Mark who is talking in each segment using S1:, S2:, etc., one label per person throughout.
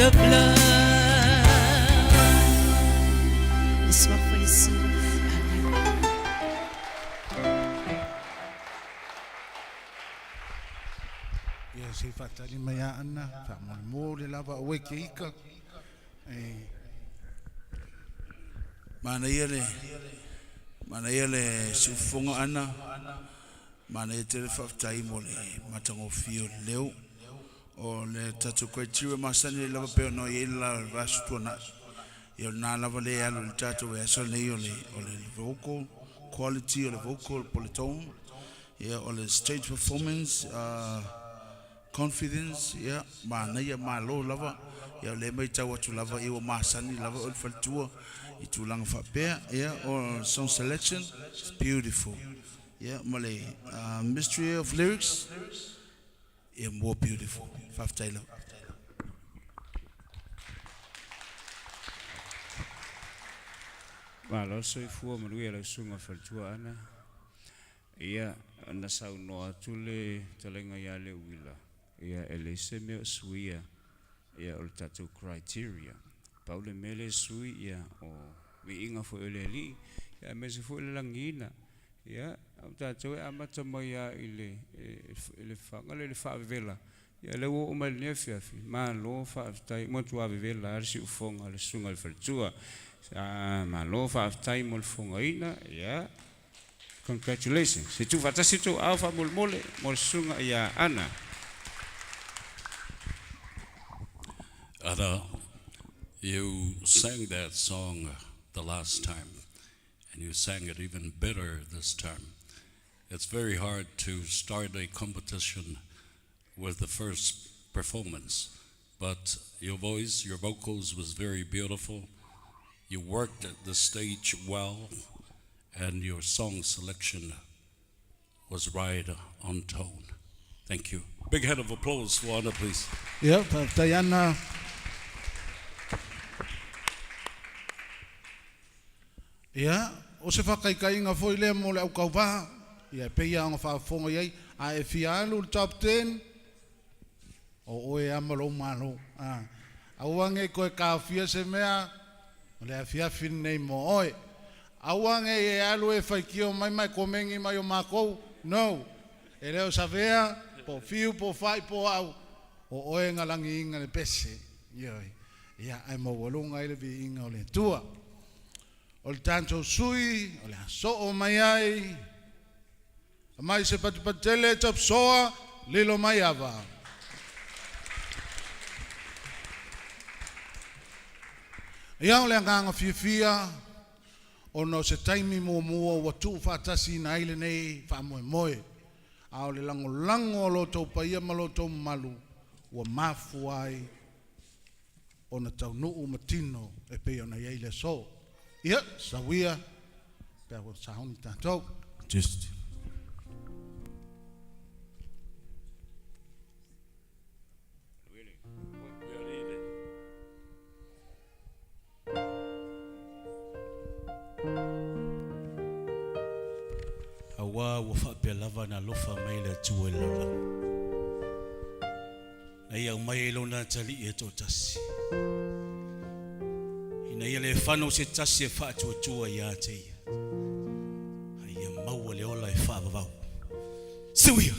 S1: the blood. Soif Jésus. Amen.
S2: Ia se whaatali mai a ana, wha le lava o ke ika. E,
S3: Mana ia le siufofoga ana, manaia tele faafetai mo le matagofie o le leo. O le tatou criteria masani lava pe ona i ai le la vaiaso tuana'i. Ia o lena lava le alu i le tatou vaiaso lenei o le vocal quality, o le vocal po le tone, ia o le stage performance, confidence, ia manaia malo lava. Ia o lea matau atu lava ia ua masani lava o le faletua i tulaga faapea. Ia o song selection, it's beautiful. Ia ma le mystery of lyrics, ia more beautiful. Faafetai lava.
S4: Malo soifua manuia lau susuga faletua Ana. Ia, na saunoa atu le talega ia le uila. Ia, e le se mea o suia, ia o le tatou criteria. Pau le mea le sui, ia, o viiga foi o le Alii, ia aemaise foi le lagiina. Ia, o tatou e amata mai a i le faga le faavevela. Ia le ua oo mai lenei afiafi, malo faafetai, matua vevela a le siufofoga le susuga i le faletua. Malo faafetai mo le fofogaina, ia, congratulations. Se tuufaatasi tou aao faamolemole mo le susuga ia Ana.
S5: Ada, you sang that song the last time, and you sang it even better this time. It's very hard to start a competition with the first performance, but your voice, your vocals was very beautiful. You worked at the stage well, and your song selection was right on tone. Thank you. Big hand of applause for Anna, please.
S2: Ia, faafetai Ana. Ia, o se whakaikaiga foi lea mo le aukauvā. Ia, e pei ona faafofoga i ai. A e fia alu le top 10, o oe ama lou malo. Ah. Aua nei koe kaofia se mea, o le afiafi nei mo oe. Aua nei e alu e faitio mai mai komeni mai o mākou. No. E leo savea, po fiu, po fai, po au. O oe nga langi inga le pese. Ioi. Ia, ai maualuga ai le viiga o le Atua. O le tatou sui, o le asoo mai ai. Mai se patupatele tapsoa, lilo mai ava. Ia o le agaga fiafia, ona o se taimi muamua ua tuu faatasi ina ai lenei faamoemoe. A o le lagolago o lo outou paia ma lo outou mamalu, ua mafua ai ona taunuu ma tino e pei ona i ai le aso. Ia, sauia, pe ua sauni tatou.
S3: Just. Auā ua faapea lava na alofa mai le Atua i le lalolagi, na ia aumai ai lona atalii e toatasi, ina ia le fano se tasi e faatuatua ia te ia, a ia maua le ola e faavavau. Siuia!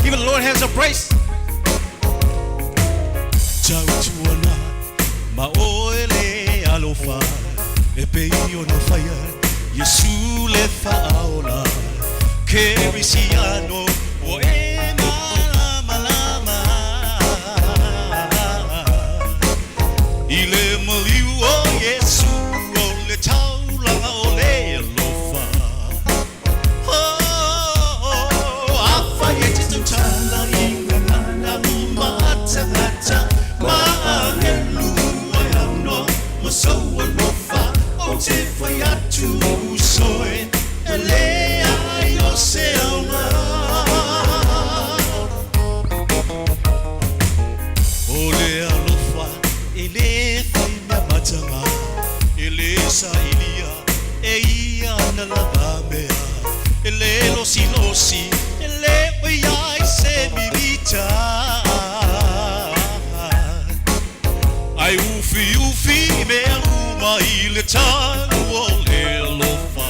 S6: Give the Lord hands of praise.
S3: Tautuana ma oe le alofa e pei ona faia Iesu le faaola Kerisiano ua e malamalama I le maliu o Iesu o le taulaga o le alofa. Oh, afai e te tautala i gagana uma a tagata ma agelu e aunoa ma sou alofa ou te fai atu soe e leai o se aoga. O le alofa e lē fai mea mataga e lē sailia e ia ana lava mea e
S6: le losilosi e le ʻoiai se mimita ai ufiufi mea uma i le talu o le alofa.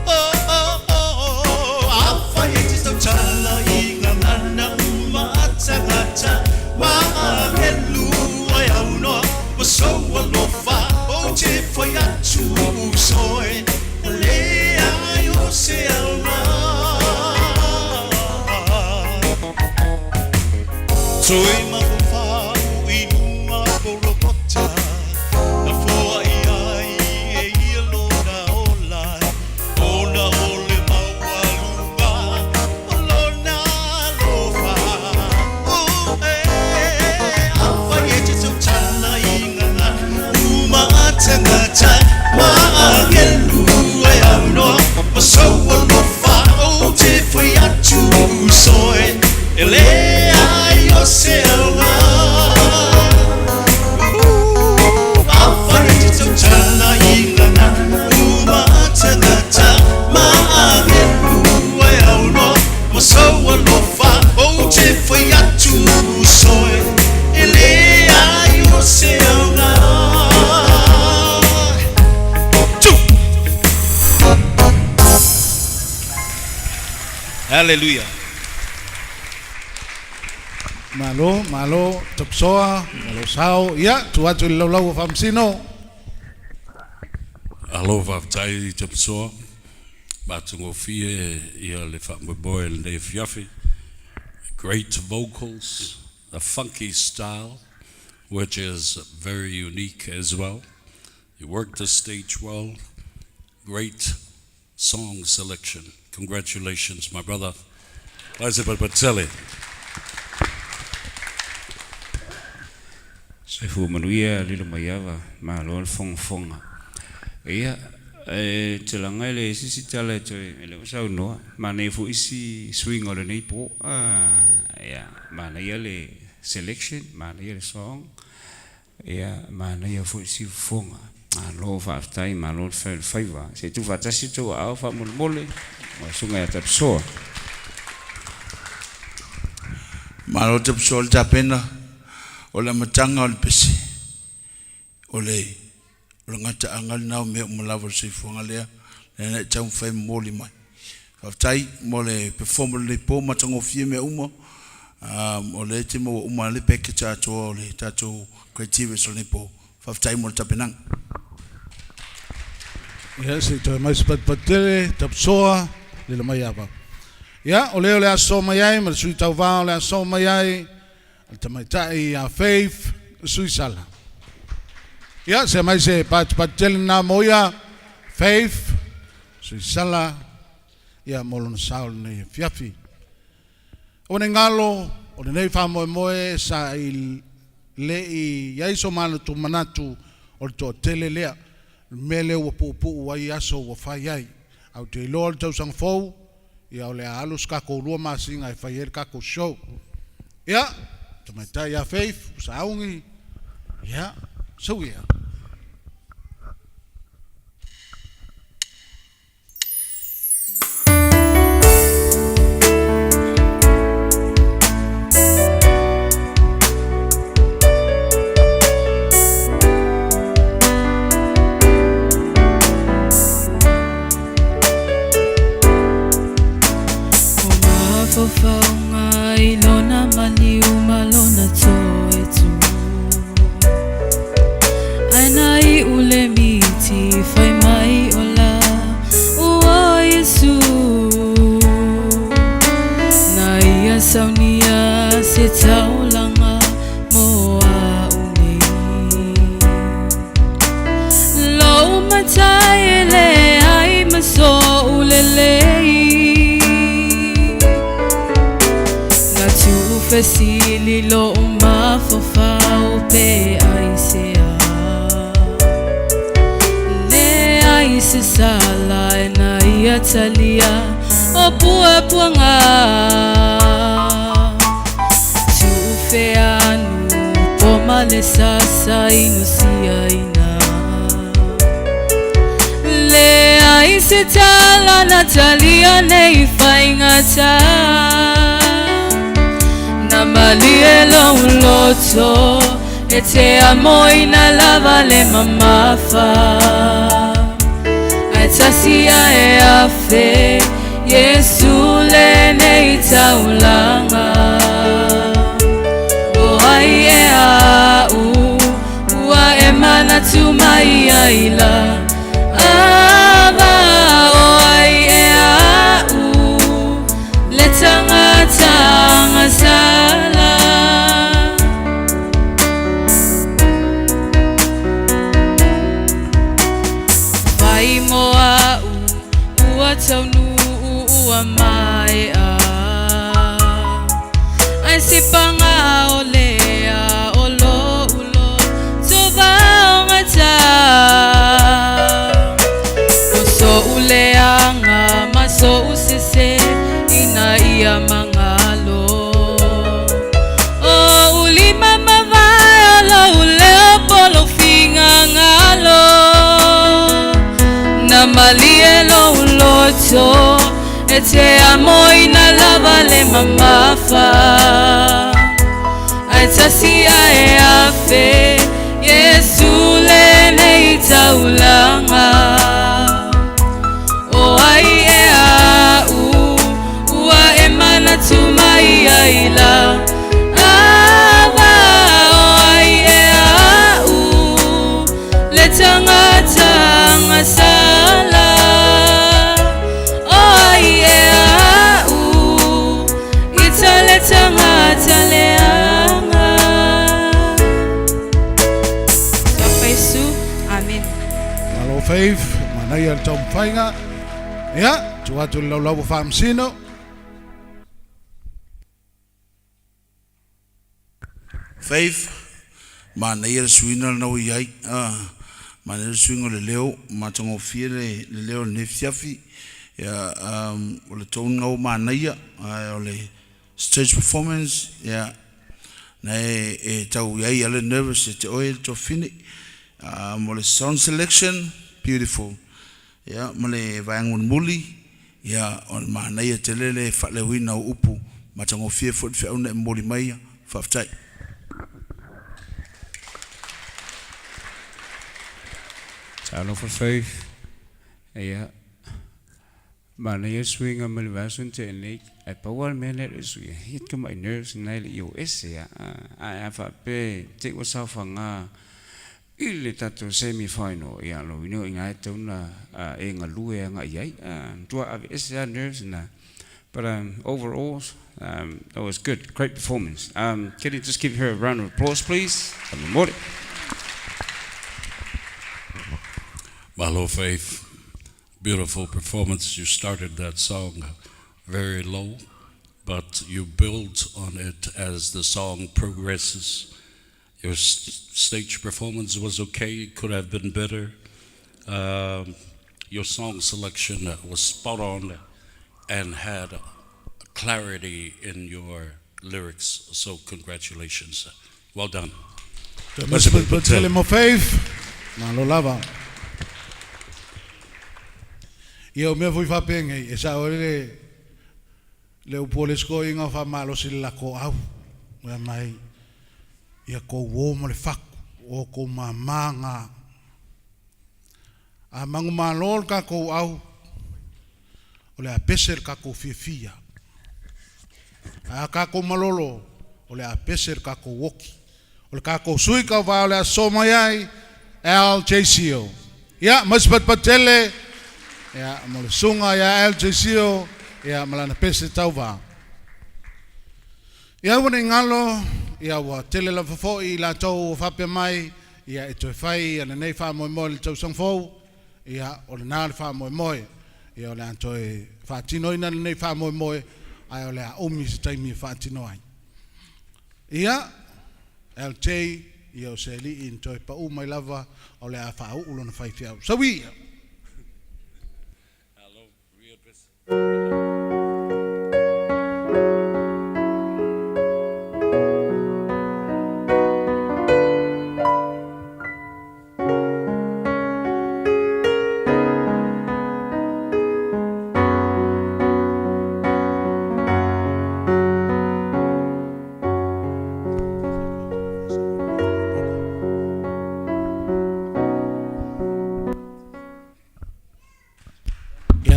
S6: Oh, oh, oh, oh, afai e te tautala i gagana uma a tagata, maagelu ai aunoa ma sou alofa, ou te fai atu usoe, leai o se aoga. Toe mafaufau i luga o Gologota, na foai ai e ia lona ola, ona o le maualuga o lona alofa. Oh, eh, afai e te tautala i gagana uma a tagata, maagelu ai aunoa ma sou alofa, ou te fai atu usoe, e leai o se aoga. Afai e te tautala i gagana uma a tagata, maagelu ai aunoa ma sou alofa, ou te fai atu usoe, e leai o se aoga. Two. Hallelujah.
S2: Malo, malo, Tapsoa, malo sao. Ia, tuu atu i le laulau a Faamasino.
S5: Alo faafetai Tapasoa, matagofie ia le faamoemoe lenei afiafi. Great vocals, a funky style, which is very unique as well. You worked the stage well. Great song selection. Congratulations, my brother. Isaac Patele.
S4: Soifua manuia Lilomaiava, malo le fogafoga. Ia, e te laga e le sisi tala e toe e le o saunoa, manaia foi isi suiga o lenei po. Ah, ia, manaia le selection, manaia le song, ia, manaia foi si fofoga. Malo faafetai, malo le fai o le faiva. Se i tuufaatasi outou aao faamolemole ma le susuga ia Tapisoa.
S3: Malo Tapisoa le tapena o le amataga o le pese o le o le gataaga lena o mea uma lava o le soifuaga lea lea na e taumafai e momoli mai. Faafetai mo le perform o lenei po matagofie mea uma o lea e te maua uma le package atoa o le tatou criteria o lenei po. Faafetai mo le tapenaga.
S2: Ia, se i toe mai se patupatu tele, Tapisoa, Lilomaiava. Ia, o lea o le a sosoo mai ai ma le sui tauva o le a sosoo mai ai le tamaitai ia Faith Suisala. Ia, se mai se patupatu tele na mo ia, Faith Suisala, ia mo lona sao lenei afiafi. O nei galo, o lenei faamoemoe sa i le i iai so manatu manatu o le toatele lea, le mea lea ua puupuu ai aso ua fai ai. Ae ou te iloa le tausaga fou, ia o le a alu se tatou 2 masina e fai ai le tatou show. Ia, tamaitai ia Faith, ua sauni, ia, sau ia.
S7: O mafaufauga i lona maliu ma lona toetu ae na iu le miti fai mai ola ua Iesu na ia saunia se taulaga mo a'u nei lou matai e leai ma so'u lelei na tuufesili lo'u mafaufau pe aisea leai se sala e na ia talia o puapuaga tuufeanu po ma le sasa inu siaina leai Leai se tala na talia nei faigata. Na malie lou loto e te amoina lava le mamafa. Ae tasi ae afe Iesu lenei taulaga. O ai ea au ua e manatu mai ai la Ava o ai ea au le tangata agasala. Fai mo a'u ua taunuu ua maea. Ae se paga o lea o lou loto vaogata. O so'u leaga ma so'u sese ina ia magalo. O ulima mavae o lou leo po lou finagalo. Na malie lou loto e te amoina lava le mamafa. Ae tasi ae afe Iesu lenei taulaga. O ai ea au ua e manatu mai ai la Ava o ai ea au le tagata agasala. O ai ea au ita le tagata leaga. Papa Iesu. Amen.
S2: Malo Faith, manaia le taumafaiga. Ia, tuu atu i le laulau a Faamasino.
S3: Faith, manaia le suiga lena ua i ai. Manaia le suiga o le leo, matagofie le leo i lenei afiafi. Ia, o le tone lena ua manaia, ae o le stage performance, ia, na e tau i ai lava le nervous ia te oe le tuafafine. Mo le song selection, beautiful. Ia, ma le vaega mulimuli, ia, o le manaia tele le faaleoina o upu, matagofie foi le feau na e momoli mai. Faafetai.
S4: Talofa Faith. Ia, manaia le suiga mai le vaiaso na tea nei, ae pau lava le mea lea e le o suia, ia tamai nerves na e le i o ese lava. Ae a faapea te i ua saofaga i le tatou semi final, ia lona uiga o i ina e tatau ona e galue agai i ai. Matua aveese lava nerves na. But overall, that was good. Great performance. Can you just give her a round of applause, please? Faamolemole.
S5: Malo Faith, beautiful performance. You started that song very low, but you build on it as the song progresses. Your stage performance was okay, could have been better. Your song selection was spot on and had clarity in your lyrics. So congratulations. Well done.
S2: Toe maspatpat tele mo Faith. Malo lava. Ia o mea foi faapenei, e sao ai le le upu o le isi toeaina faamalosi le latou au, fai mai, Ia tou o ma le fatu, o outou mama na. A manumalo le tatou au, o le a pese le tatou fiafia. Ae a tatou malolo, o le a pese le tatou oti. O le tatou sui tauva o le a sosoo mai ai, LJCO. Ia, ma isi patupatu tele, ia, mo le susuga ia LJCO, ia, ma lana pese tauva. Ia aua ne i galo, ia ua tele lava foi i latou ua faapea mai, ia e toe fai ia lenei faamoemoe i le tausaga fou, ia o lena le faamoemoe. Ia o le a toe faatinoina lenei faamoemoe, ae o le a umi se taimi e faatino ai. Ia, LJ, ia o se alii na toe pau mai lava, o le a faauu lona faifeau. Sau ia!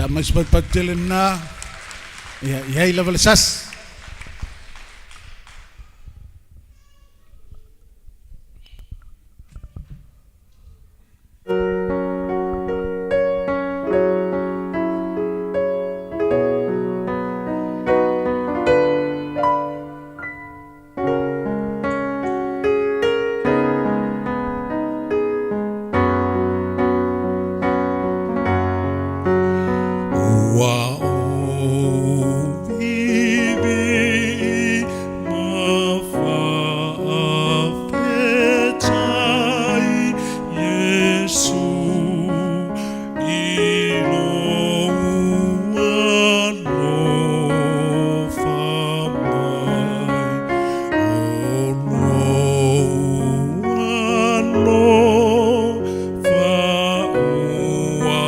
S2: Ia aumai se paipatu tele lena. Ia i ai lava le sasi.
S6: Ua ou vivi ma faafetai Iesu i lou alofa mai, o lou alofa ua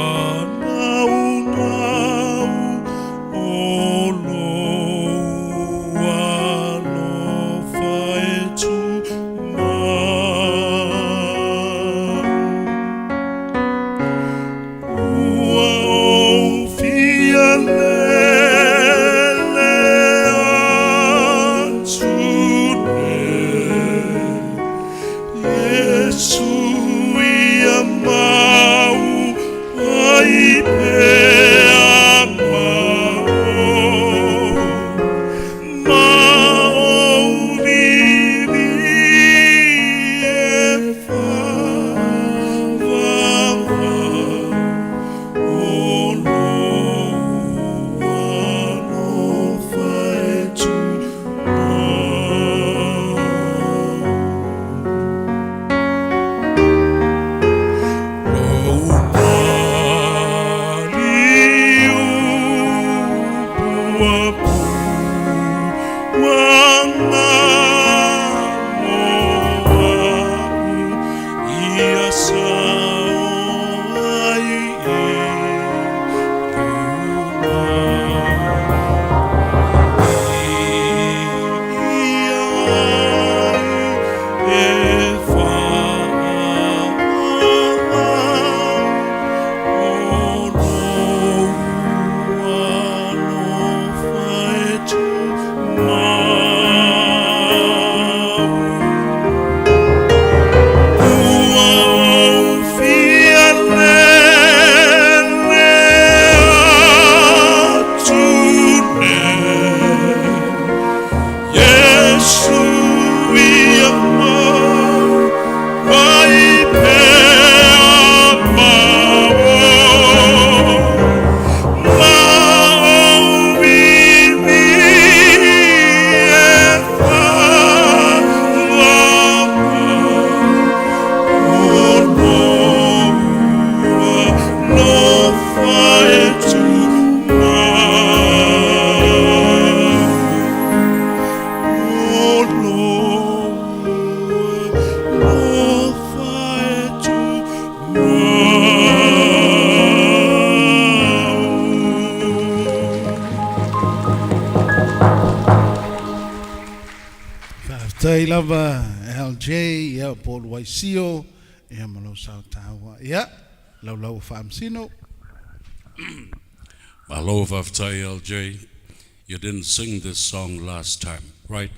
S6: naunau, o lou alofa e tumau. Ua ou fia lele atu nei, Iesu ia mau ai pea ma ou, ma ou vivi e faavavau, o lou alofa e tumau. Lou maliu puapuaga mo a'u ia sao ai i luma. I ia ai e faavavau, o lou alofa e tumau. Ua ou fia lele atu nei, Iesu ia mau ai pea ma ou, ma ou vivi e faavavau, o lou alofa e tumau. O lou alofa e tumau.
S2: Faafetai lava LJ, ia po o le Waisio, ia ma lou sao taua. Ia, laulau o Faamasino.
S5: Malo faafetai LJ. You didn't sing this song last time, right?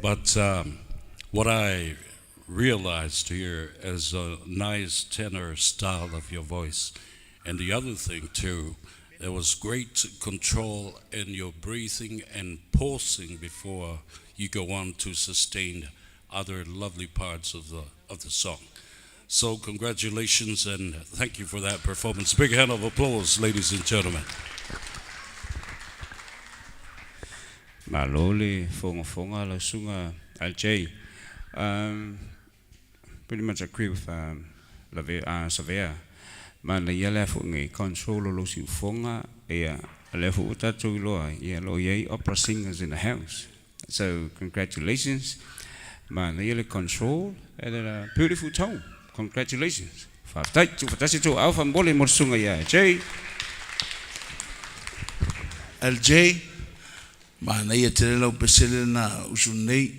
S5: But what I realized here is a nice tenor style of your voice. And the other thing, too, there was great control in your breathing and pausing before you go on to sustain other lovely parts of the song. So congratulations and thank you for that performance. Big hand of applause, ladies and gentlemen.
S4: Malo le fogafoga lau susuga LJ. Pretty much agree with Lave, Savea. Manaia le afu ngai control o lou siufoga ia lea foi ua tatou iloa ai ia lo o i ai opera singers in the house. So congratulations. Manaia le control and then a beautiful tone. Congratulations. Faafetai. Tuufatasi tou aao faamolemole mo le susuga ia Jay.
S3: LJ, Manaia tele lau pesele na usu nei,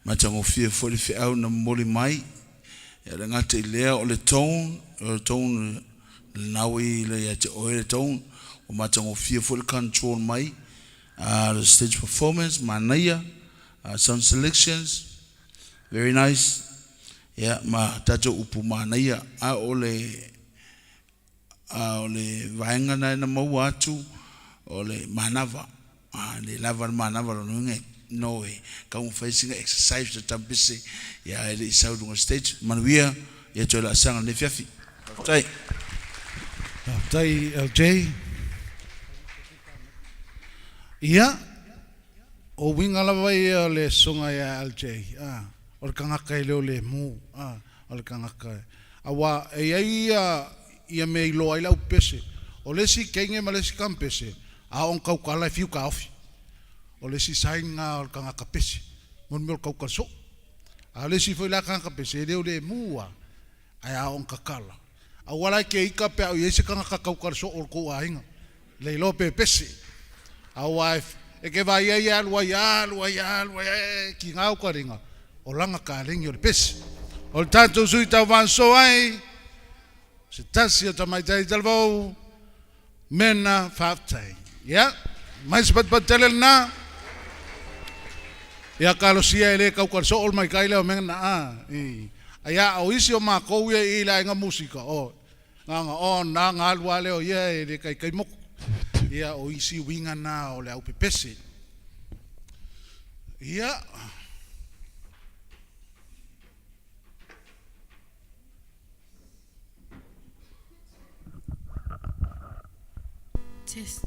S3: matagofie foi le feau na momoli mai. Ia le gata i lea o le tone, o le tone Lena ua i le ia te oe le tone, ua matagofie foi le control mai the stage performance manaia, sound selections very nice, ia ma tatou upu manaia. A o le a o le vaega na na maua atu o le manava, a le lava le manava lona uiga e no e taumafai sina exercise te tampese ia e le i sau i luga o le stage. Manuia ia toe laasaga lenei afiafi. Faafetai.
S2: Faafetai LJ. Ia, o uiga lava ia o le susuga ia LJ, a, o le tagata e le o lemu, a, o le tagata e, aua e i ai ia, ia mea e iloa ai le aupese. O le isi teine ma le isi tampese, a oo ina tautala e fiu taofi. O le isi sign lena o le tagata pese, mo le mea o le tautala soo. A o le isi foi la tagata pese, e le o lemu lava, ae a oo ina tatala, aua la e te ita pe a o i ai se tagata tautala soo o le tou aiga, le iloa pe pese. Aua e te vaai ai e alu ai, alu ai, alu ai, e tiga uta liga, o lana taleni o le pese. O le tatou sui tauvasoa ai, se tasi o tamaitai talavou, Mena faafetai. Ia, mai se patupatu tele lena. Ia talosia e le tautala soo le maitai lea o Mena a. I. Ia o isi o matou ia i le aiga musika, o na ona o na na alu lava lea o ia e le taitai motu. Ia o isi uiga na o le aupepese. Ia.
S1: Test.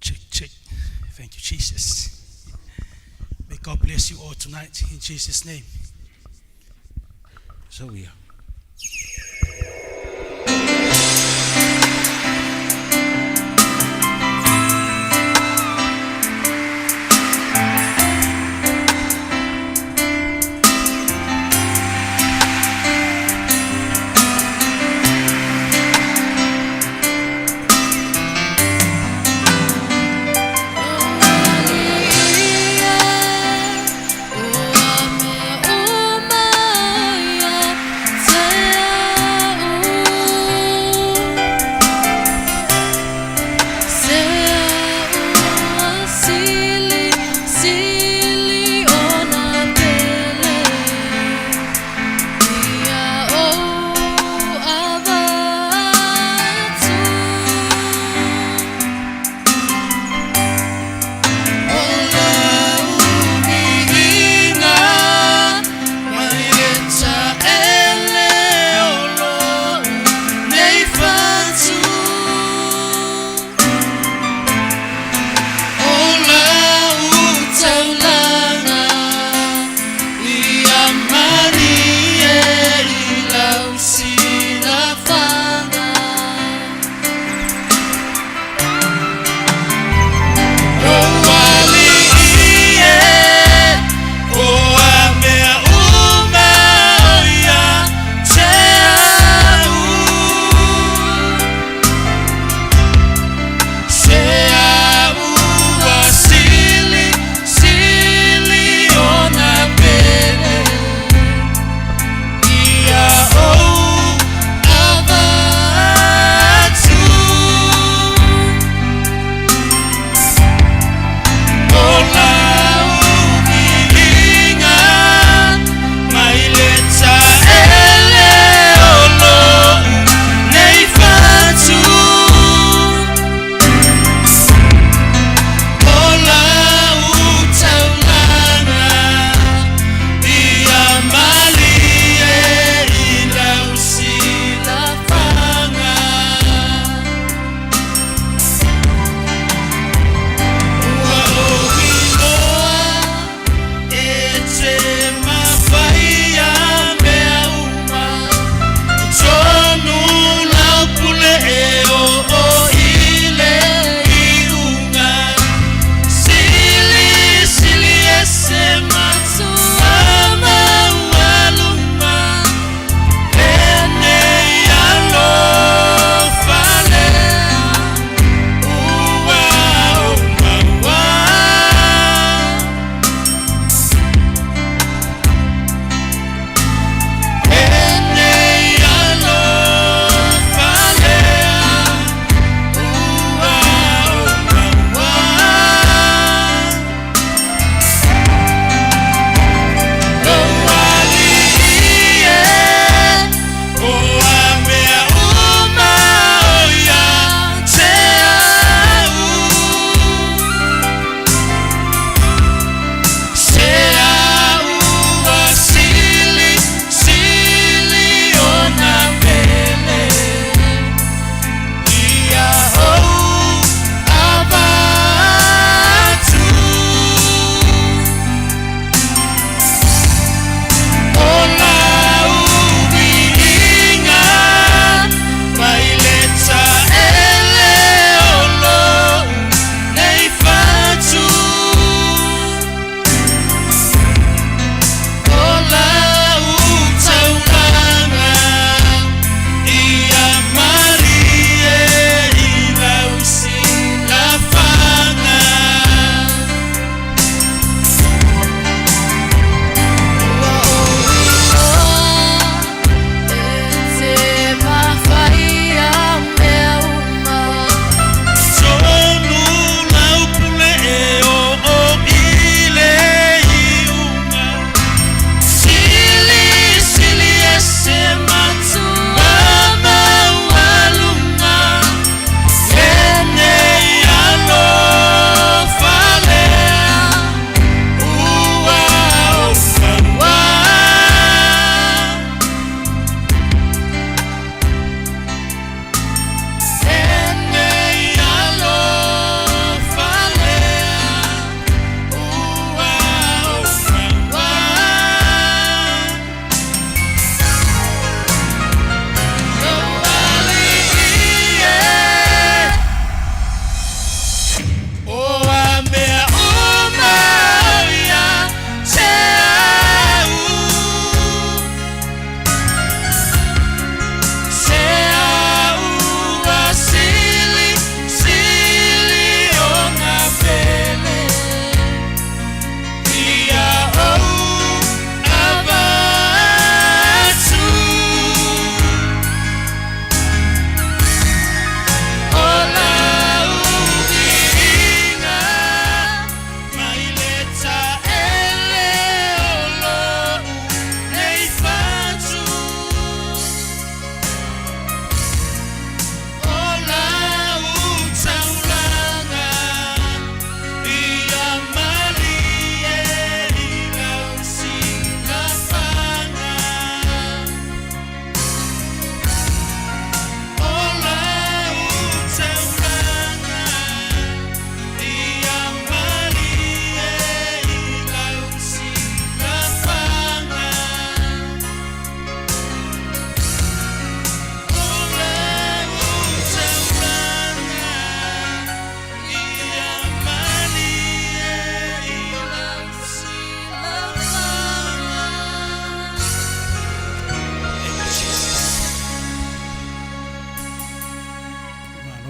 S1: Check, check. Thank you, Jesus. May God bless you all tonight in Jesus' name. So we are.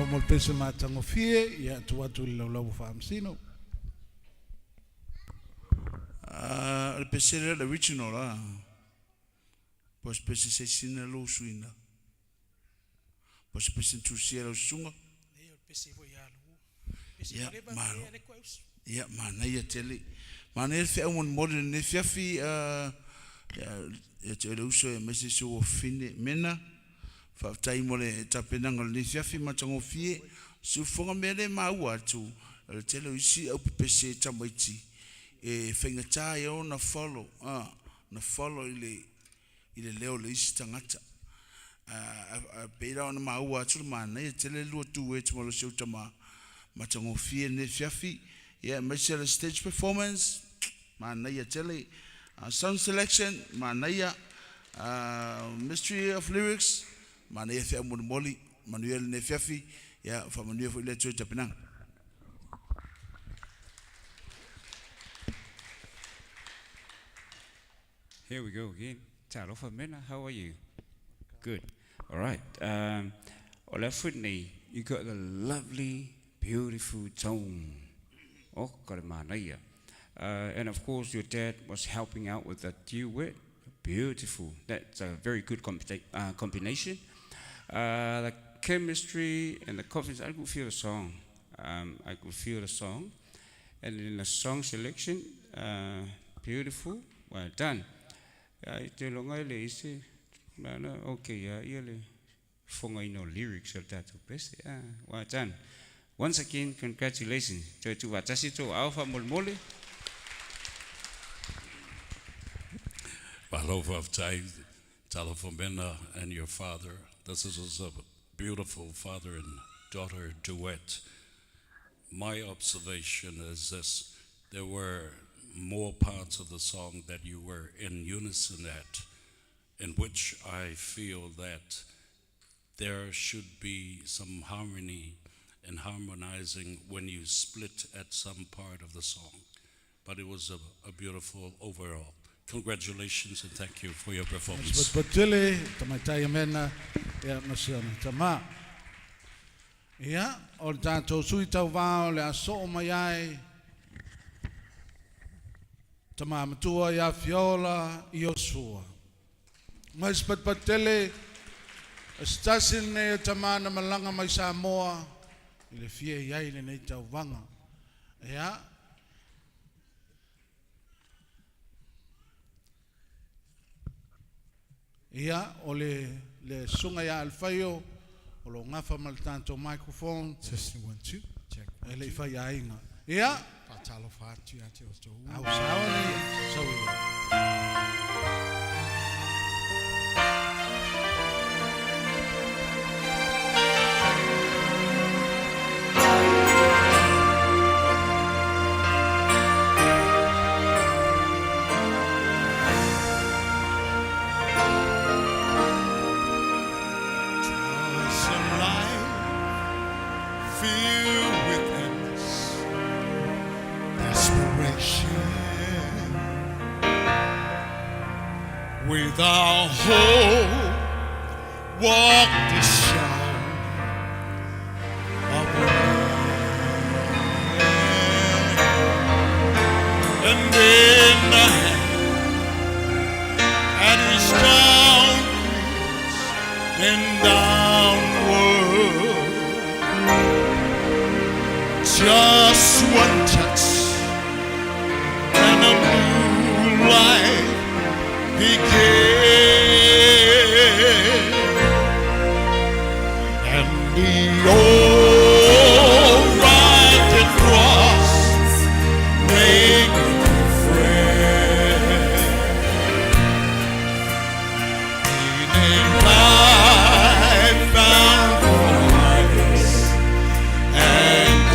S2: mo mo le pese matagofie, ia tuu atu i le laulau a Faamasino.
S3: Ah, o le pese lea o le original ah. Po o se pese se isi na lou suiga. Po o se pese na tusia e lau susuga.
S1: Leai o le pese foi ia alu. Pese
S3: Ia,
S1: ua leva
S3: malo.
S1: na le usu.
S3: Ia, manaia tele. Manaia le feau molimoli i lenei afiafi, ah, ia te oe le uso aemaise si ou afafine Mena. Faafetai mo le tapenaga o lenei afiafi matagofie. Siufofoga mea lea e maua atu, o le tele o isi au pepese e tamaiti e faigata ai ona follow, ah, ona follow i le i le leo o le isi tagata. A pei la ona maua atu le manaia tele le lua duet ma lo si ou tama matagofie lenei afiafi. Ia aemaise o le stage performance, manaia tele. Sound selection, manaia. Mystery of lyrics, manaia feau molimoli. Manuia lenei afiafi. Ia faamanuia foi le Atua i tapenaga.
S4: Here we go again. Talofa Mena, how are you? Good. All right. O le afu lenei, you got the lovely, beautiful tone. Oh, ka le manaia. And of course, your dad was helping out with the duet. Beautiful. That's a very good combination. The chemistry and the confidence, I could feel the song. I could feel the song. And in the song selection, beautiful. Well done. Ai te longa e le isi, mana, okay, ia ia le fofogaina o lyrics o le tatou pese. Ah, well done. Once again, congratulations. Toe tuufaatasi tou aao faamolemole.
S5: Malo faafetai, Talofa Mena and your father. This is a beautiful father and daughter duet. My observation is this: there were more parts of the song that you were in unison at, in which I feel that there should be some harmony and harmonizing when you split at some part of the song. But it was a beautiful overall. Congratulations and thank you for your performance.
S2: Patele, tamaitai amena, ia ma si ona tama. Ia, o le tatou sui tauvā o le a soo mai ai, tama matua ia Fiola Iosua. Mai Sipatipatele, o se tasi lenei o tama na malaga mai Samoa i le fia i ai lenei tauvaga. Ia, Ia, o le, le susuga ia Alfaio, o lo o gafa ma le tatou microphone.
S8: Testing one two, check one
S2: E le i
S8: two.
S2: faiaina. Ia!
S8: Faatalofa atu ia te outou uma.
S2: Au sao nei, sau ia.
S6: Twas a life filled with endless desperation, without hope, walked the shadow of a man, and in the hand and his down and downward. Just one touch and a new life began. And the old rugged cross made me friend. In a life bound for life and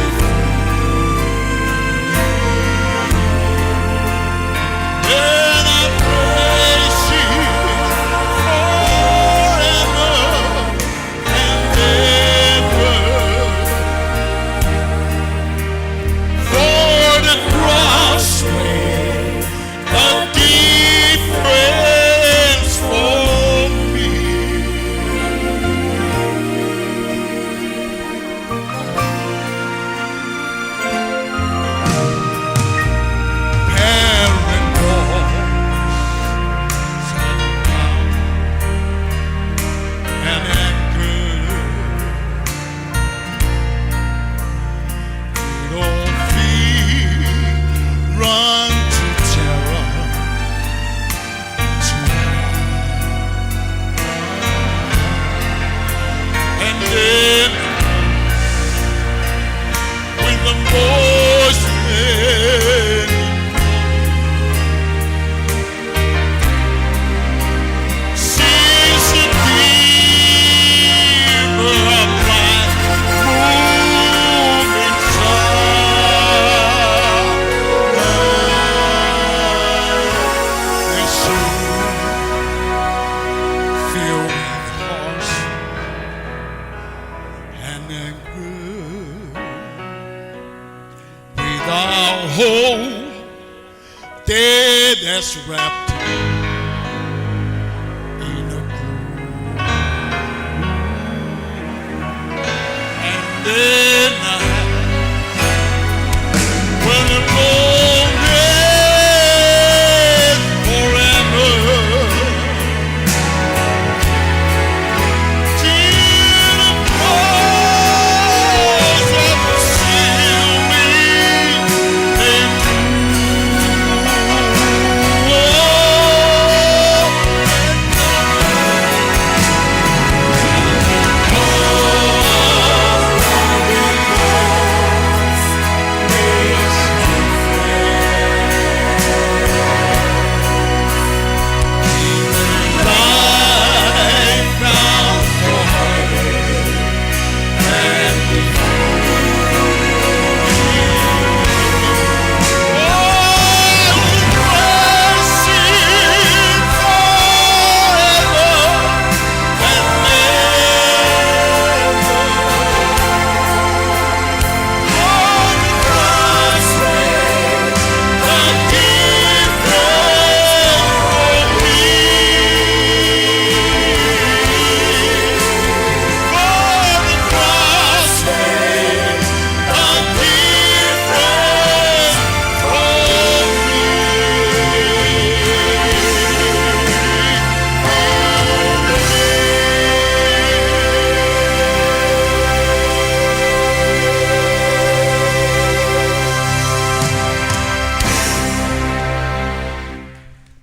S6: And I praise you. Is wrapped in a gloom. And then I, when the Lord is forever, till the cross that seal me, they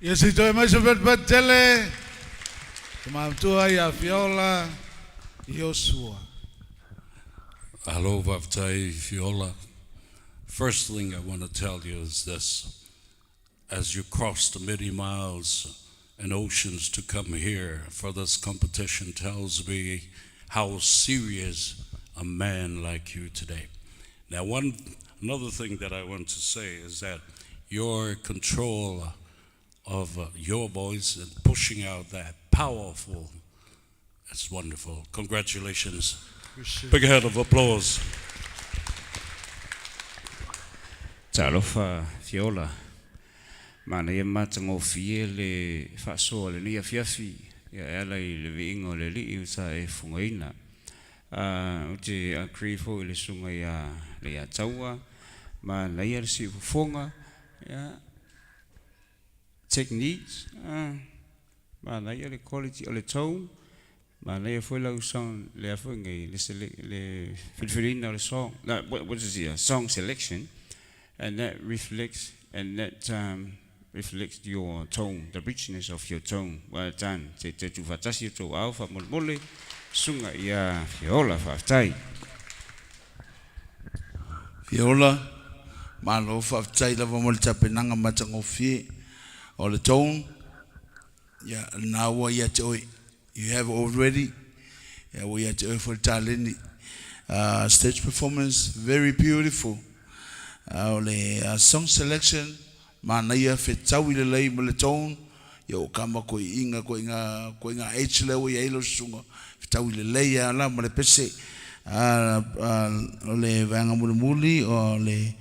S2: Ia se i toe mai se fatupatutele, tama matua ia Fiola Iosua.
S5: Hello, Vaftai Fiola. First thing I want to tell you is this. As you cross the many miles and oceans to come here for this competition tells me how serious a man like you today. Now, one another thing that I want to say is that your control of your voice and pushing out that powerful, that's wonderful. Congratulations. Big hand of applause.
S4: Talofa Fiola, manaia ma matagofie le faasoa o lenei afiafi, ia e ala i le viiga o le Alii ua sa e fofogaina. Ou te agree foi i le susuga ia Leiataua, manaia le siufofoga, ia techniques, manaia le quality o le tone, manaia foi lau song lea foi nei le le filifiliina o le song, what is it, song selection, and that reflects and that um, reflects your tone, the richness of your tone. Well done. Te te tuufaatasi o tou ao faamolemole, susuga ia Fiola, faafetai.
S3: Fiola, malo faafetai lava mo le tapenaga matagofie o le tone, ia lena ua ia te oe. You have already, ia ua ia te oe foi le taleni. Stage performance, very beautiful. O le song selection, manaia fetaui lelei ma le tone, ia ua kama koe i iga koe iga koe iga age lea ua i ai lau susuga, fetaui lelei lava la ma le pese. O le vaega mulimuli o le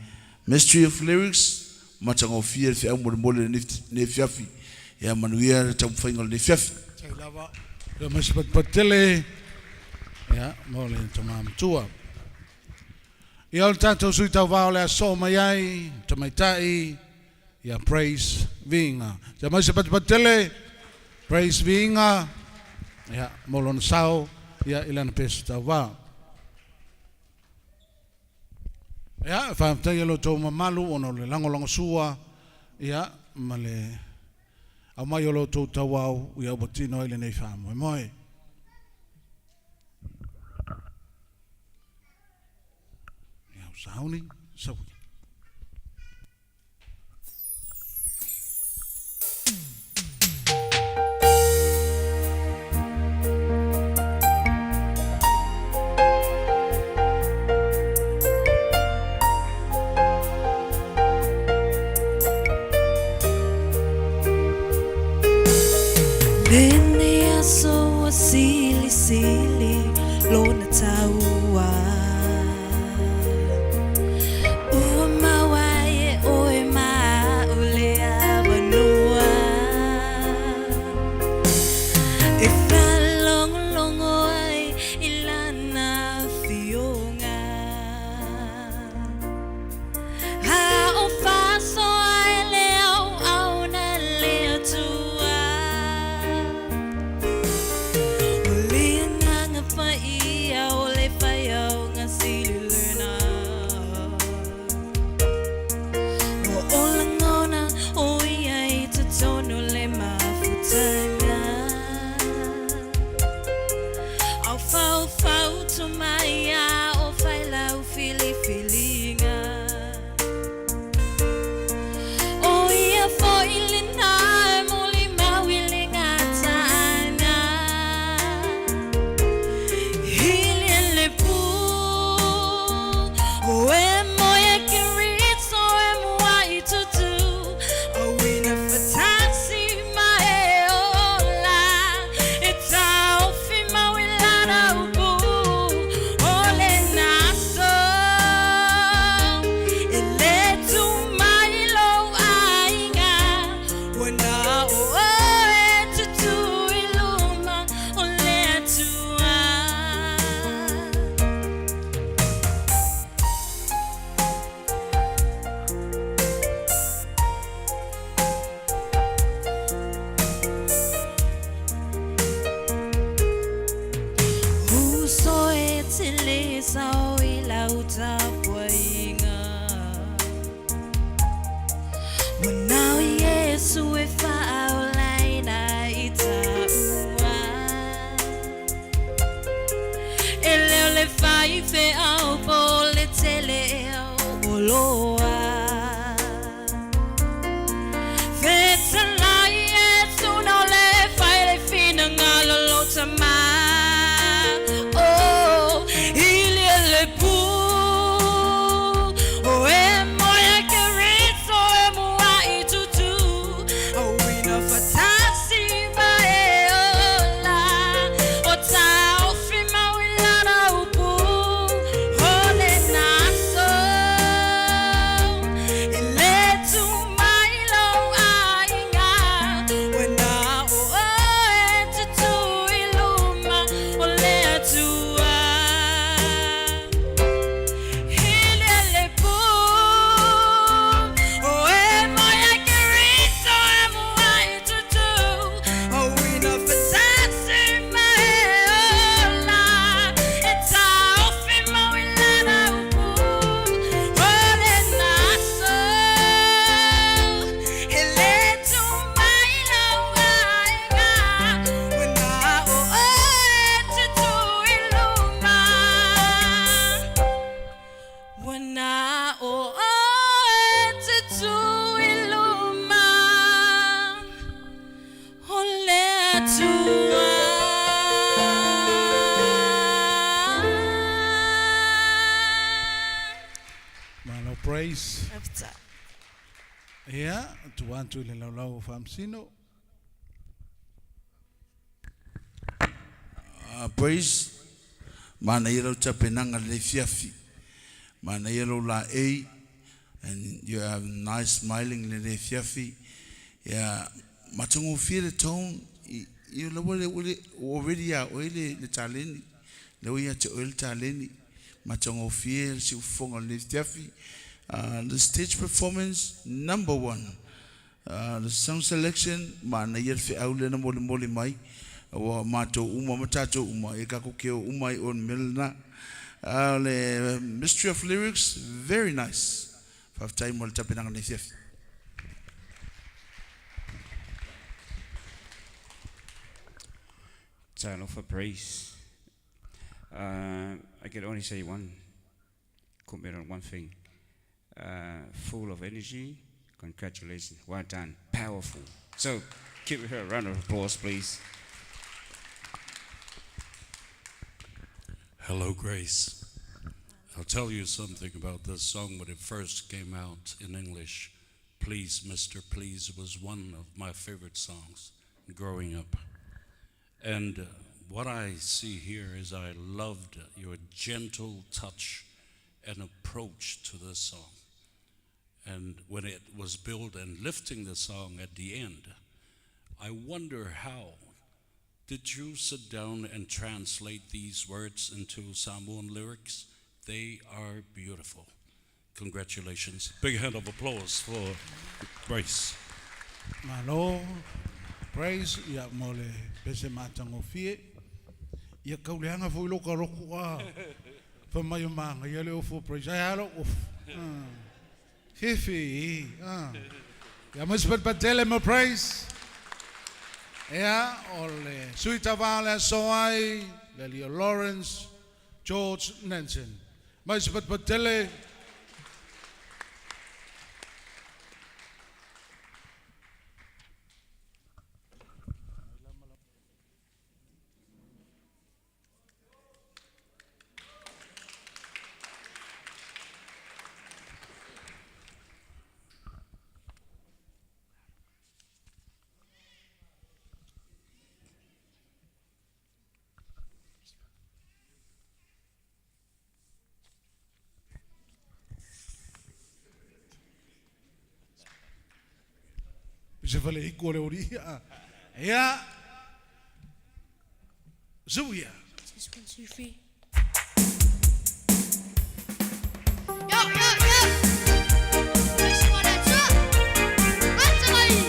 S3: Mystery of Lyrics, matagofie le feau molemole i lenei afiafi. Ia manuia le taumafaiga o lenei afiafi.
S1: Tai lava.
S2: Ia ma se patupatu tele ia mo le tama matua. Ia o le tatou sui tauva o le aso mai ai, tamaitai, ia Praise Viiga. Ia mai se patupatu tele, Praise Viiga, ia mo lona sao ia i lana pesa tauva. Ia, e faafetaia lo outou mamalu ona o le lagolagosua, ia, ma le aumai o lo outou tauau, ia ua tino ai lenei faamoemoe. Ia, o sauni, saui.
S7: Lenei aso ua silisili lona taua. Ua maua ai e oe ma au le avanoa. sao i lau tapuaiga. Manao Iesu e faaolaina i taua. E leo le faifeau po o le tele ea o oloa. Fetalai Iesu na o le fai le finagalo o lou Tama. Oh, ili e le pu. O e moea Keriso e muaʻi tūtū. Auina faatasi ma e ola. O taofi mau i lana upu. O lena aso. E lē tu mai lou aiga. Ua na o oe tutū i luma o le Atua. Ili e le pu. O e moea Keriso e muaʻi tūtū. Auina faatasi ma e ola. E taofi mau i lana upu. O lena aso. E lē tu mai lou aiga. Ua na o oe tutū i luma. Ua na o oe tutū i luma. O le Atua.
S2: Malo praise.
S7: Faafetai.
S2: Ia, tuu atu i le laulau o faamasino.
S3: Praise. Manaia lau tapenaga lenei fiafi. Manaia lou laei and you have nice smiling lenei fiafi. Ia matagofie le tone i i laua le ua already ia oe le taleni. Lea ua ia te oe le taleni. Matagofie le siufofoga o lenei fiafi. The stage performance number one. The song selection manaia le feau lea na molimoli mai. Ua matou uma ma tatou uma e tatou te o uma ai o le mea lena. Le mystery of lyrics very nice. Faafetai mo le tapenaga lenei fiafi.
S4: Talofa praise. I can only say one comment on one thing. Full of energy. Congratulations. Well done. Powerful. So give her a round of applause, please.
S5: Hello, Grace. I'll tell you something about this song when it first came out in English. Please, Mr. Please was one of my favorite songs growing up. And what I see here is I loved your gentle touch and approach to this song. And when it was built and lifting the song at the end, I wonder how did you sit down and translate these words into Samoan lyrics? They are beautiful. Congratulations. Big hand of applause for Grace.
S2: Malo, praise ia mo le pese matagofie. Ia kauleaga foi lou kaloku a. Fai mai o magaia le ofu o praise. Ae a lou ofu. Fefe e. Ia mo se patele mo praise. Ia o le sui tauva o le aso ai, le alii o Lawrence George Nansen. Mai se patele. Se fale iku o le ori. Ia. Zuia.
S9: Test one, two, three. Yo, yo, yo! First one, two. One, two.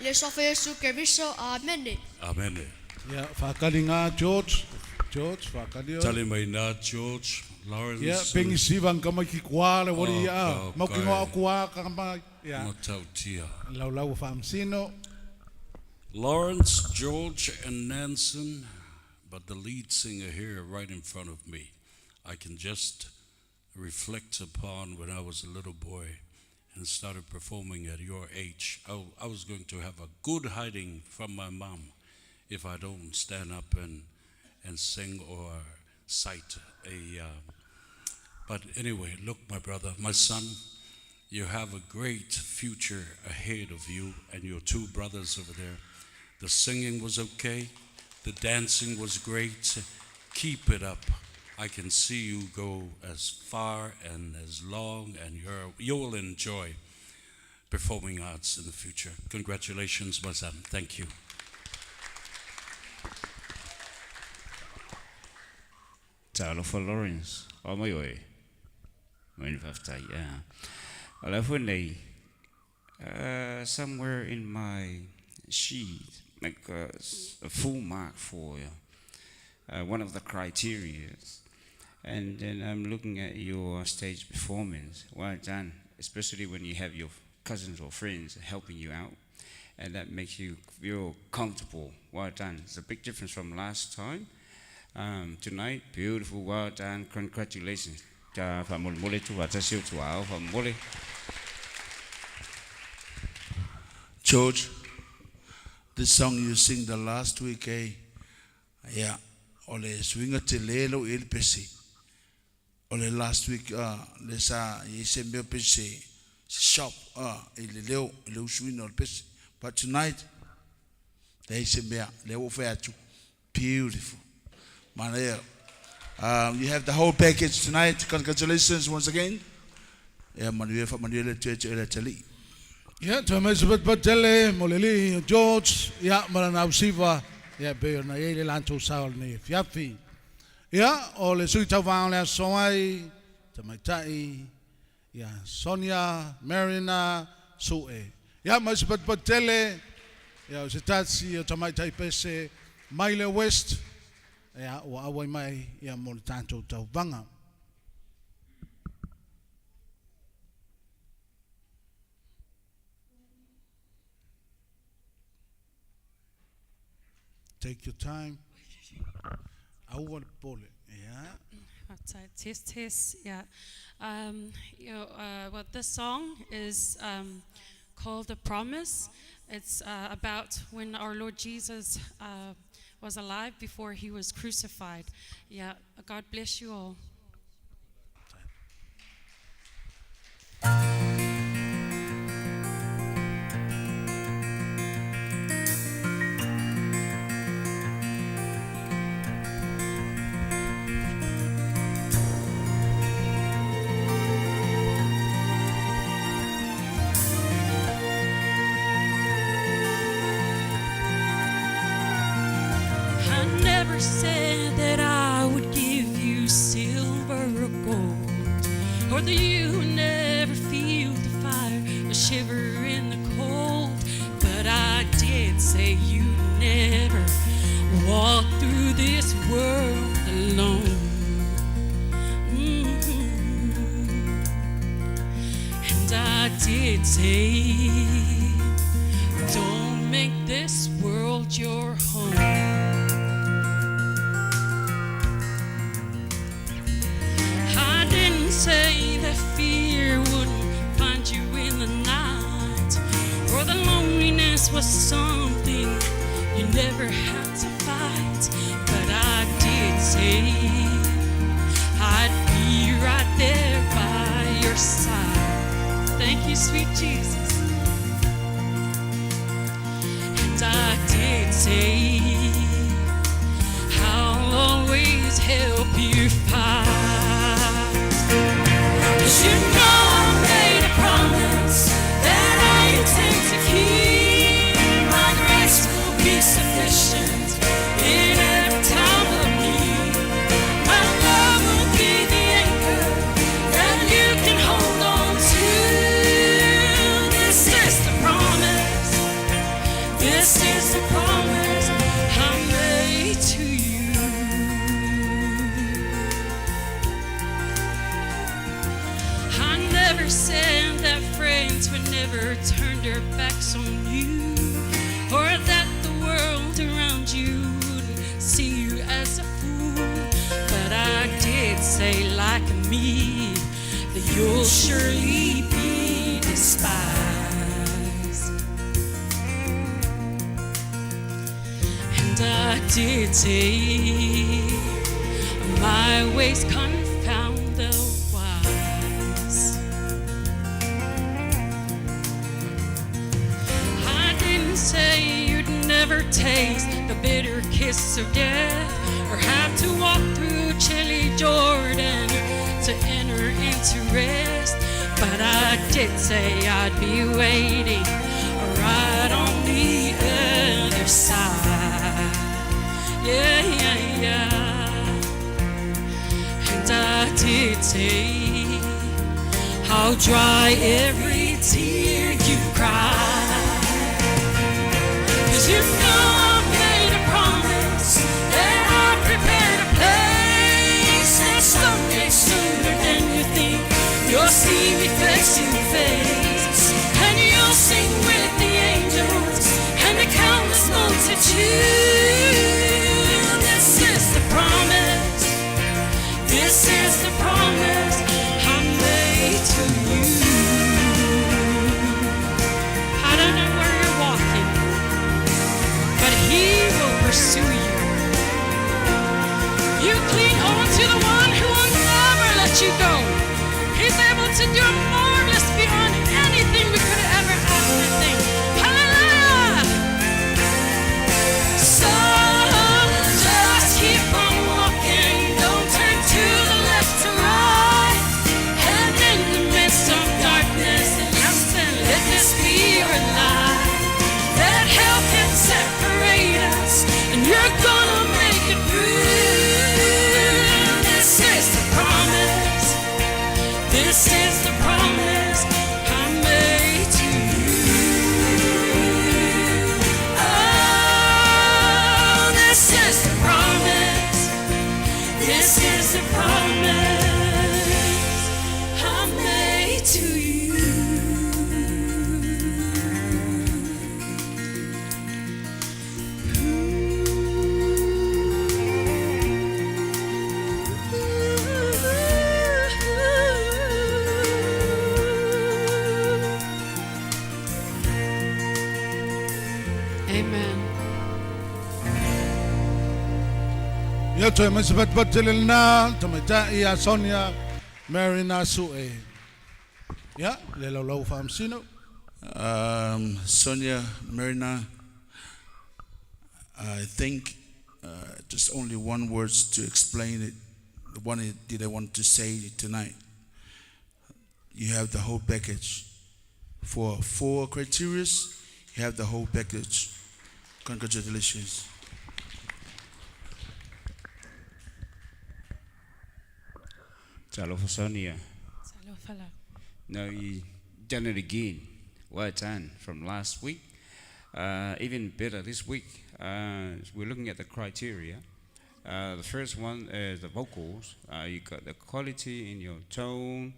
S9: I le suafa o Iesu Keriso. Amene.
S5: Amene.
S2: Ia, faakaliga George. George, faakali oe.
S5: Tali mai ina George, Lawrence.
S2: Ia, pengi siva kama ki kua le wari
S5: Oh,
S2: ia.
S5: oh,
S2: Mau ki
S5: kai.
S2: ngoa kua kama ia.
S5: Matautia.
S2: Laulau o faamasino.
S5: Lawrence, George, and Nansen, but the lead singer here right in front of me. I can just reflect upon when I was a little boy and started performing at your age. I was going to have a good hiding from my mom if I don't stand up and sing or cite a. But anyway, look, my brother, my son, you have a great future ahead of you and your two brothers over there. The singing was okay, the dancing was great. Keep it up. I can see you go as far and as long, and you will enjoy performing arts in the future. Congratulations, my son. Thank you.
S4: Talofa Lawrence, o mai oe. Mai ni faafetai, yeah. O le foi nei, somewhere in my sheet, like a full mark for one of the criteria. And then I'm looking at your stage performance. Well done, especially when you have your cousins or friends helping you out. And that makes you feel comfortable. Well done. It's a big difference from last time. Tonight, beautiful, well done, congratulations. Ta faamolemole tu faatasi o tuaao faamomole.
S3: George, this song you sing the last week, eh? Yeah. O le suiga tele lou i ai le pese. O le last week, le sa i ai se mea pe se shop, i le leo, i le usuina o le pese. But tonight, leai se mea, lea ua ou fai atu, beautiful. Manaia. You have the whole package tonight. Congratulations once again. Ia manuia, faamanuia le Atua ia te oe le atalii.
S2: Ia, toe mai se patupatu tele mo le alii o George, ia, ma lana ausiva, ia, e pei ona i ai le latou sao i lenei afiafi. Ia, o le sui tauva o le Aso Ai, tamaitai, ia, Sonia Marina Sue. Ia, mai se patupatu tele, ia, o se tasi o tamaitai pese mai le West, ia, ua auai mai, ia, mo le tatou tauvaga. Take your time. Aua le popole. Ia.
S7: Test, test, yeah. Well, this song is called The Promise. It's about when our Lord Jesus was alive before he was crucified. Yeah, God bless you all. I never said that I would give you silver or gold, or that you would never feel the fire or shiver in the cold. But I did say you'd never walk through this world alone. And I did say, don't make this world your home. I didn't say that fear wouldn't find you in the night, or the loneliness was something you never had to fight. But I did say I'd be right there by your side. Thank you, sweet Jesus. And I did say I'll always help you fight. 'Cause you know I made a promise that I intend to keep. My grace will be sufficient in every time of need. My love will be the anchor that you can hold on to. This is the promise You'll surely be despised. And I did say, my ways confound the wise. I didn't say you'd never taste the bitter kiss of death or have to walk through chilly Jordan to enter into rest. But I did say I'd be waiting right on the other side. Yeah, yeah, yeah. And I did say, I'll dry every tear you cry. Cause you know I made a promise that I prepared a place. And someday sooner than you think, you'll see me face to face. And you'll sing with the angels and the countless multitude. This is the promise. This is the promise I made to you. I don't know where you're walking, but he will pursue you. You cling on to the one who will never let you go. He's able to do marvelous beyond anything we could ever ask or think. Hallelujah! So just keep on walking, don't turn to the left or right. And in the midst of darkness, listen, let this be your light. That hell can separate us, and you're gonna make it through. This is the promise. This is the promise I made to you. Oh, this is the promise. This is the promise I made to you. Amen.
S2: Ia toe mai se patupatu lena, tamaitai ia Sonia Mary Nasue. Ia, le laulau faamasino.
S3: Sonia Marina, I think just only one word to explain it. The one that did I want to say tonight. You have the whole package. For four criteria, you have the whole package. Congratulations.
S4: Talofa Sonia.
S7: Talofa lava.
S4: Now you done it again. Well done from last week. Even better this week. We're looking at the criteria. The first one is the vocals. You got the quality in your tone,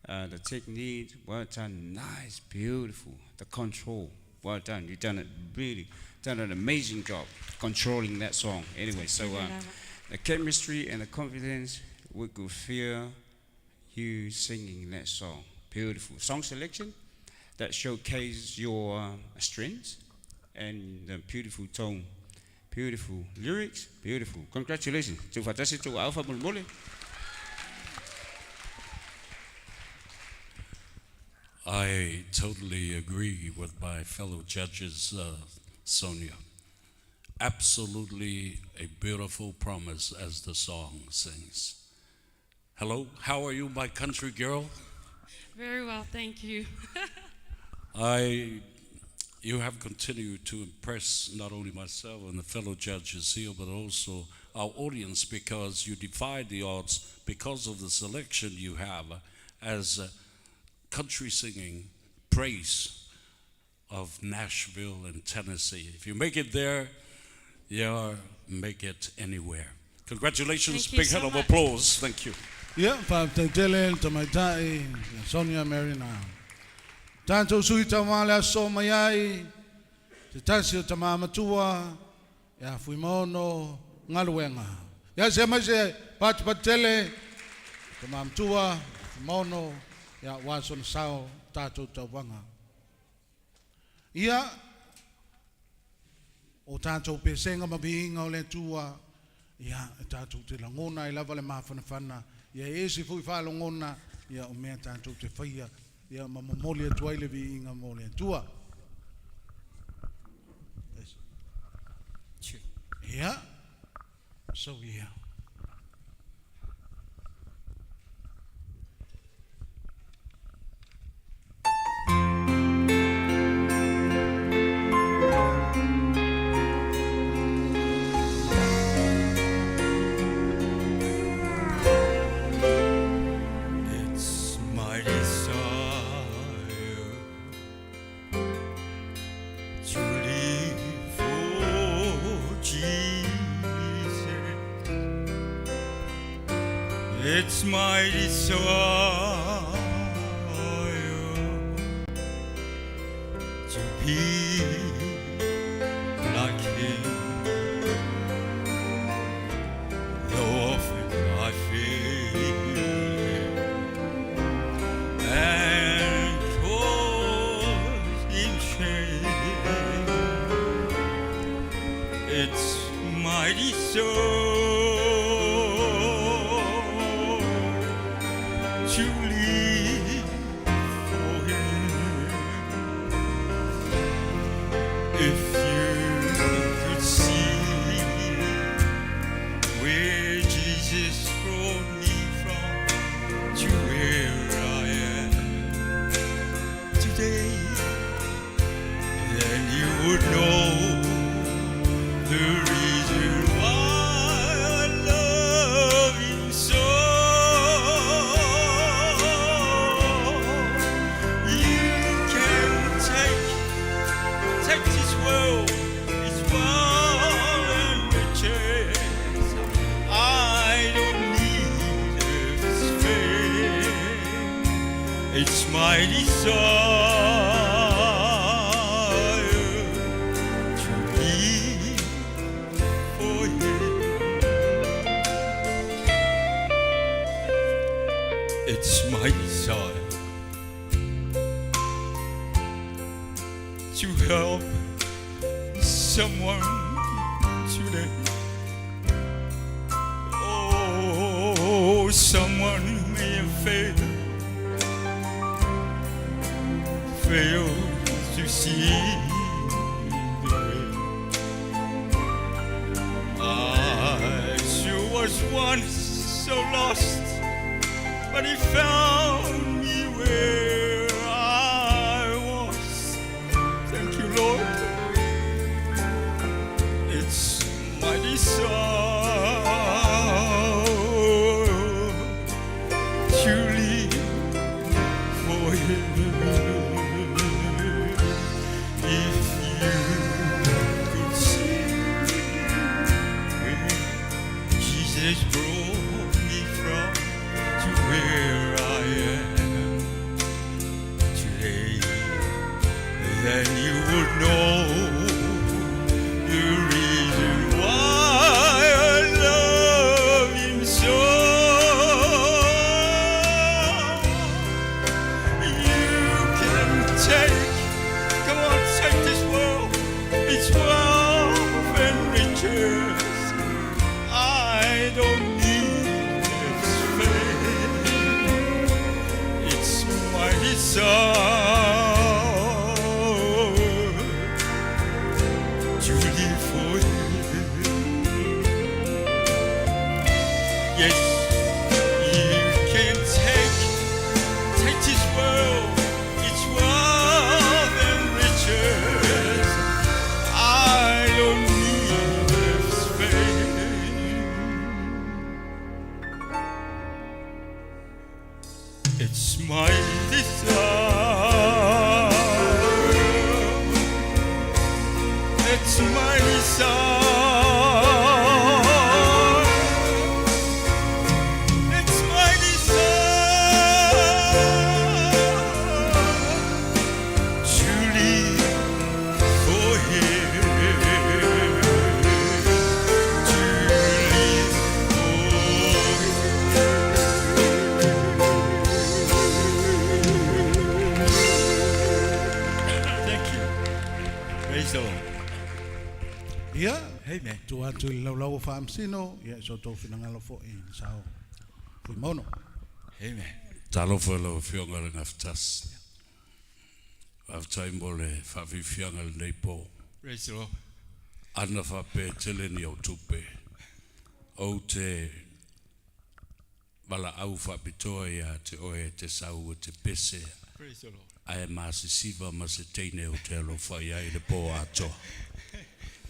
S4: the technique. Well done. Nice, beautiful. The control. Well done. You've done it really, done an amazing job controlling that song. Anyway, so the chemistry and the confidence, we could feel you singing that song. Beautiful song selection that showcases your strengths and the beautiful tone, beautiful lyrics, beautiful. Congratulations. Tufatasi tu alpha mulmule.
S5: I totally agree with my fellow judges, Sonia. Absolutely a beautiful promise, as the song sings. Hello, how are you, my country girl?
S7: Very well, thank you.
S5: I, you have continued to impress not only myself and the fellow judges here, but also our audience because you defied the odds because of the selection you have as country singing praise of Nashville and Tennessee. If you make it there, you make it anywhere. Congratulations,
S7: Thank you
S5: big
S7: so
S5: hand of
S7: much.
S5: applause. Thank you.
S2: Ia, faafetai tele le tamaitai ia Sonia Mary Na. Tatou sui taumā le aso mai ai, se tasi o tamā matua, ia Fuimaono Galuega. Ia se mai se patupatu tele, tamā matua, Fuimaono. Ia, aua sona sao tatou tauvaga. Ia, o tatou pesega ma viiga o le Atua, ia, e tatou te lagona ai lava le mafanafana, ia e ese foi faalogona, ia o mea tatou te faia, ia ma momoli atu ai le viiga mo le Atua. Ia, so ia.
S10: It's my desire to live for Jesus. It's my desire to be like Him. Though often I feel it and cause him shame. It's mighty so to live for him. If you could see where Jesus brought me from to where I am today, then you would know the reason why I love him so. You can take this world, its world and riches. I don't need its fame. It's my desire to live for Him. It's my desire to help someone today. Oh, someone may have failed to see the way. I sure was once so lost, but he found me where I was. Thank you, Lord. It's my desire to live for Him. If you could see where Jesus brought me from to where I am today, then you would know the reason why I love him so. You can take, come on, take this world, its wealth and riches. I don't need its fame. It's my desire Praise the Lord.
S2: Ia,
S10: Amen.
S2: tuu atu i le laulau a Faamasino, ia i so outou finagalo foi i le sao Fuimaono.
S10: Amen.
S5: Talofa i lau Afioga i le Gafatasi. Faafetai mo le faafiafiaga i lenei po.
S10: Praise the Lord.
S5: Ana faapea e tele ni au tupe, ou te valaau faapitoa ia te oe e te sau e te pese
S10: Praise the Lord.
S5: ae masisiva ma se teine ou te alofa i ai i le po atoa.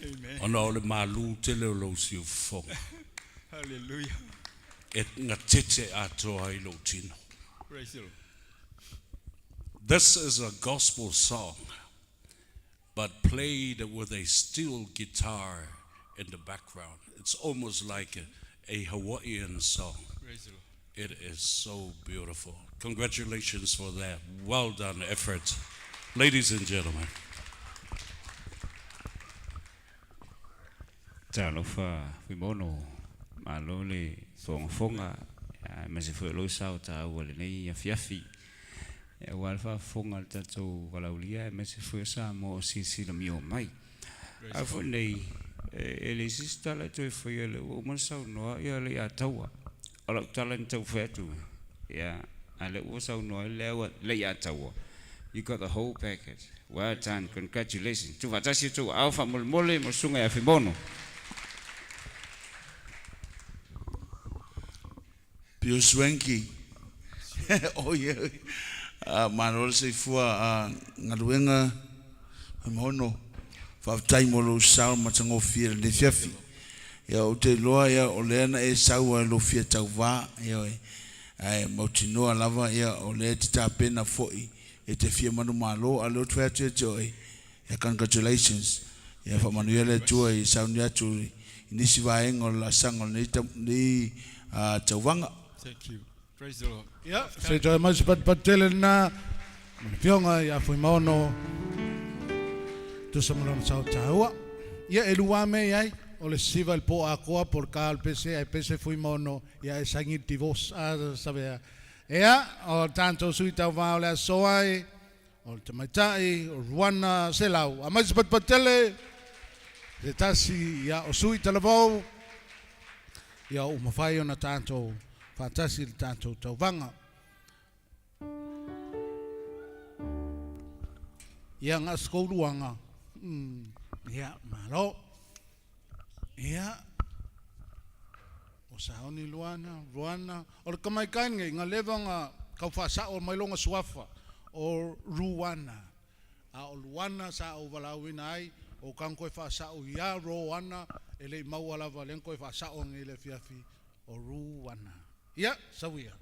S10: Amen.
S5: Ona o le malu tele o lou siufofoga.
S10: Hallelujah.
S5: E gatete atoa ai lou tino.
S10: Praise the Lord.
S5: This is a gospel song, but played with a steel guitar in the background. It's almost like a Hawaiian song.
S10: Praise the Lord.
S5: It is so beautiful. Congratulations for that. Well done effort, ladies and gentlemen.
S4: Talofa Fuimaono, malo le fogafoga, aemaise foi o lou sao taua i lenei afiafi. Aua le faafofoga a le tatou valaaulia aemaise foi o Samoa o silasila mio mai. A foi nei, e leai se isi tala e toe faia o lea ua uma ona saunoa le Iataua. O lau tala na taumafai atu, ia, a o lea ua saunoa ai le Iataua, you got the whole package. Well done, congratulations. Tuufaatasi outou aao faamolemole mo le susuga ia Fuimaono.
S3: Pio Swanky. Oh yeah. Malo le soifua a galuega Fuimaono. Faafetai mo lou sao matagofie i lenei fiafi. Ia ou te iloa ia o lea na e sau ai lou fia tauvā, ioe. Ae mautinoa lava ia o lea e te tapena foi e te fia manumalo a o lea ou te fai atu ia te oe, ia congratulations. Ia faamanuia le Atua i sauni atu i nisi vaega o le laasaga o lenei lenei tauvaga.
S10: Thank you. Praise the Lord.
S2: Ia, se i toe mai se patupatu tele lena ma le Afioga ia Fuimaono tusa ma lona sao taua. Ia, e lua mea i ai, o le siva i le po atoa po o le ka o le pese, ae pese Fuimaono, ia e saini le divorce. A savea. Ia, o le tatou sui tauva o le aso ai, o le tamaitai, o Ruana Selau. Aumai se patupatu tele, se tasi, ia, o sui talavou, ia ua mafai ona tatou faatasi i le tatou tauvaga. Ia, gaasikouluaga, ia, malo. Ia, o saoni Luana, Ruana, o le tamaitai lenei, na leva ona tau faasao mai lona suafa, o Ruana. A o Luana sa ou valaauina ai, o tau toe faasao ia Roana, e le i maua lava, lea na toe faasao nei i le afiafi, o Ruana. Ia, sau ia.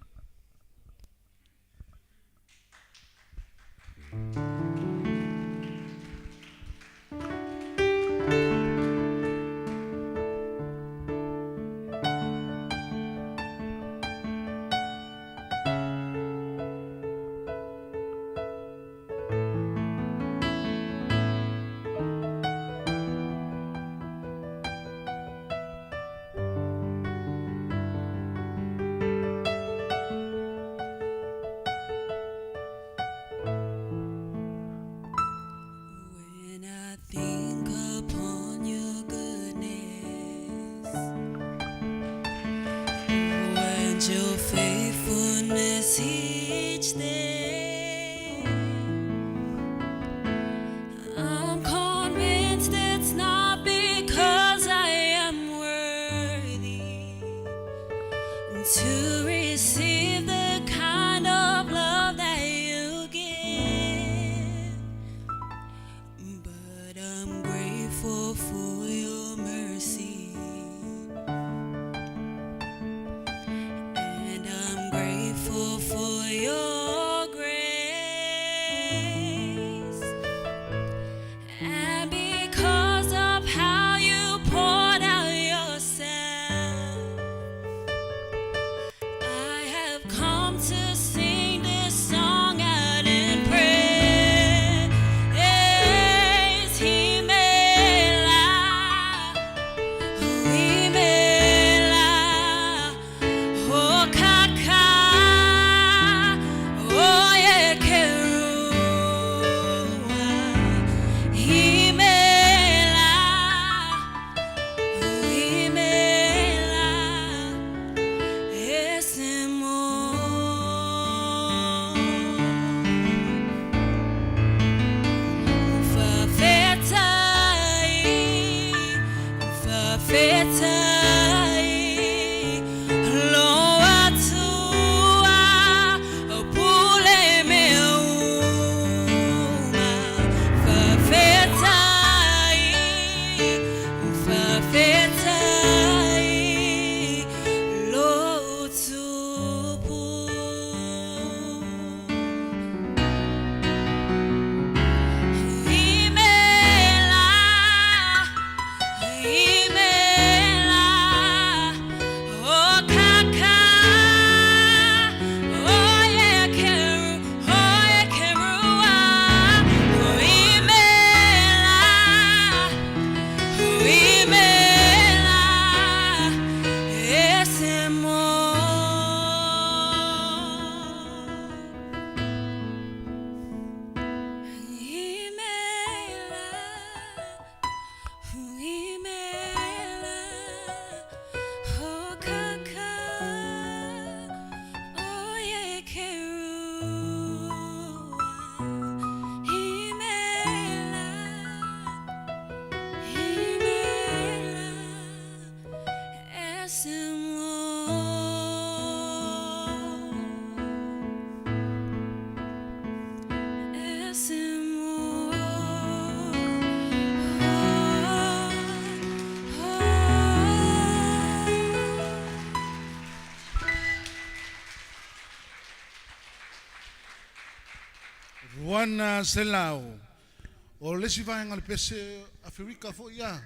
S2: Ruana Selau. O le isi vaega o le pese Aferika foi ia,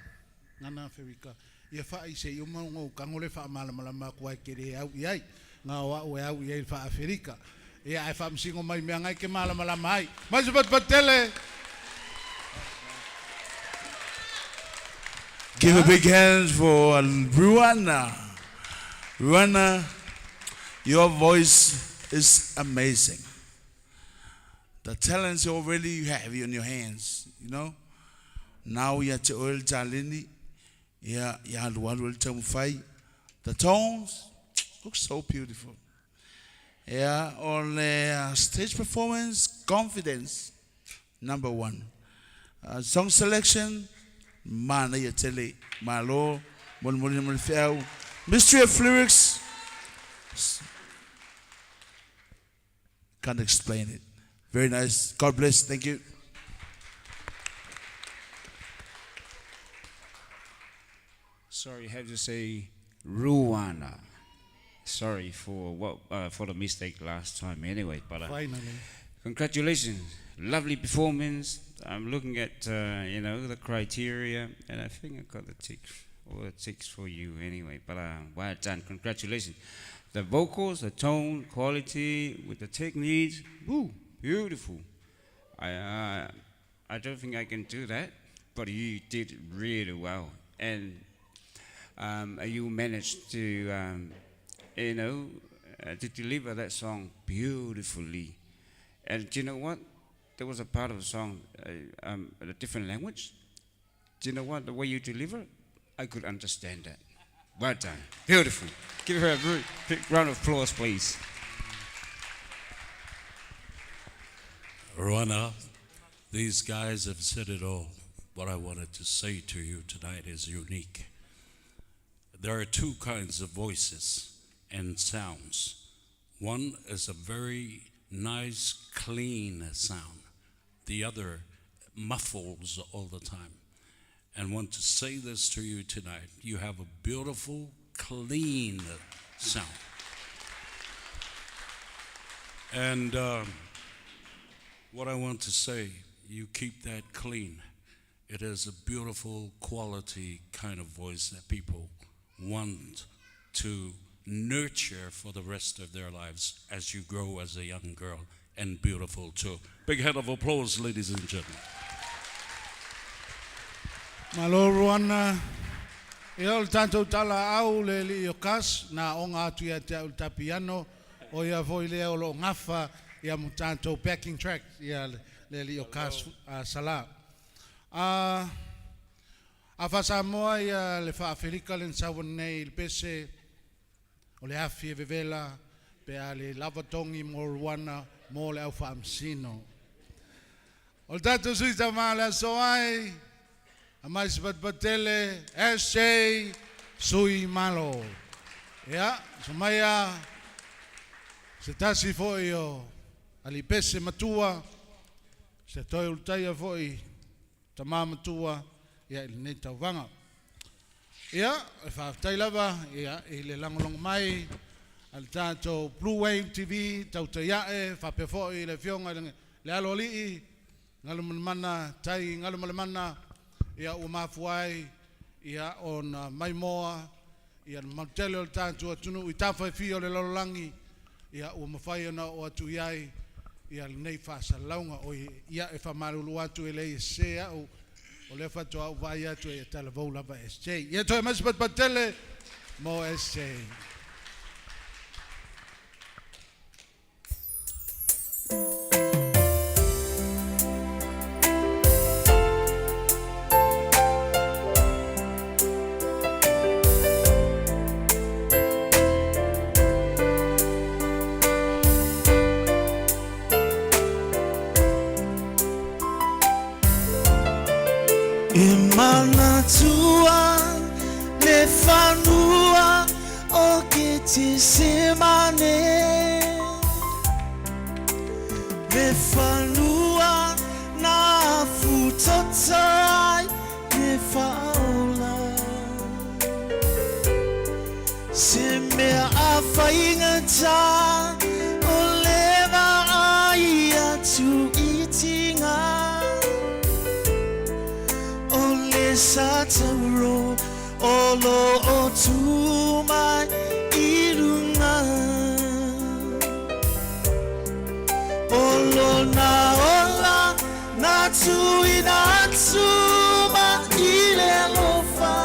S2: gana Aferika, ia faa'i se i uma ona ou tago lea e faamalamalama atu ai e te le au i ai, na o au e au i ai i le faa-Aferika. Ia ae faamasino mai i mea na e te malamalama ai. Mai se patupatutele!
S3: Give a big hand for Ruana. Ruana, your voice is amazing. The talents you already you have in your hands, you know. Now ia te oe le taleni, ia ia alualu ai le taumafai. The tones look so beautiful. Ia o le stage performance, confidence, number one. Song selection, manaia tele, malo, molimolina ma le feau. Mystery of lyrics, can't explain it. Very nice. God bless. Thank you.
S4: Sorry, have to say Ruana. Sorry for what for the mistake last time. Anyway, but
S2: Finally.
S4: congratulations, lovely performance. I'm looking at you know the criteria, and I think I got the tick, all the ticks for you anyway. But well done, congratulations. The vocals, the tone, quality with the techniques, woo, beautiful. I I don't think I can do that, but you did really well, and you managed to you know to deliver that song beautifully. And do you know what? There was a part of the song, a different language. Do you know what? The way you deliver, I could understand that. Well done. Beautiful. Give her a very big round of applause, please.
S5: Ruana, these guys have said it all. What I wanted to say to you tonight is unique. There are two kinds of voices and sounds. One is a very nice, clean sound. The other muffles all the time. And want to say this to you tonight. You have a beautiful, clean sound. And what I want to say, you keep that clean. It is a beautiful quality kind of voice that people want to nurture for the rest of their lives as you grow as a young girl, and beautiful too. Big hand of applause, ladies and gentlemen.
S2: Malo Ruana, ia o le tatou tala au le alii o Gus, na aoga atu ia te au i le ta piano, o ia foi lea o lo o gafa ia mo tatou backing track ia le alii o Gus Sala. A a faa-Samoa ia le faa-Aferika le na sau nei i le pese o le afi e vevela pe a le lava togi mo Ruana mo le au faamasino. O le tatou sui tauva o le aso ai, aumai se patupatele, SJ Sui Malo. Ia, so maia se tasi foi o alii pese matua, se toe ulutaia foi tama matua ia i lenei tauvaga. Ia, e faafetai lava ia i le lagolago mai a le tatou Blue Wave TV tautai ae faapea foi le afioga i le Aloalii Galumalemana Tai Galumalemana ia ua mafua ai ia ona maimoa ia le mamalu tele o le tatou atunuu i tafa e fia o le lalolagi ia ua mafai ona oo atu i ai ia lenei faasalalauga. Oi ia e faamalulu atu e leai e sese au o lea faatoa ou vaai atu e talavou lava SJ. Ia toe aumai se patupatu tele mo SJ.
S11: E manatua le fanua o Ketisemane, Le fanua na futota ai le faaola. Se mea a faigata o le vaai atu i tinga O le sa tauro o lo o tu mai i runga O lona ola na tuuina atu mai i le alofa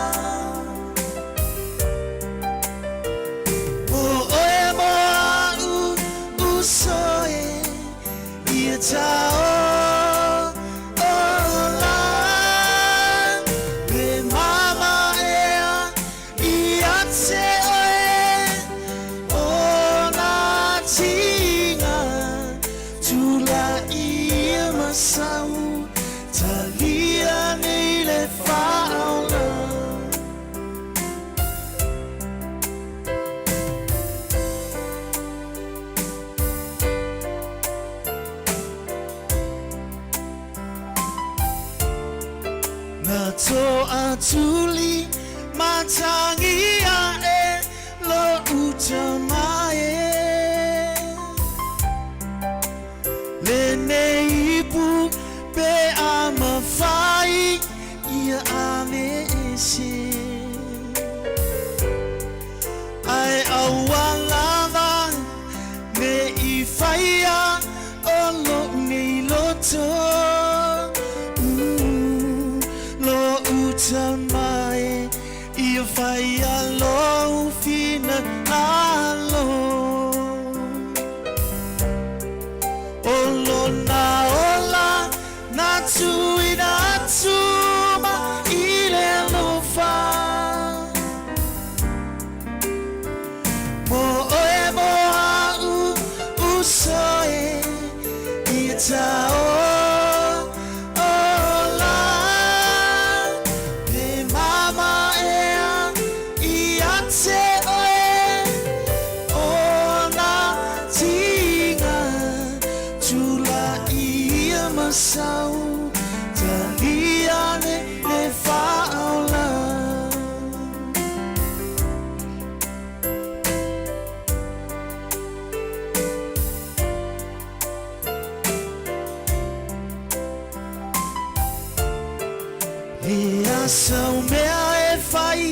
S11: Mo oe mo a'u uso e ia ta ola Le mamaea ia te oe o nā tiga Tulaia ma sau talia nei le faaola. Na toatuli matagi aʻe loʻu tama e Lenei ipu pe a mafai ia ave ese Ae aua lava ne i faia o loʻu nei loto Loʻu tama e ia faia lou finagalo O lona ola na tuuina atu mai i le alofa Mo oe mo a'u uso e ia ta ola Le mamaea ia te oe o nā tiga Tulaia ma sau talia nei le faaola. E a sau mea e fai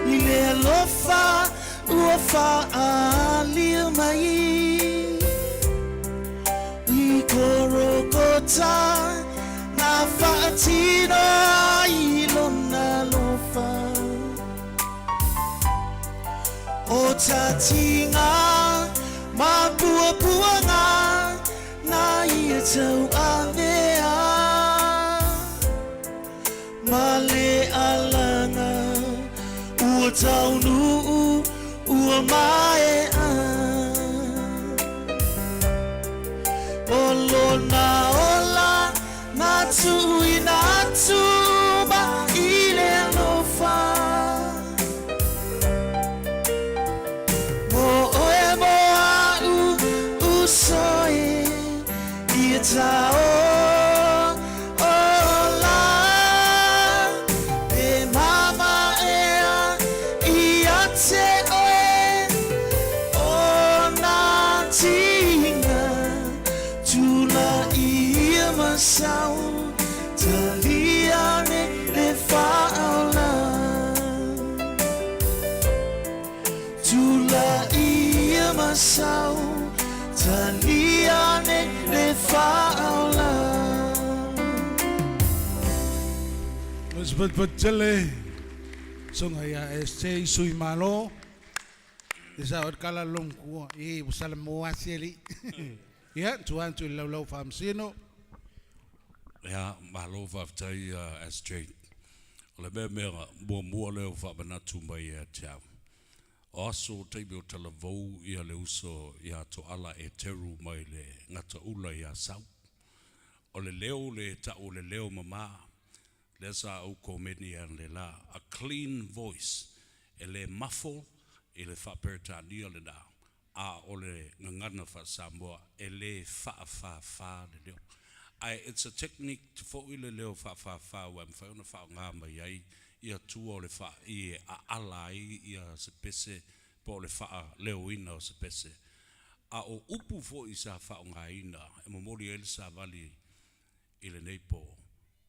S11: i le alofa ua faaalia mai I Korokota na faatino ai lona alofa O tatiga ma puapuaga na ia tauavea Ma le alaga ua taunuu ua maea O lona ola na tuuina atu mai i le alofa Mo oe mo a'u uso e ia ta ola Le mamaea ia te oe o nā tiga Tulaia ma sau talia nei le faaola Tulaia ma sau talia nei le faaola.
S2: Elizabeth Patele, susuga ia SJ Sui Malo, i sa o kala long kua i usala mo asieli. Ia, tuan tu lau lau faamasino.
S5: Ia, malo faafetai SJ. O le mea mea muamua lea ua faamanatu mai ia te au. O aso o taimi o talavou ia le uso ia Toala Eteru mai le Gataula ia Sau. O le leo le ta'u o le leo mamā, lea sa ou komeni analeila, a clean voice, e le muffle i le faa-Peretania lena, a o le gagana faa-Samoa e le faafāfā le leo. Ae it's a technique fo'i le leo faafāfā ua e mafai ona faaaogā mai ai ia tua o le faa'i e aala ai ia se pese po o le faaleoina o se pese. A o upu fo'i sa faaaogāina e momoli ai le savali. i lenei pō,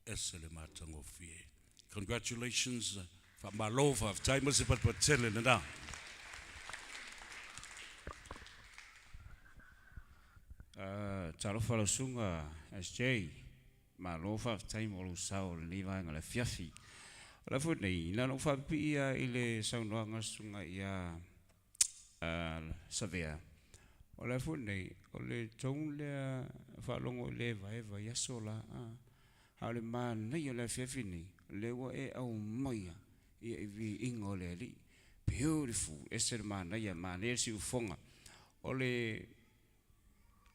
S5: ese le matagofie. Congratulations, faamalo, faafetai ma se patupatu tele lena.
S4: Talofa lau susuga SJ, malo faafetai mo lou sao i lenei vaega o le afiafi. O le a foi nei, na ona ou faapipii lava i le saunoaga a le susuga ia Savea, o le a foi nei, o le tone lea faalogo i le evaeva i aso la, a o le manaia o le afiafi nei, o lea ua e aumaia ia i viiga o le Alii. Beautiful, ese le manaia, manaia le siufofoga. O le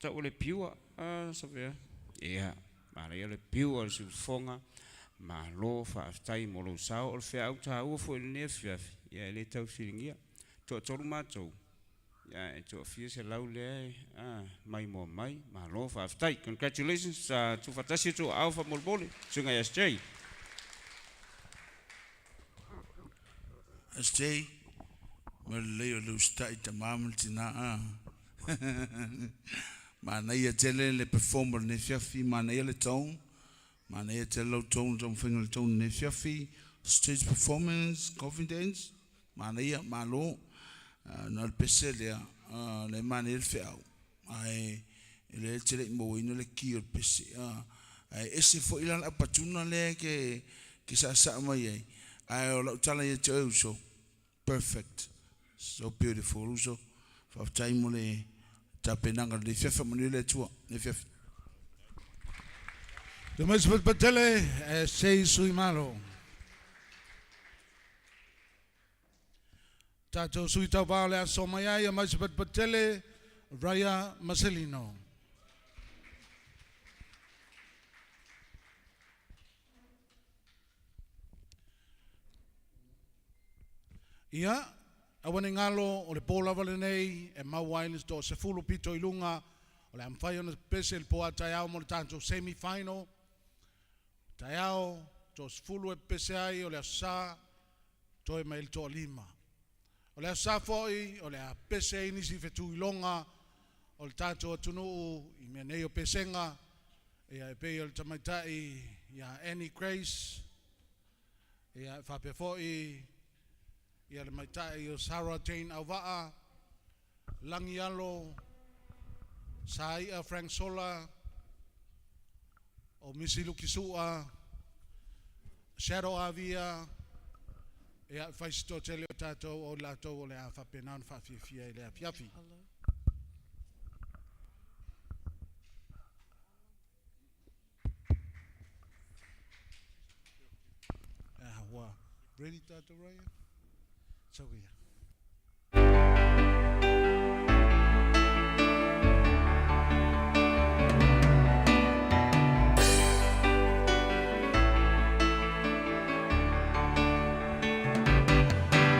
S4: tau o le pure, a Savea? Ia, manaia le pure o le siufofoga, malo faafetai mo lou sao. O le feau taua foi i lenei afiafi, ia e le tau fesiligia. Toatolu matou, ia e toafia selau lea e mai moa mai, malo faafetai. Congratulations, tuufaatasi o outou aao faamolemole, susuga ia SJ.
S3: SJ, ma le lelei o le usitai tama ma le tina a. Manaia tele le perform o lenei afiafi, manaia le tone, manaia tele lau tone, taumafaiga o le tone i lenei afiafi, stage performance, confidence, manaia, malo. Na o le pese lea, o lea e manaia le feau, ae o lea e te le i mauaina le key o le pese. Ae ese foi la le apatuna lea e te saasaa mai ai, ae o lau tala ia te oe uso, perfect, so beautiful uso. Faafetai mo le tapenaga o lenei afiafi, faamanuia le Atua lenei afiafi.
S2: Te mai patele e sei sui malo. Tātou sui tau vā o le aso mai ai, a mai se patele, Raya Marcelino. Ia, aua ne i galo o le pō lava lenei e maua ai le 20 pito i luga o le a mafai ona pese le pō a taeao mo le tatou semi final. Taeao 30 e pese ai o le aso Sa toe mai le 5. O le aso Sa foi o le a pese ai nisi fetuiloga o le tatou atunuu i mea nei o pesega, ia e pei o le tamaitai ia Annie Grace, ia e faapea foi ia le maitai o Sarah Jane Auvaa, Lagi Alo, Saia Frank Sola, o Misi Lukisua, Shadow Avia, ia e fai si toatele o tatou o latou o le a faapena ona faafiafia i le afiafi. Ah, ua ready tatou Ryan? So ia.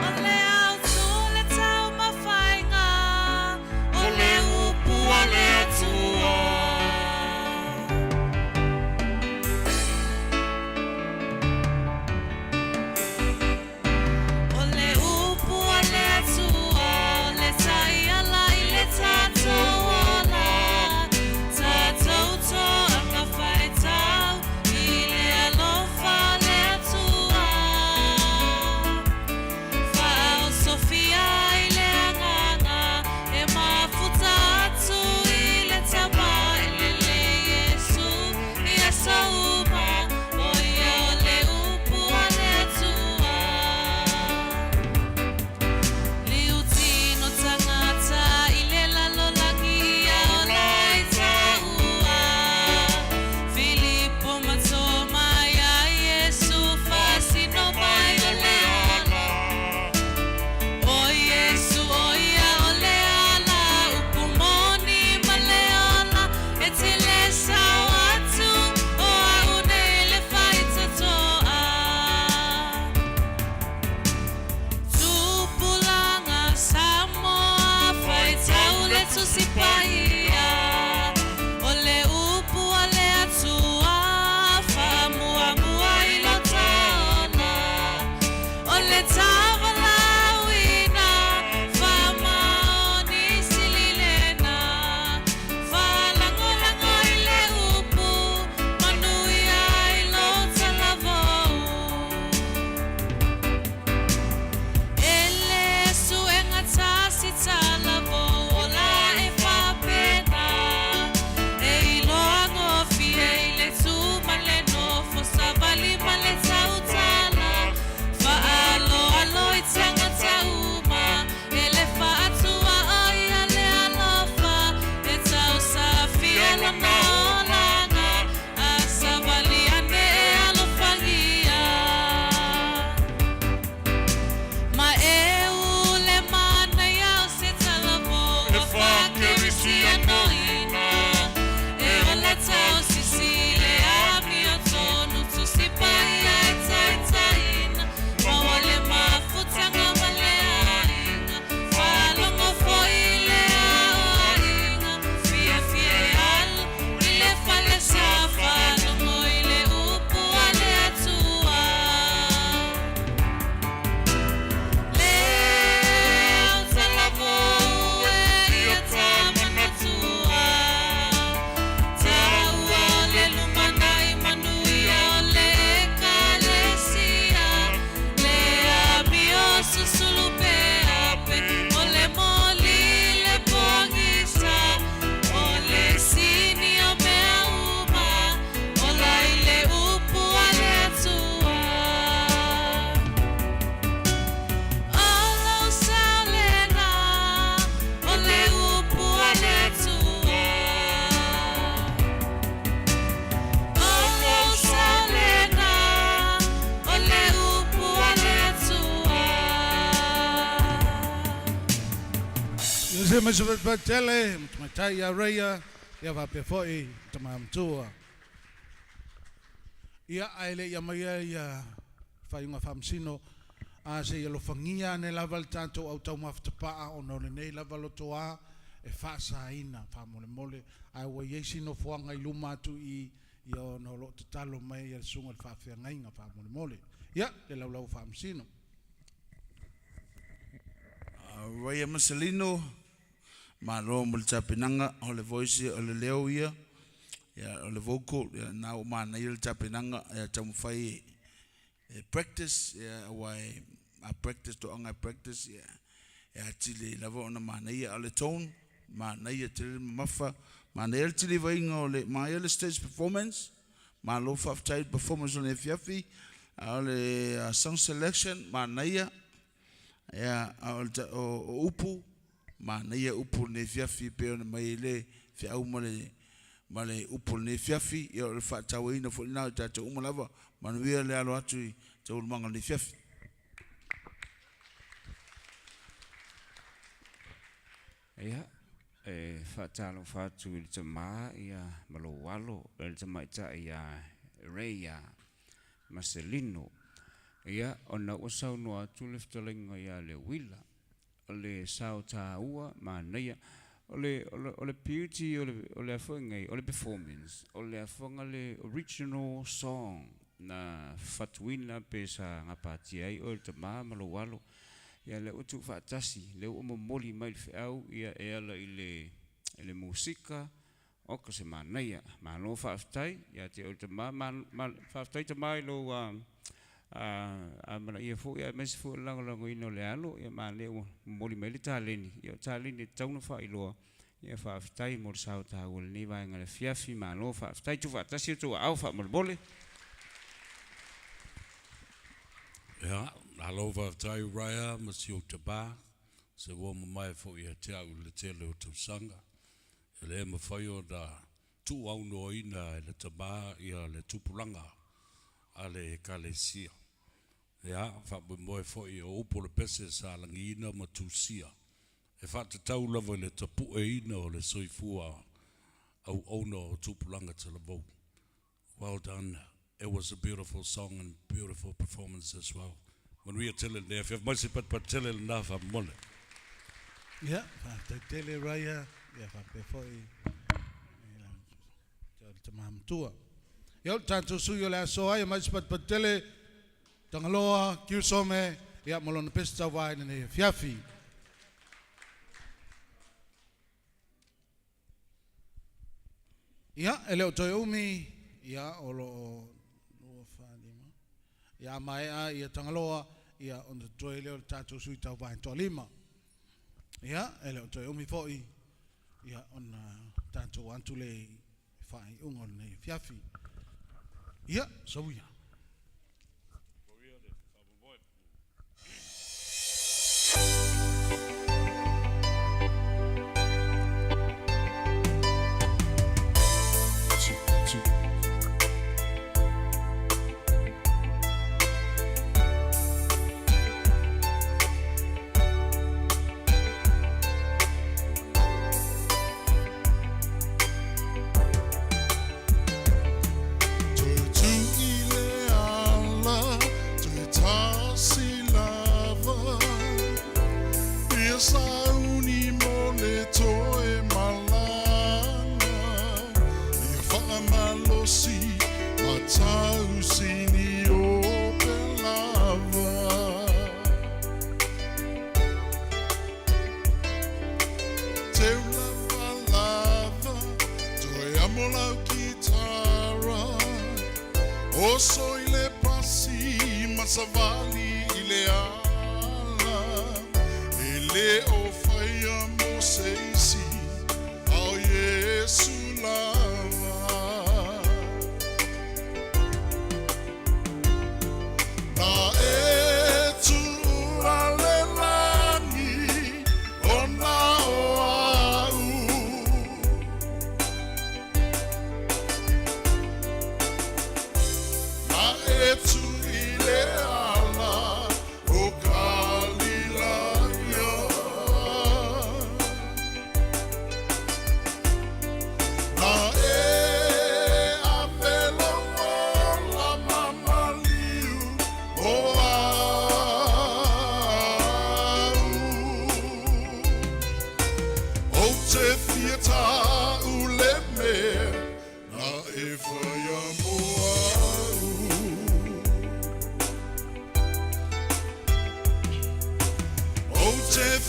S12: O le autu le taumafaiga, o le upu a le Atua. O le upu a
S2: faatasi ma se fatele, matamaitai ia Raya, ia faapea foi tama matua. Ia ae le ia maia ia faaiuga faamasino a se ia alofagia ane lava le tatou au taumafa ona o lenei lava lotoa e faasaina faamolemole ae ua iai si nofoaga i luma atu i ia ona o loo tatalo mai ia le susuga i le faafeagaiga faamolemole. Ia le laulau faamasino.
S3: Raya Marcelino, malo mo le tapenaga o le voice o le leo ia, ia o le vocal ia na o manaia le tapenaga ia taumafai e practice ia aua e a practice toaga e practice ia e atili lava ona manaia a o le tone manaia tele le mamafa manaia le tilivaiga o le manaia le stage performance malo faafetai i le performance o le afiafi a o le song selection manaia ia a o le o upu manaia upu o lenei afiafi e pei ona aumai ai le feau ma le ma le upu o lenei afiafi ia o le faatauaina foi lena o i tatou uma lava manuia le alo atu i taualumaga o lenei afiafi.
S4: Ia, e faatalofa atu i le tama ia ma lou alo le tamaitai ia Ray Marcelino. Ia, ona ua saunoa atu le fetalaiga ia Leuila, o le sao taua manaia. O le, o le, o le beauty o le, o le afoga o le performance, o le afoga le original song na fatuina pe sa gapatia ai oe le tama ma lou alo. Ia lea ua tuufaatasi, lea ua momoli mai le feau ia e ala i le, i le musika, oka se manaia. Malo faafetai ia te oe le tama, faafetai tama i lou a amanaia foi aemaise foi o le lagolagoina o le alo, ia ma lea ua momoli mai le taleni, ia o taleni e tatau ona faailoa, ia faafetai mo le sao taua i lenei vaega o le afiafi, malo faafetai, tuufaatasi o outou aao faamolemole.
S5: Ia, malo faafetai Raya ma si ou tama, se ua mamae foi ia te au i le tele o tausaga. E le mafai ona tuuaunoaina e le tama ia le tupulaga a le ekalesia. Ia, faamoemoe foi o upu o le pese sa lagiina ma tusia e faatatau lava i le tapueina o le soifua auauna o tupulaga talavou. Well done. It was a beautiful song and beautiful performance as well. Manuia tele lenei afiafi mai se patupatu tele lena faamolemole.
S2: Ia, faafetai tele Raya, ia faapea foi ia le tama matua. Ia o le tatou sui o le aso ai mai se patupatu tele Tagaloa Kiusome ia ma lona pese tauvā i lenei afiafi. Ia, e le o toe umi, ia o lo o 2, 4, 5, ia a maea ia Tagaloa, ia ona totoe lea o le tatou sui tauvā e toalima. Ia, e le o toe umi foi, ia ona tatou atu lea i faaiuga o lenei afiafi. Ia, soia.
S13: Two, two. Toe tū i le ala, toe tasi lava. Ia sauni mo le toe malaga. Ia faamalosi ma tausi ni ope lava. Teu lava lava, toe amo lau kitara. Oso i le pasi ma savali i le ala. E le o faia mo se isi, a o Iesu lava. Na e tuua le lagi ona o au. Na e tu i le ala o Kalilaia.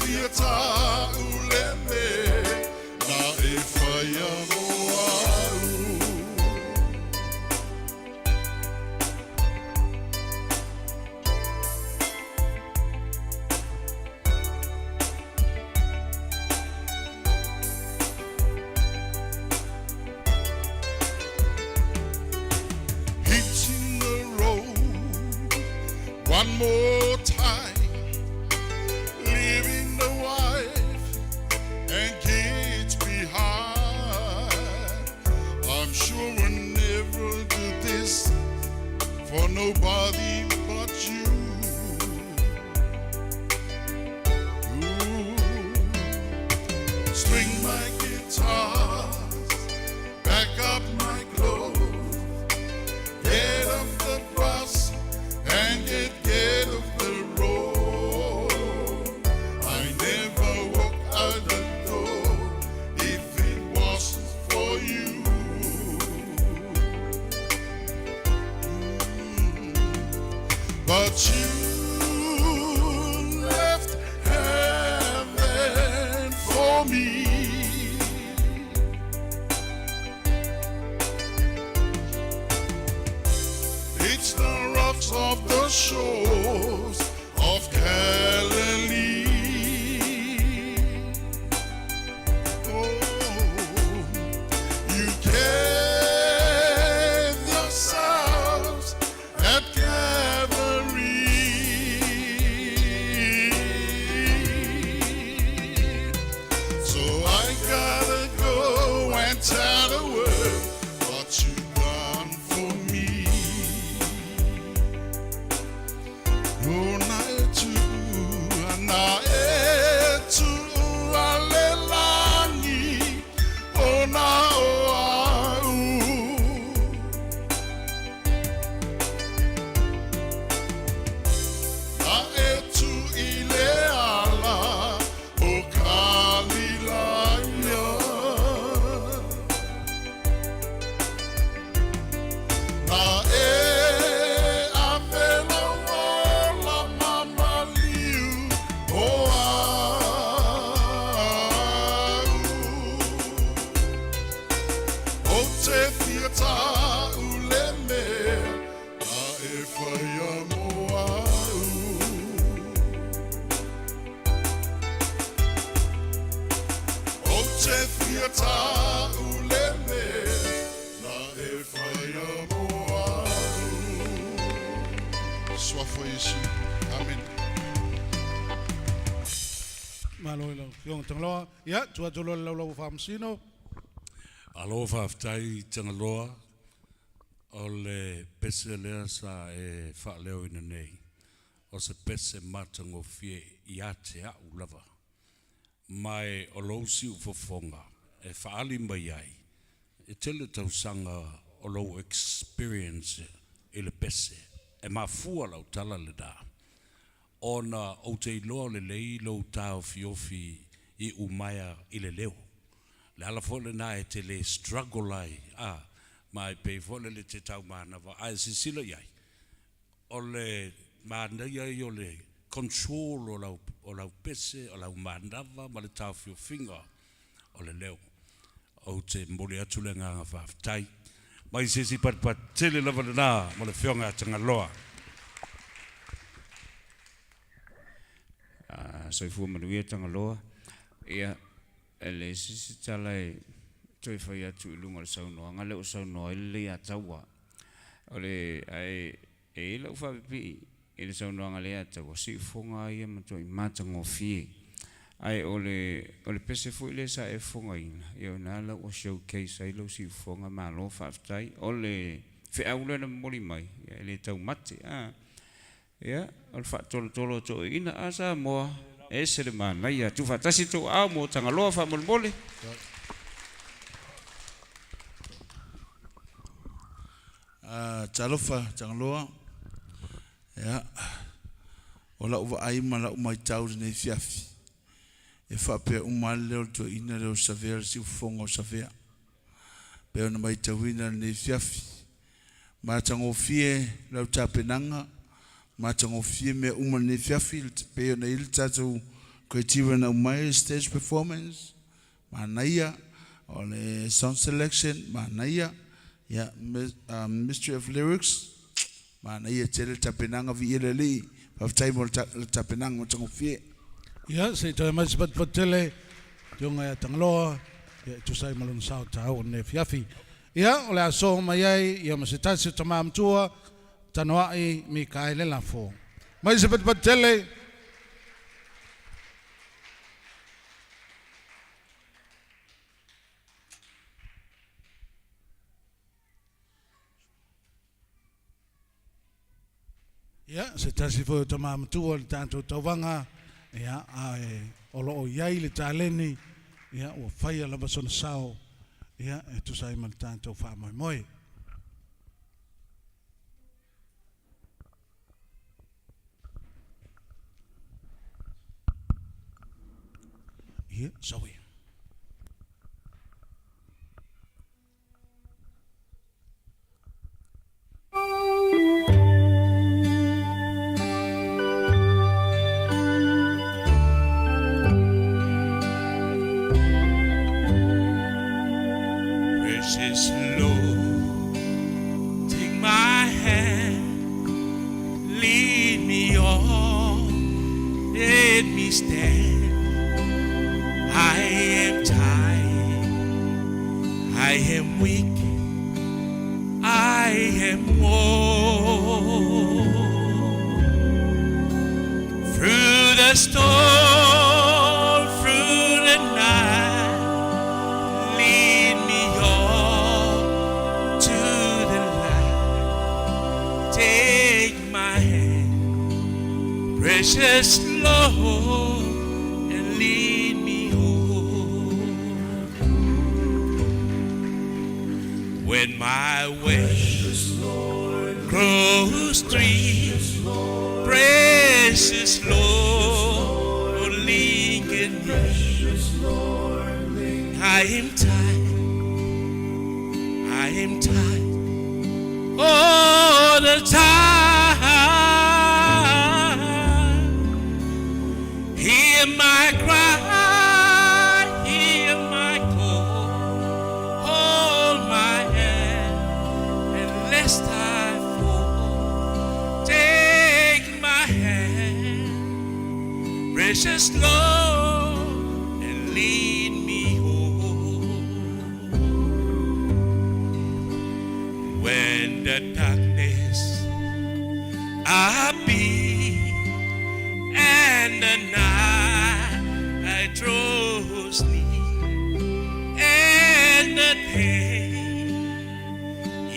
S13: fia ta'u le mea na e whaia mo au. Hitching the road one more time, leaving the wife and kids behind. I'm sure I never do this for nobody but you. Ooh. String my guitars, pack up my clothes, get off the bus and get off the road. I never walk out the door if it wasn't for you. But you left heaven for me. It's the rocks of the shores of Galilee. Oh, you gave yourselves at Calvary. So I gotta go and tell the world what you done for me. Oh, na e tu, na e tu alelani, o na o au. Na e tu i le ala o Kalilaia. Na e avela ola mamaliu o au. O te fia ta'u le mea na e whaia mo au. O te fia ta'u le mea na e whaia mo au. Soa fo Iesu. Amen.
S2: Malo i lau Fioga Tagaloa. Ia, tuu atu loa le laulau a Faamasino.
S5: Malo faafetai Tagaloa o le pese lea sa e faaleoina nei, o se pese matagofie ia te a'u lava. Ma e o lou siufofoga e faaali mai ai, e tele tausaga o lou experience i le pese. E mafua lau tala lenā, ona ou te iloa lelei lou taofiofi i umaea i le leo. Le ala foi lenā e te le struggle ai, a, ma e pei foi lele te taumanava, a e silasila i ai, o le manaia ia o le control o lau, o lau pese, o lau manava ma le taofiofiga o le leo. Ou te momoli atu le agaga faafetai. Mai se isi patupatu tele lava lena mo le Afioga ia Tagaloa.
S4: Soifua manuia Tagaloa. Ia, e leai se isi tala e toe fai atu i luga o le saunoaga lea ua saunoa ai le Leiataua. O le, ae e i ai lau faapipii i le saunoaga a Leiataua, siufofoga lava ia matuai matagofie. Ae o le, o le pese foi lea sa e fofogaina, ia o ina la ua showcase ai lou siufofoga, malo faafetai. O le feau lea na momoli mai, ia e le taumate, a. Ia, o le faatolotolo o toeaiina a Samoa, e ese le manaia. Tuufaatasi tou aao mo Tagaloa faamolemole.
S3: Talofa Tagaloa, ia, o lau vaai ma lau maitau i lenei afiafi, e faapea uma lava le leo o le toeaina lea o Savea, le siufofoga o Savea. Pei ona maitauina i lenei afiafi, matagofie lau tapenaga, matagofie mea uma i lenei afiafi, pei ona i ai le tatou. criteria na aumai stage performance manaia, o le song selection manaia, ia mystery of lyrics manaia tele le tapenaga viia le Alii. Faafetai mo le tapenaga matagofie.
S2: Ia, se i toe mai se patupatu tele, Afioga ia Tagaloa, ia e tusa ai ma lona sao taua i lenei afiafi. Ia, o le a soho mai ai ia ma se tasi o tama matua, Tanoai Mikaele Lafo. Mai se patupatu tele. Ia, se tasi foi o tama matua o le tatou tauvaga, ia, ae o lo o i ai le taleni, ia, ua faia lava sona sao, ia, e tusa ai ma le tatou faamoemoe. Ia, Zoe.
S10: Precious Lord, take my hand, lead me on, let me stand. I am tired, I am weak, I am worn. Through the storm, through the night, lead me on to the light. Take my hand, precious Lord, and lead me home. When my way grows dreary, precious Lord, lead me. I am tired, I am tired all the time. Hear my cry, hear my call, hold my hand, and lest I fall, take my hand, precious Lord, and lead me home. When the darkness I be and the night draws near and the day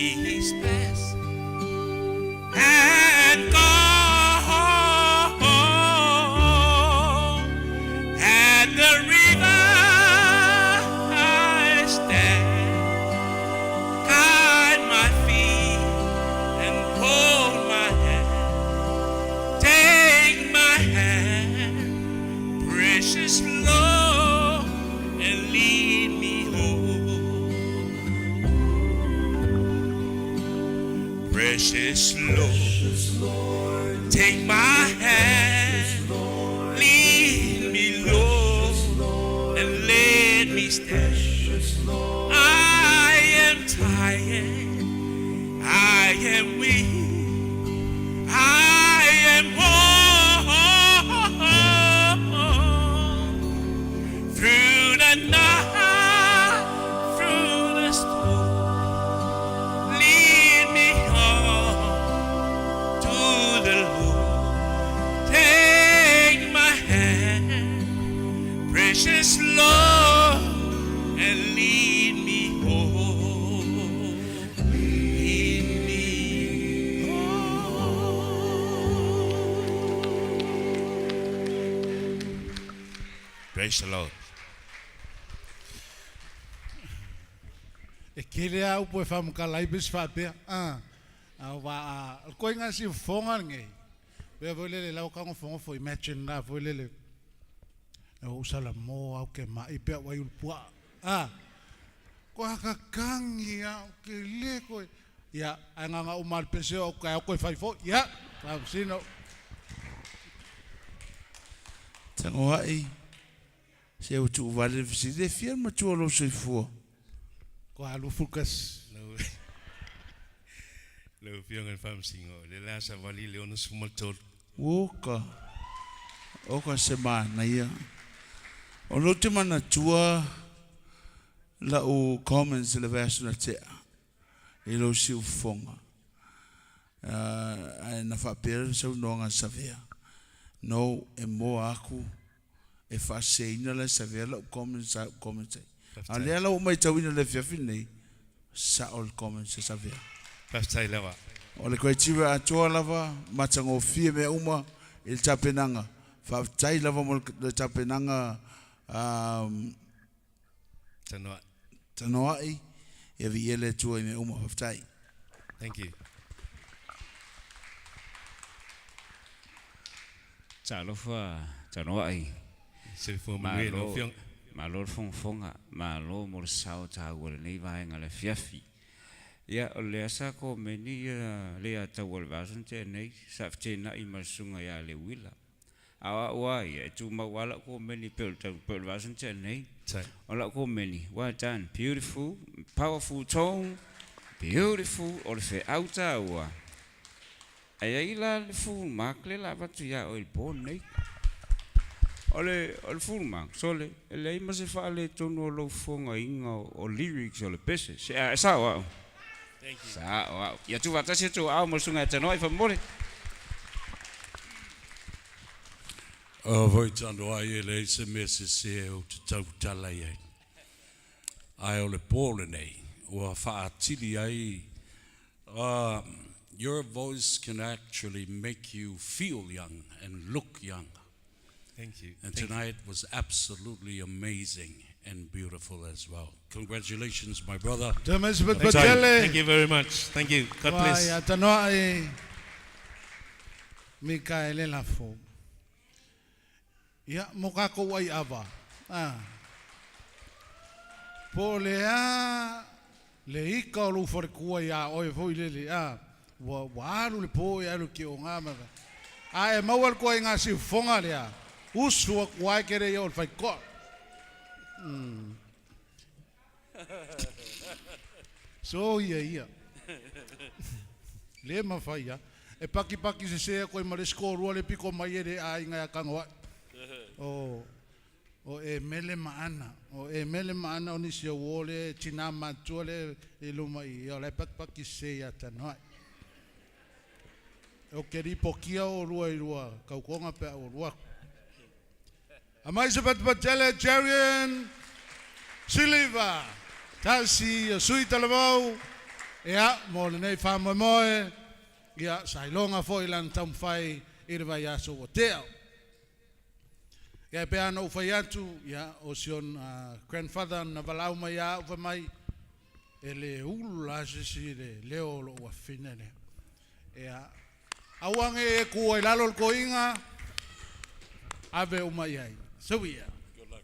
S10: is past and gone at the river I stand, guide my feet and hold my hand. Take my hand, precious Lord, and lead me home. Precious Lord, take my hand, lead me, Lord, and let me stand. I am tired, I am weak, I am worn. Through the night, through the storm, lead me on to the Lord. Take my hand, precious Lord, and lead me home. Lead me home. Praise the Lord.
S2: E kele a upu e whamukala ai pesi faapea. Ah, a wa a koe ngā si fonga nge. Pea foi lele lau kango fongo fo imagine la foi lele. E o usala mo au ke mai pea wai ulupua. Ah, ko hakakangi a ke le koe. Ia, ai ngā ngā umar pese o ka au koe whai fo. Ia, sino.
S3: Tagoai, se ua tuuvale le fesili, e fia le matua o lou soifua?
S2: Ko alu fukas.
S14: Lau Afioga i le Faamasino, o le la savali i le 63.
S3: Oka, oka se manaia. O lou te manatua lau comments i le vaiaso na tea i lou siufofoga. Ae na faapea le saunoaga a Savea, no e moa aku e faaseseina la e Savea lau comments sa au comments ai. A o lea la ua ou matauina i le afiafi lenei, sao le comments a Savea.
S14: Faafetai lava.
S3: O le criteria atoa lava, matagofie mea uma i le tapenaga. Faafetai lava mo le tapenaga
S14: Tanoai.
S3: Tanoai, ia viia le Atua i mea uma. Faafetai.
S14: Thank you.
S4: Talofa Tanoai.
S14: Soifua manuia lau Afioga.
S4: Malo le fogafoga, malo mo le sao taua i lenei vaega o le afiafi. Ia, o lea sa komeni ia le ataua o le vaiaso na tea nei, sa fetenai ma le susuga ia Leuila. A o au lava ia, e tumau lava lau komeni pei o le pei o le vaiaso na tea nei. O lau komeni, well done, beautiful, powerful tone, beautiful, o le feau taua. Ae i ai la le full mark lea o le a avatu ia oe i le po lenei. O le, o le full mark, sole, e leai ma se faaletonu o lou fofogaina o lyrics o le pese. Se, a, e sao au? Sao au. Ia tuufaatasi atu o au ma le Susuga ia Tanoai faamolemole.
S5: Oh foi Tanoai e leai se mea sese ou te tautala i ai. Ae o le po lenei ua faaatili ai Your voice can actually make you feel young and look young.
S14: Thank you.
S5: And
S14: Thank
S5: tonight was absolutely amazing and beautiful as well. Congratulations, my brother.
S2: Thank you.
S14: Thank you very much. Thank you. God bless.
S2: Ia Tanoai Mikaele Lafo. Ia, mo kākou ai ava. A. Po o le a le ika o lou falekua iā oe foi lele, a, ua, ua alu le po e alu ki o ngā ma, a e maua le koa i ngā siufofoga lea, usu aku ai ke le ia o le faikoa. So ia ia. Le mafai a. E pakipaki sese aku ai ma le isi toalua le pito mai e le aiga ia Tagoai. O o Emele ma Ana. O Emele ma Ana o nisi o uo le tina matutua le i luma i i, o la e pakipaki sese ia Tanoai. O ke lipotia o lua i lua kaukoga pe a ua alu aku. Aumai se patupatele Jarian Siliva, tasi o sui talavou, ia, mo lenei faamoemoe, ia, sa iloga foi lana taumafai i le vaiaso ua tea. Ia, e pei lava ona ou fai atu, ia, o si ona grandfather na valaau mai ia au fai mai, e le ulu la se isi i le leo o lou afafine lea. Ia, aua ne i e ku ai lalo le toeaina, ave uma i ai. So ia.
S5: Good luck.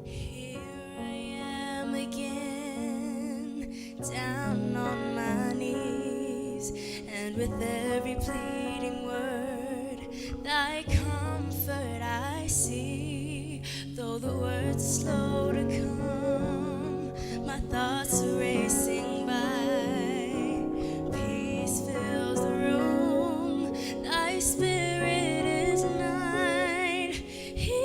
S12: Here I am again, down on my knees, and with every pleading word, thy comfort I see. Though the words are slow to come, my thoughts are racing by. Peace fills the room, thy spirit is nigh. He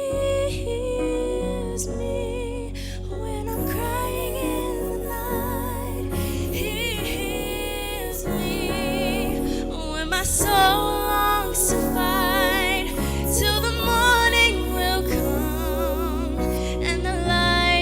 S12: hears me when I'm crying in the night. He hears me when my soul longs to fight till the morning will come and the light.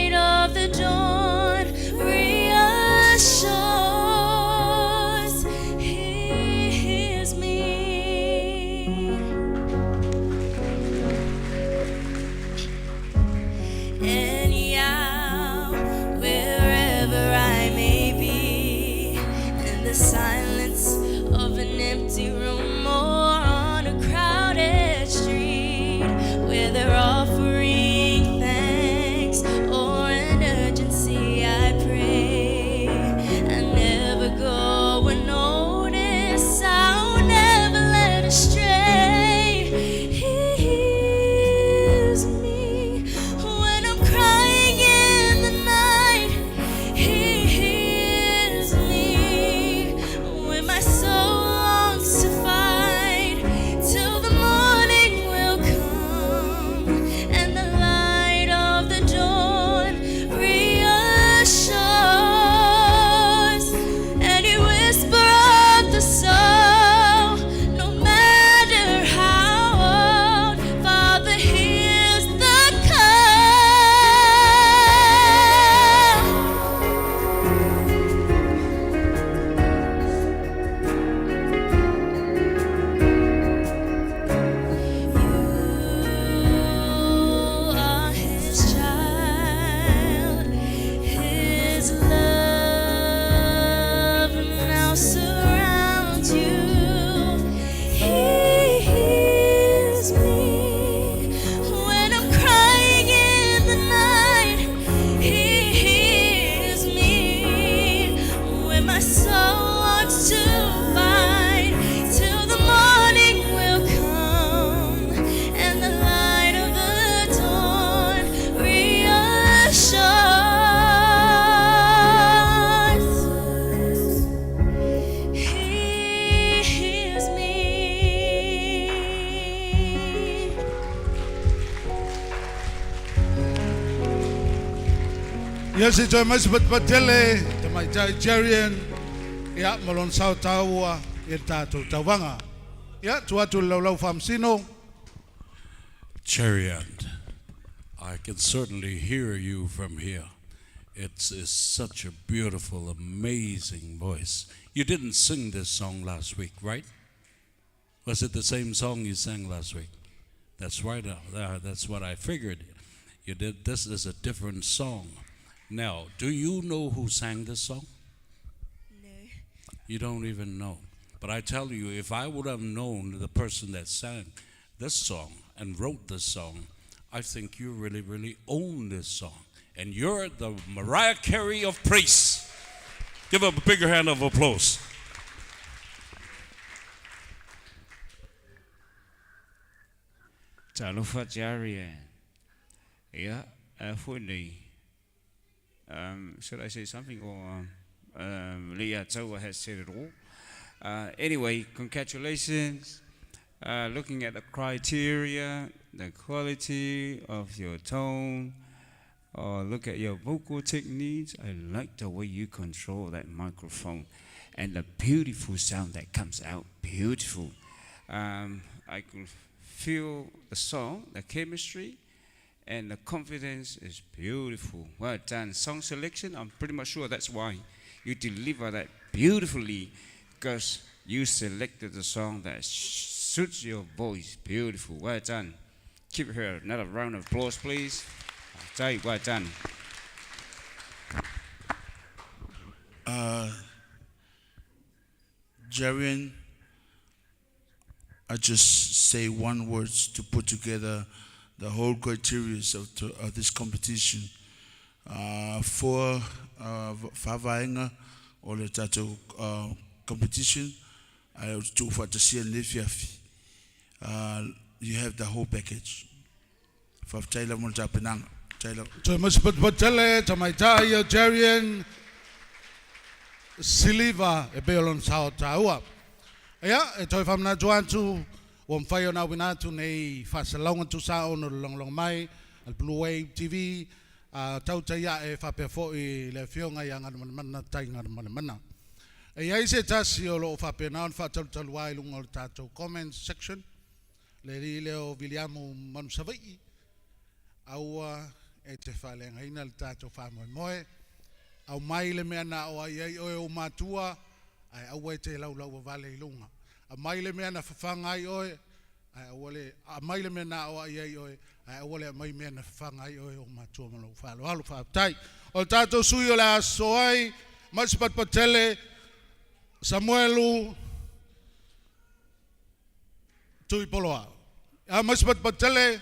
S2: Ia se i toe mai se patupatele tamaitai Jerian ia ma lona sao taua i le tatou tauvaga. Ia tuu atu i le laulau faamasino.
S5: Cherian, I can certainly hear you from here. It's, it's such a beautiful, amazing voice. You didn't sing this song last week, right? Was it the same song you sang last week? That's right. That's what I figured. You did. This is a different song. Now, do you know who sang this song?
S9: No.
S5: You don't even know. But I tell you, if I would have known the person that sang this song and wrote this song, I think you really, really own this song. And you're the Mariah Carey of priests. Give up a bigger hand of applause.
S4: Talofa Jarian. Ia, a foi nei. Should I say something or Leah Taua has said it all? Anyway, congratulations. Looking at the criteria, the quality of your tone, look at your vocal techniques. I like the way you control that microphone and the beautiful sound that comes out. Beautiful. I could feel the song, the chemistry, and the confidence is beautiful. Well done. Song selection, I'm pretty much sure that's why you deliver that beautifully because you selected the song that suits your voice. Beautiful. Well done. Give her another round of applause, please. Jai, well done.
S3: Jarian, I just say one word to put together the whole criteria of this competition. For Favaenga o le tatou competition, ae ou te tuufaatasia i lenei afiafi. You have the whole package. Faafetai lava mo le tapenaga. Faafetai lava.
S2: Toe mai se patupatele tamaitai o Jerian Siliva e pei o lona sao taua. Ia, e toe faamanatu atu, ua mafai ona auina atu nei faasalalauga tusa ona o le lagolago mai a le Blue Wave TV, a tautai ae faapea foi le Afioga ia Galumalemana Tai Galumalemana. E i ai se tasi o lo o faapena ona faatalutalu i luga o le tatou comment section, le alii lea o Viliamu Manusavaii, aua e te faaleagaina le tatou faamoemoe, aumai le mea na aoai ai oe ou matua, ae aua e te laulauavale i luga. Aumai le mea na fafaga ai oe, ae aua le aumai le mea na aoai ai oe, ae aua le aumai mea na fafaga ai oe ou matua ma lou faaaloalo. Faafetai. O le tatou sui o le aso ai, mai se patupatele, Samuelu Tuipoloa. A mai se patupatele.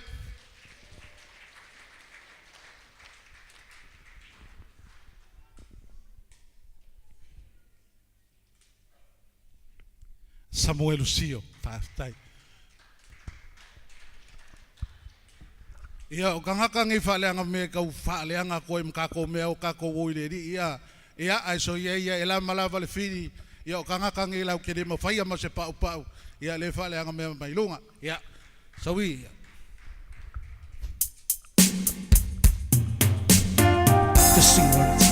S2: Samuelu Sio, faafetai. Ia, o kangaka nei faaleaga me kau faaleaga koe ma kākou mea o kākou o i le alii ia. Ia, ae so ia ia e lama lava le fili. Ia, o kangaka nei lau ke le mawhaia ma se pau pau. Ia, le faaleaga mea mai lunga. Ia, saui.
S1: Just sing words.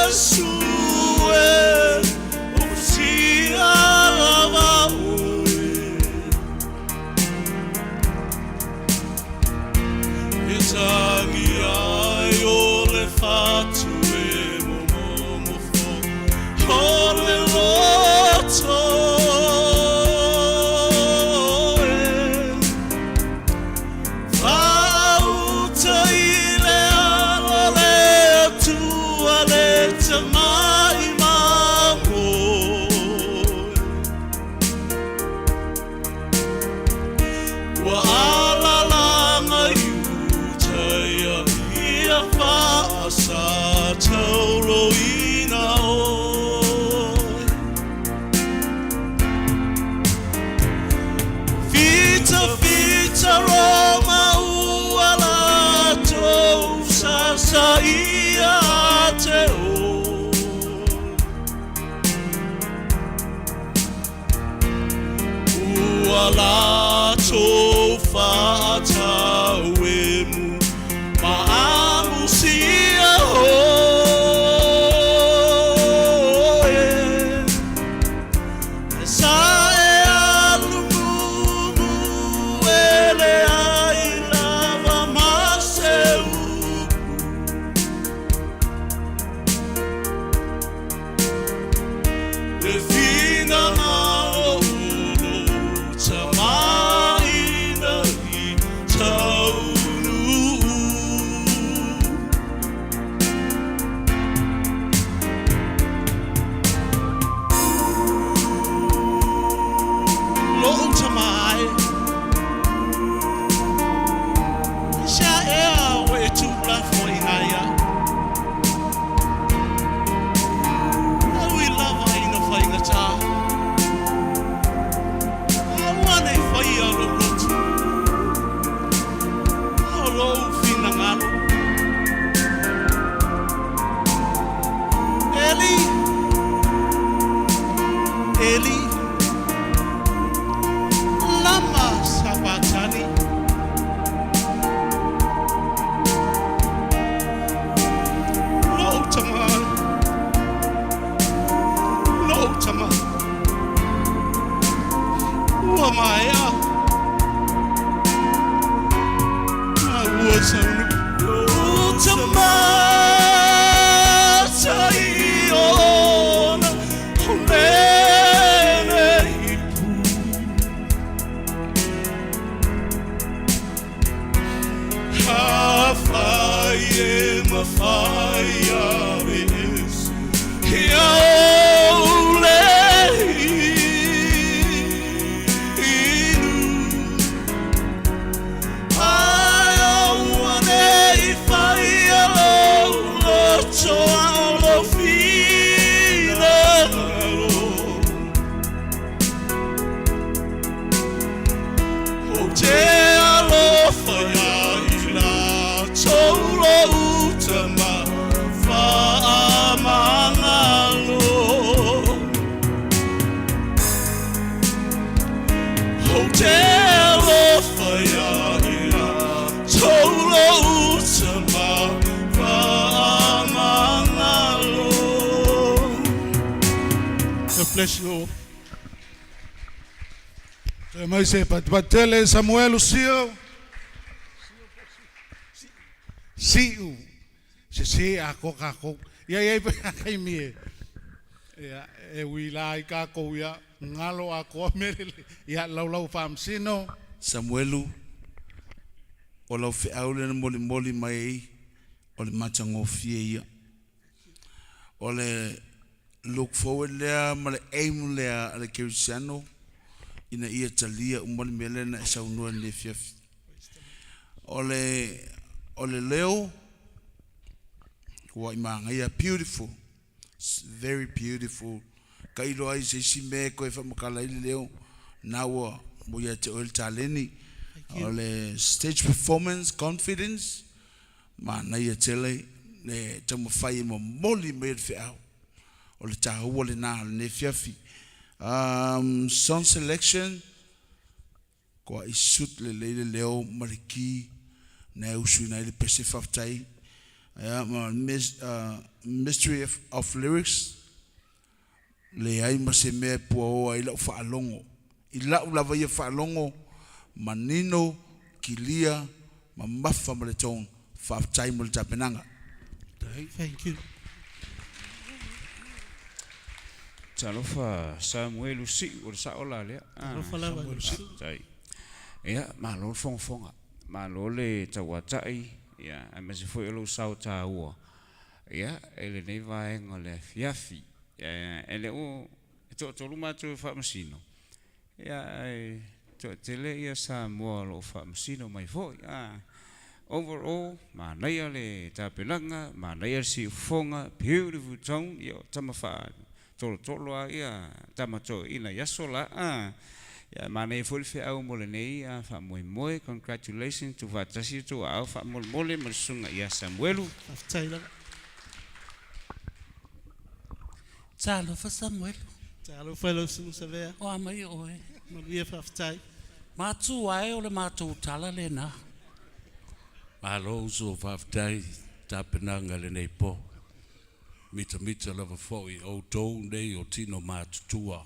S11: Yesu e o sia lava oe E tangi ai o le fatu e momomofo O le loto e Fauta i le alo le atua le tamai mamoe Ua alalanga i uta ia ia whaasa tauro ina
S6: latou fa'atauemu ma amusia oe. Ae sa e alu mumu e leai lava ma se upu. Le finagalo o lou tama ina i taunuu. Lou tama e, aisea ea ua e tuulafoaiina ai au? E ui lava ina faigata, aua ne i faia lou loto a o lou finagalo. Eli, Eli, lama sabatani? Lou tama, lou tama, ua maea ma ua taunuu. Lou tama sa i ona o lenei ipu. Afai e mafai aveese ia ou le inu, ae aua ne i faia lou loto a o lou finagalo. Ou te alofa ia i latou lou tama fa'amagalo. Ou te alofa ia i latou lou tama fa'amagalo. God bless you all.
S2: Toe mai se patupatele Samuelu Sio. Siu. Se se a ko ka ko. Ia ia pe kai mie. Ia e ui la i ka ko ia ngalo a ko melele. Ia lau lau faamasino.
S3: Samuelu, o lau feau lea na molimoli mai ai, o le matagofie ia. O le look forward lea ma le aim lea a le kerisiano ina ia talia uma le mea lea na e saunoa i lenei afiafi. O le, o le leo, ua i magaia, beautiful, it's very beautiful. Tailo ai se isi mea e toe faamatala ai le leo, na ua mo ia te oe le taleni. O le stage performance, confidence, manaia tele le taumafai e momoli mai le feau. O le taua lena o lenei afiafi. Song selection, kua i suit lelei le leo ma le key na e usuina ai le pese faafetai. Ia ma mystery of lyrics, leai ma se mea e puaoa ai lau faalogo. I lau lava ia faalogo, manino, kilia, mamafa ma le tone. Faafetai mo le tapenaga.
S1: Thank you.
S4: Talofa Samuelu Siu o le sao la lea.
S1: Talofa lava.
S4: Faafetai. Ia, malo le fogafoga. Malo le tauatai, ia, aemaise foi o lou sao taua, ia, i lenei vaega o le afiafi. Ia, e le o e toatolu matou e faamasino, ia, ae toatele ia Samoa o lo o faamasino mai foi. Ah, overall, manaia le tapenaga, manaia le siufofoga, beautiful tone, ia, o tama faa tolotolo a ia tama toeaina i aso la. Ah, ia, manaia foi le feau mo lenei faamoemoe. Congratulations, tuufaatasi o outou aao faamolemole ma le susuga ia Samuelu.
S1: Faafetai lava. Talofa Samuelu.
S15: Talofa i lau susuga Savea.
S1: O a mai oe.
S15: Manuia faafetai.
S5: Matua e o le matou tala lena. Malo uso faafetai tapenaga i lenei po. Mitamita lava foi outou nei o tino matutua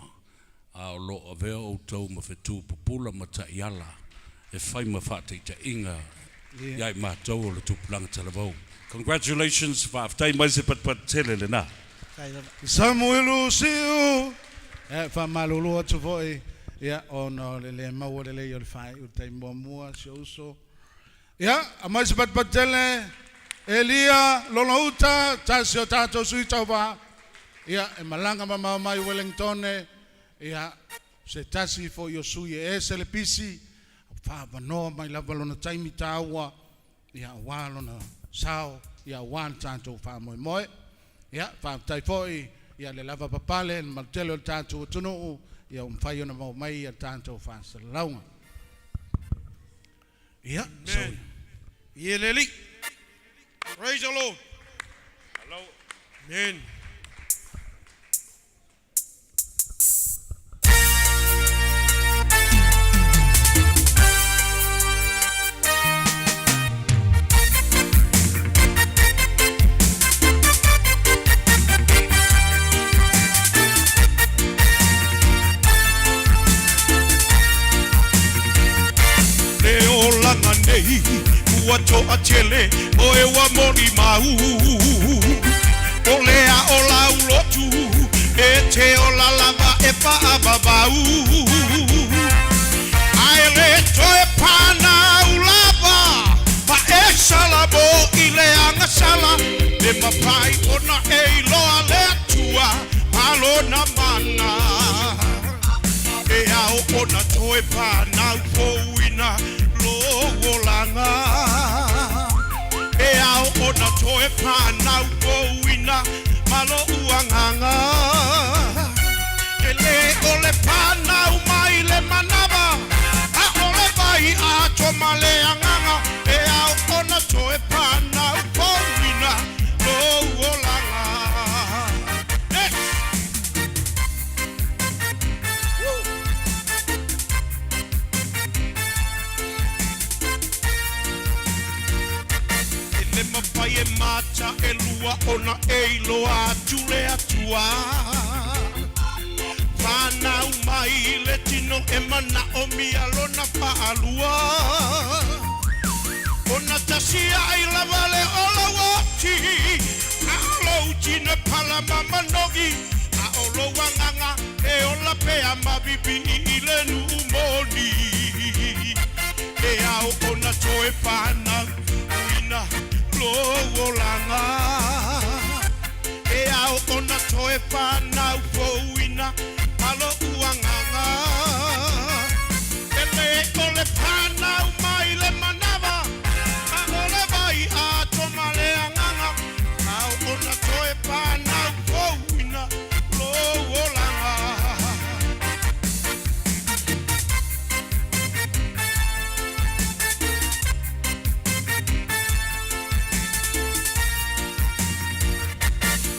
S5: a o lo o avea outou ma fetu pupula ma taiala e fai ma faataitaiga ia i matou o le tupulaga talavou. Congratulations, faafetai mai se patupatu tele lena.
S2: Samuelu Siu, e faamalulu atu foi, ia, ona o le le maua lelei o le faaiu i le taimi muamua, si ou uso. Ia, aumai se patupatu tele, Elia Lolouta, tasi o tatou sui tauva, ia, e malaga mamao mai Wellingtone, ia, se tasi foi o sui e ese le pisi, faaavanoa mai lava lona taimi taua, ia, aua lona sao, ia, aua le tatou faamoemoe. Ia, faafetai foi ia le lavapapale ma le tele o le tatou atunuu, ia ua mafai ona maua mai a tatou faasalalauga. Ia,
S14: Amen. Ie le Alii. Praise the Lord.
S4: Hello.
S14: Amen. Le olaga nei ua toatele o e ua molimau o le a o lau lotu e te ola lava e faavavau ae le toe panau lava pa e sala mo i le agasala le mafai ona e iloa le Atua ma lona mana e ao ona toe fanau fouina lou olaga e ao ona toe fanau fouina ma lou agaga e le o le fanau mai le manava a o le vai atoa ma le agaga e ao ona toe fanau fouina lou olaga. Yes! Woo! E le mafai e mata e lua ona e iloa atu le Atua. Fanau mai le tino e manaomia lona faalua. Ona tasi ai lava le ola oti. A o lou tino e pala ma manogi. A o lou agaga e ola pea ma vivii i le nuu moni. E ao ona toe fanau uina lou olaga. E ao ona toe fanau fouina ma lou agaga. E le o le fanau mai le manava, a o le vai atoa ma le agaga. Ao ona toe fanau fouina lou olaga.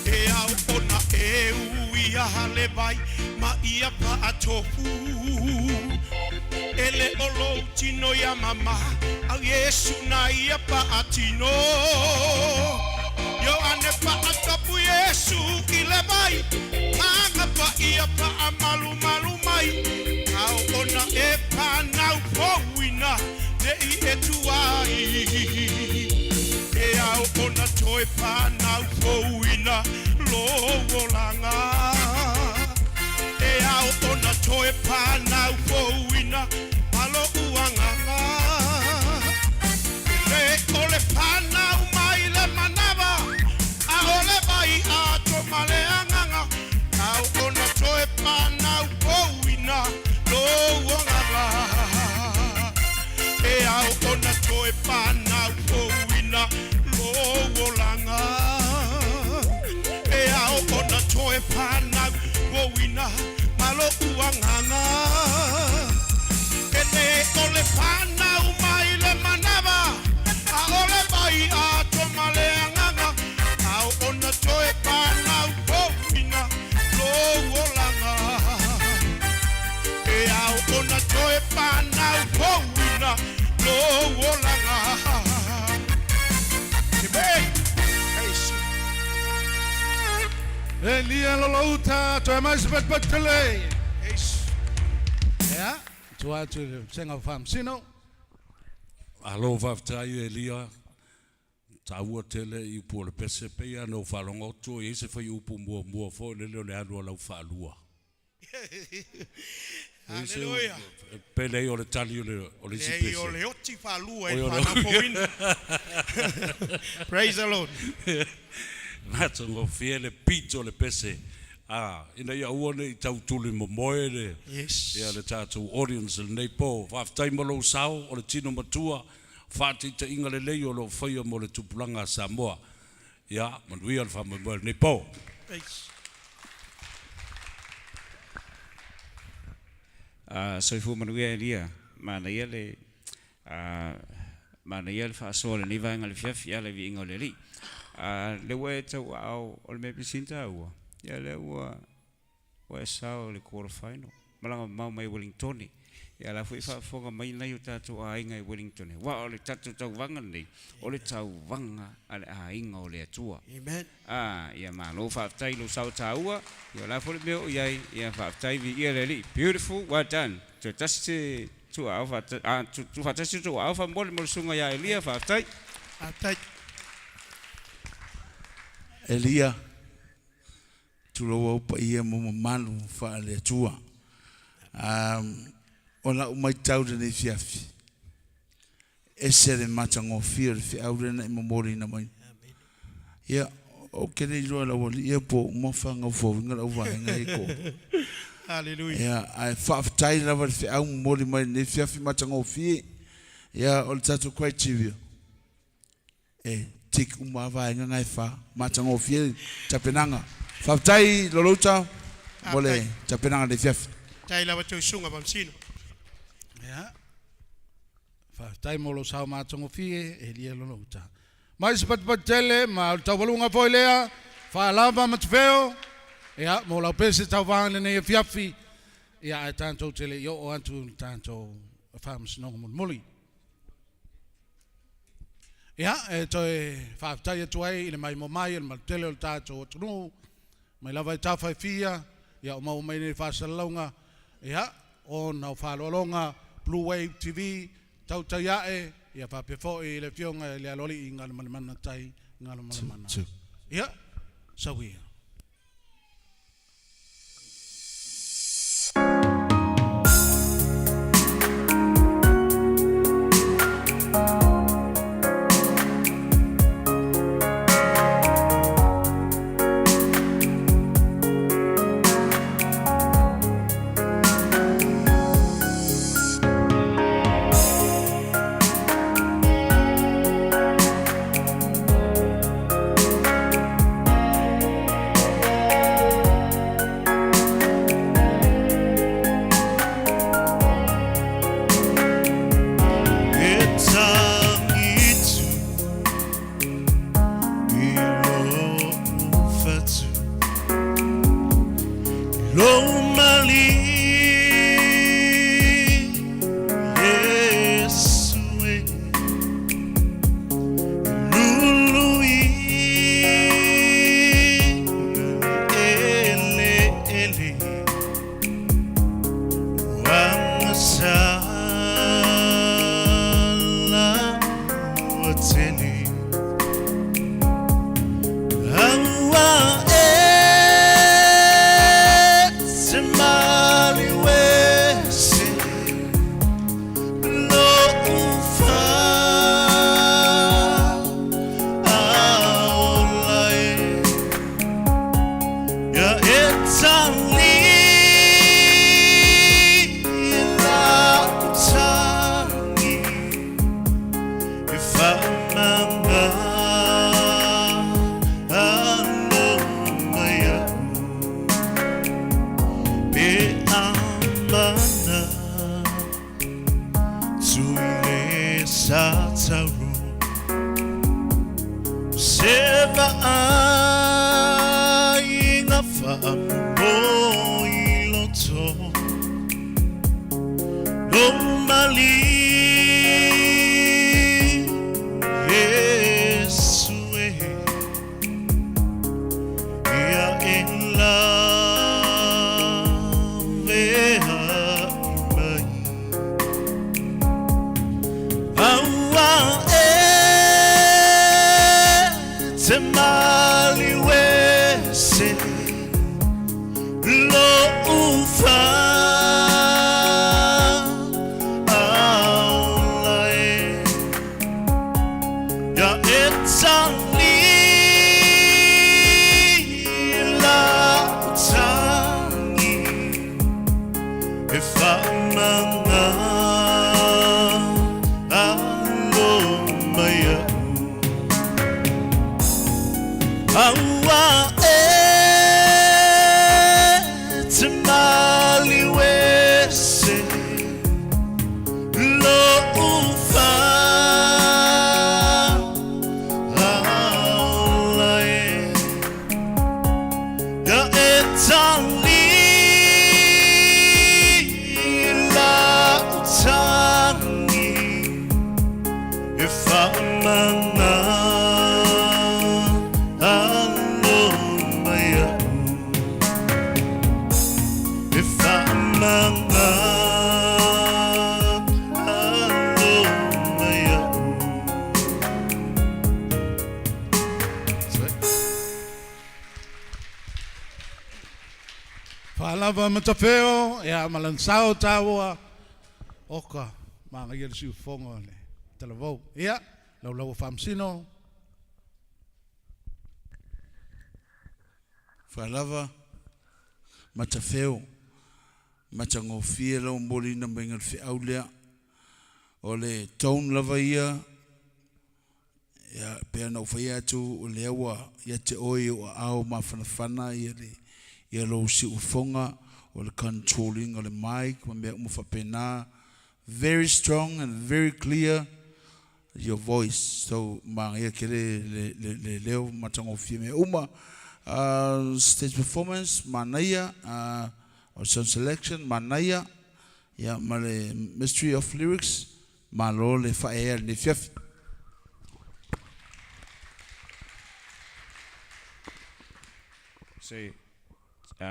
S14: E ao ona e uia le vai ma ia faatofu. E le o lou tino ia mama, au Iesu na ia faatino. Ioane faatofu Iesu i le vai, maga pa ia faamalumalu mai. Ao ona e fanau fouina, ne i e tuai. E ao ona toe fanau fouina lou olaga. E ao ona toe fanau fouina ma lou agaga. E le o le fanau mai le manava, a o le vai atoa ma le agaga. Ao ona toe fanau fouina lou agaga. E ao ona toe fanau fouina lou olaga. E ao ona toe fanau fouina ma lou agaga. E le o le fanau mai le manava, a o le vai atoa ma le agaga. Ao ona toe fanau fouina lou olaga. E ao ona toe fanau
S2: Elia Lolouta, toe mai se patupatutele. Ia, tua atu i le Vasega o Faamasino.
S5: Malo faafetai Elia, taua tele i upu o le pese, pei lava ona ou faalogo atu o i ai se faiupu muamua foi lele o le alu a lau faalua.
S1: Haleluia.
S5: Pe leai o le tali o le o le isi
S1: Leai
S5: pese.
S1: o le oti faalua e faanafouina. Praise the Lord.
S5: Matagofie le beat o le pese a ina ia aua ne i tau tuli momoe le
S1: Yes.
S5: ia le tatou audience i lenei po. Faafetai mo lou sao o le tino matua, faataitaiga lelei o lo o faia mo le tupulaga a Samoa. Ia manuia le faamoemoe i lenei po.
S1: Praise.
S4: Soifua manuia Elia, manaia le manaia le faasoa o lenei vaega i le afiafi e ala i viiga o le Alii. Lea ua e tauaao o le mea pito sili ona taua, ia lea ua ua e sao i le quarter final, malaga mamao mai Uelintone. Ia la foi e faafofoga mai nai o tatou aiga i Uelintone, aua o le tatou tauvaga lenei, o le tauvaga a le aiga o le Atua.
S1: Amen.
S4: A, ia malo faafetai i lou sao taua, ia o le a foi le mea o i ai, ia faafetai viia le Alii. Beautiful, well done. Toe tasi se tuuaao faata, a, tuufaatasi se tuuaao faamolemole mo le susuga ia Elia, faafetai.
S1: Faafetai.
S3: Elia, tulou au paia ma mamalu faale-Atua. O lau matau i lenei afiafi, ese le matagofie o le feau lea na e momoliina mai. Ia, ou te le iloa e lau alii ia po ua uma faagaufauina lau vaega ia i Kopa.
S1: Hallelujah.
S3: Ia, ae faafetai lava i le feau momoli mai i lenei afiafi matagofie. Ia, o le tatou criteria, E tick uma lava vaega na e fa. Matagofie le tapenaga. Faafetai Lolouta mo le tapenaga i le afiafi.
S1: Faafetai lava tou susuga Pamasino.
S2: Ia, faafetai mo lou sao matagofie Elia Lolouta. Mai se patupatu tele ma o le tauvaluga foi lea, faalava ma tufeo, ia, mo lau pese tauvaga i lenei afiafi, ia, ae tatou te le i oo atu i le tatou faamasinoga mulimuli. Ia, e toe faafetai atu ai i le maimoa mai a le malu tele o le tatou atunuu, mai lava i tafa e fia, ia o maua mai nei faasalalauga, ia, ona o faaaloaloga Blue Wave TV, tautai ae, ia faapea foi i le Afioga i le Aloalii Galumalemana Tai Galumalemana. Ia, sau ia.
S6: E tagitu i lou fatu, lou mali Yesu e lului ele ele Amasala tele Aua e te mali wese Lo ufa aola e Ia e tali lau tagi E faamama alo mai au Pe amana tui le sa tauro Se vaaiga faamomoi loto Lou mali Iesu e Ia e
S11: te maliu ese lo'u fa'aola e Ia e tali la'u tagi e fa'amagalo mai a'u Aua e te maliu ese lo'u fa'aola e Ia e tali la'u tagi e fa'amagalo mai a'u e fa'amagalo mai a'u.
S2: Faalava matafeo ia ma lana sao taua oka magaia le siufofoga o le talavou. Ia, laulau a Faamasino.
S3: Faalava Matafeo, matagofie lau momoliina maiga o le feau lea. O le tone lava ia, ia pei ona ou faia atu o lea ua ia te oe i ou aao mafanafana ia le ia lou siufofoga, o le control ina o le mic ma mea uma faapena. Very strong and very clear your voice. So manaia tele le le le leo matagofie mea uma. Stage performance manaia, o le sound selection manaia, ia ma le mystery of lyrics, malo le faaeaea i lenei afiafi.
S4: Se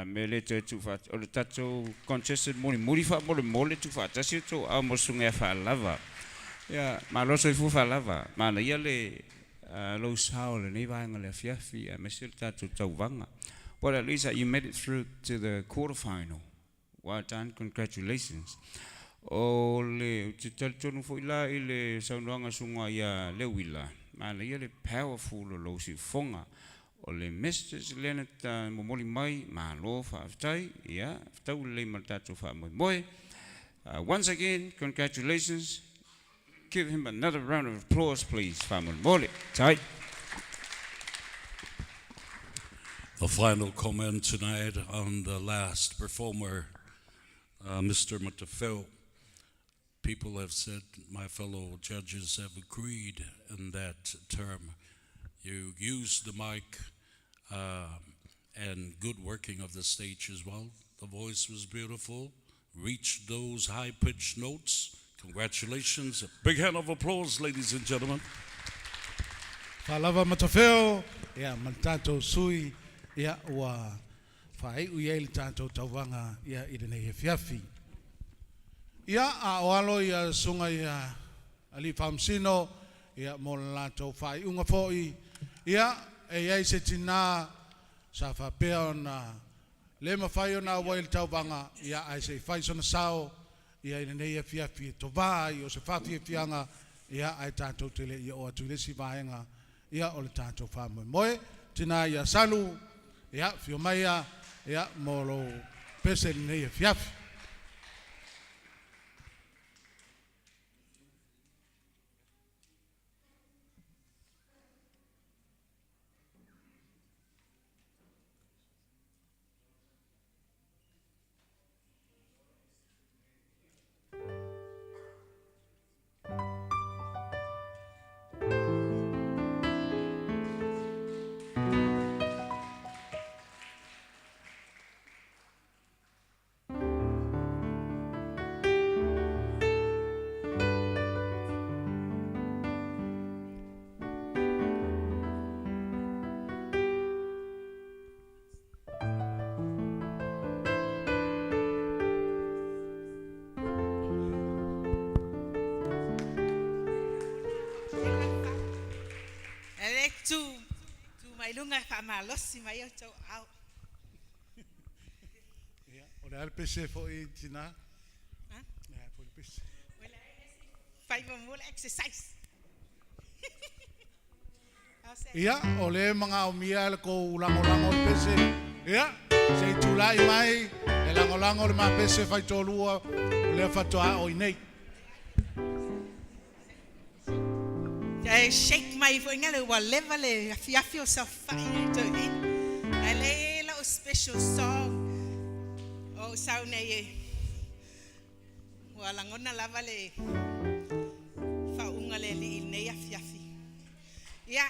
S4: mea lea e toe tuufaatasi, o le tatou contestant mulimuli faamolemole tuufaatasi outou aao mo le susuga ia Faalava. Ia, malo le soifua Faalava, manaia le lou sao i lenei vaega o le afiafi aemaise le tatou tauvaga. Well at least you made it through to the quarter final. Well done, congratulations. O le, ou te talitonu foi la i le saunoaga susuga ia Leuila, manaia le powerful o lou siufofoga. O le message lea na momoli mai, malo faafetai, ia, fetau lelei ma le tatou faamoemoe. Once again, congratulations. Give him another round of applause, please, faamolemole. Tai.
S5: The final comment tonight on the last performer, Mr. Matafeo. People have said, my fellow judges have agreed in that term. You use the mic and good working of the stage as well. The voice was beautiful. Reached those high-pitched notes. Congratulations. A big hand of applause, ladies and gentlemen.
S2: Faalava Matafeo, ia, ma le tatou sui, ia, ua faai'u i ai le tatou tauvaga, ia, i lenei afiafi. Ia, a o alo ia susuga ia Alii Faamasino, ia, mo le latou faaiuga foi, ia, e i ai se tinā sa faapea ona le mafai ona auai i le tauvaga, ia, ae se i fai sona sao, ia, i lenei afiafi e tovā ai o se faafiafiaga, ia, ae tatou te le i oo atu i le isi vaega, ia, o le tatou faamoemoe. Tinā ia Salu, ia, afio maia, ia, mo lou pese i lenei afiafi.
S12: E le tu.
S15: mai luga e faamalosi mai ai outou aao.
S2: Ia, o le a le pese foi tina?
S15: Ha?
S2: Le a foi le pese?
S15: Ua leai le isi fai muamua le exercise.
S2: Ia, o lea e magaomia le kou lagolago i le pese. Ia, se i tulai mai e lagolago le ma pese faitoalua o lea faatoa aoina nei.
S15: E shake mai foi nga le ua leva le afiafi o saofai ai toeaiina. Ae lea e i ai lau special song o ou sau nei e ua lagona lava le faauuga le Alii i lenei afiafi. Ia,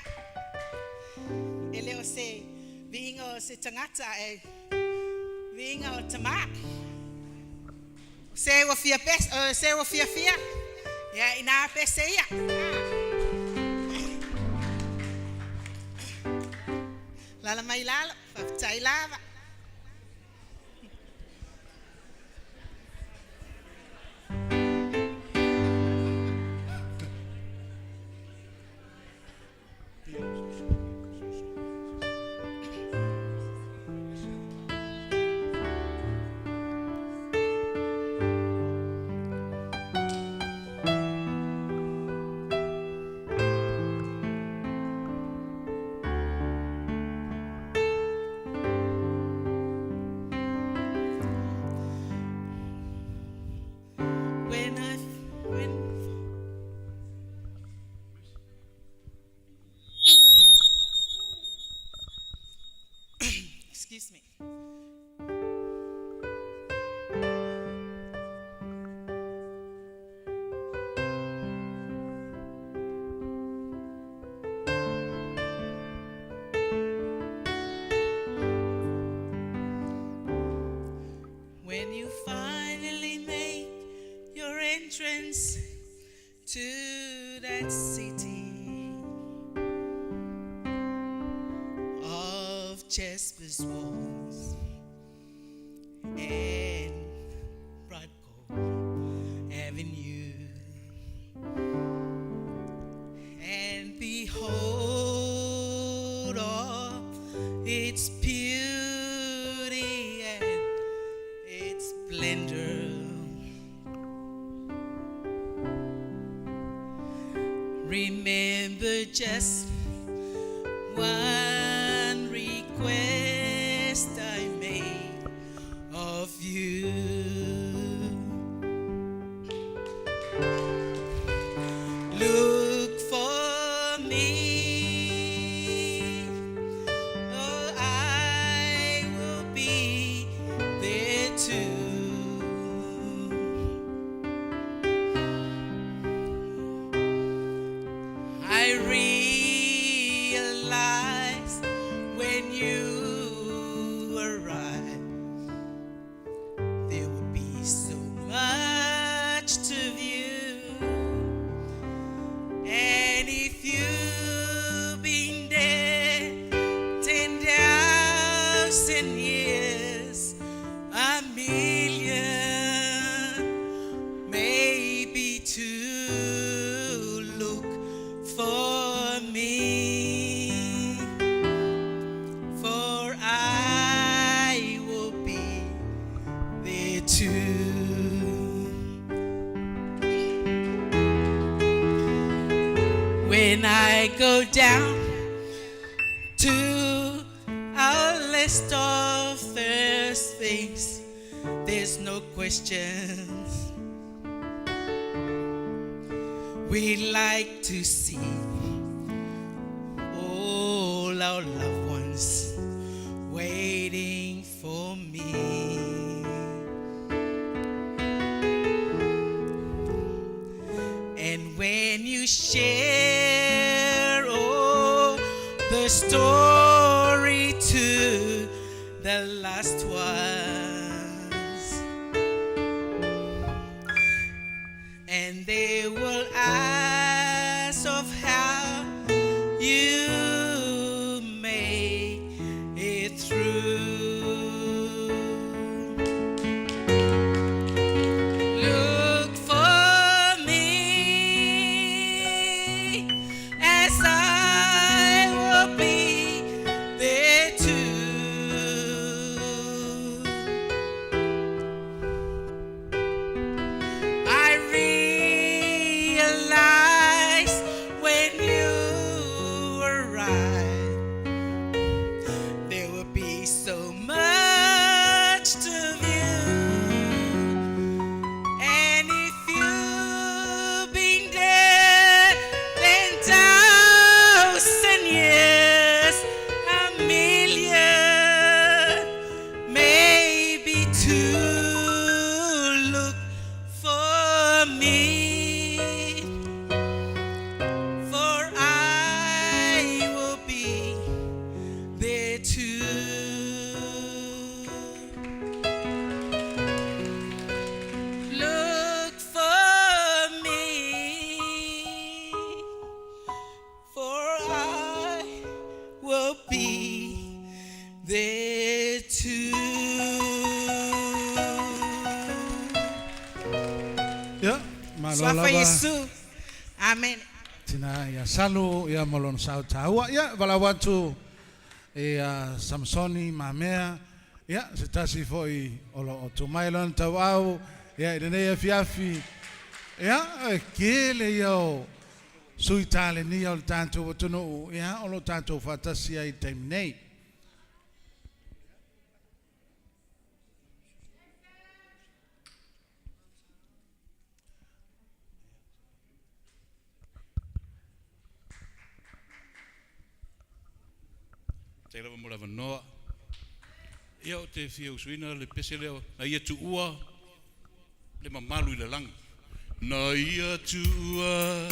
S15: e le o se viiga o se tagata ae viiga o Tama. O se ua fia pese, o se ua fiafia, ia ina pese ia. Lala mai lalo, faafetai lava. When I when Excuse me. When you finally make your entrance to that city of Jasper's walls and bright gold avenue, and behold all its beauty and its splendor. Remember just one request I made of you. Look for me. Oh, I will be there too. I realize when you arrive, there will be so much to view. And if you've been dead 10,000 years, a million, maybe two, look for me, for I will be there too. When I go down to our list of first things, there's no questions. We like to see all our loved ones waiting for me. And when you share all the story to the last ones, and they will ask of how you made it through. Look for me as I will be
S2: Malo
S15: Suafa
S2: lava.
S15: Iesu. Amene.
S2: Tina ia Salu ia ma lona sao taua. Ia valaau atu ia Samsoni Mamea ia se tasi foi o lo o tumai lona tauau ia i lenei afiafi. Ia e kele ia o sui talenia o le tatou atunuu ia o lo o tatou faatasi ai i le taimi nei.
S16: Faafetai lava mo le avanoa. Ia ou te fia usuina le pese lea na ia tuua le mamalu i le lagi. Na ia tuua.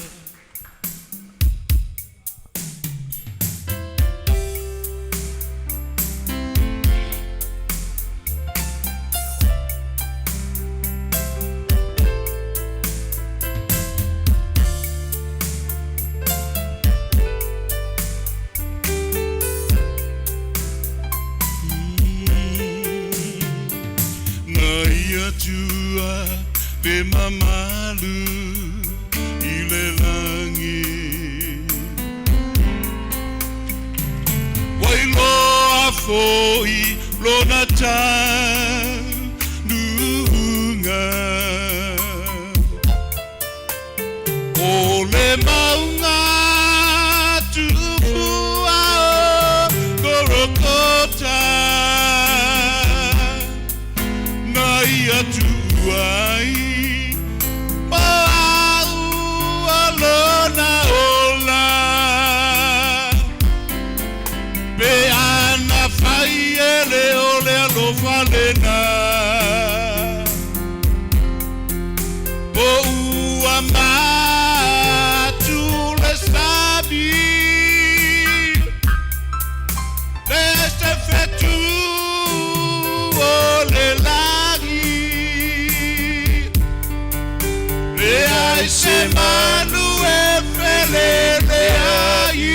S16: Na ia tuua le mamalu i le lagi. Ua iloa foi lona taunuuga. O le mauga tuua o Kolokota. Na ia tuua ai mo au o lona ola. Pe ana fai e le o le alofa lena. Po ua matu le sami. Le se fetu o le lagi. Le ai se manu e felele ai.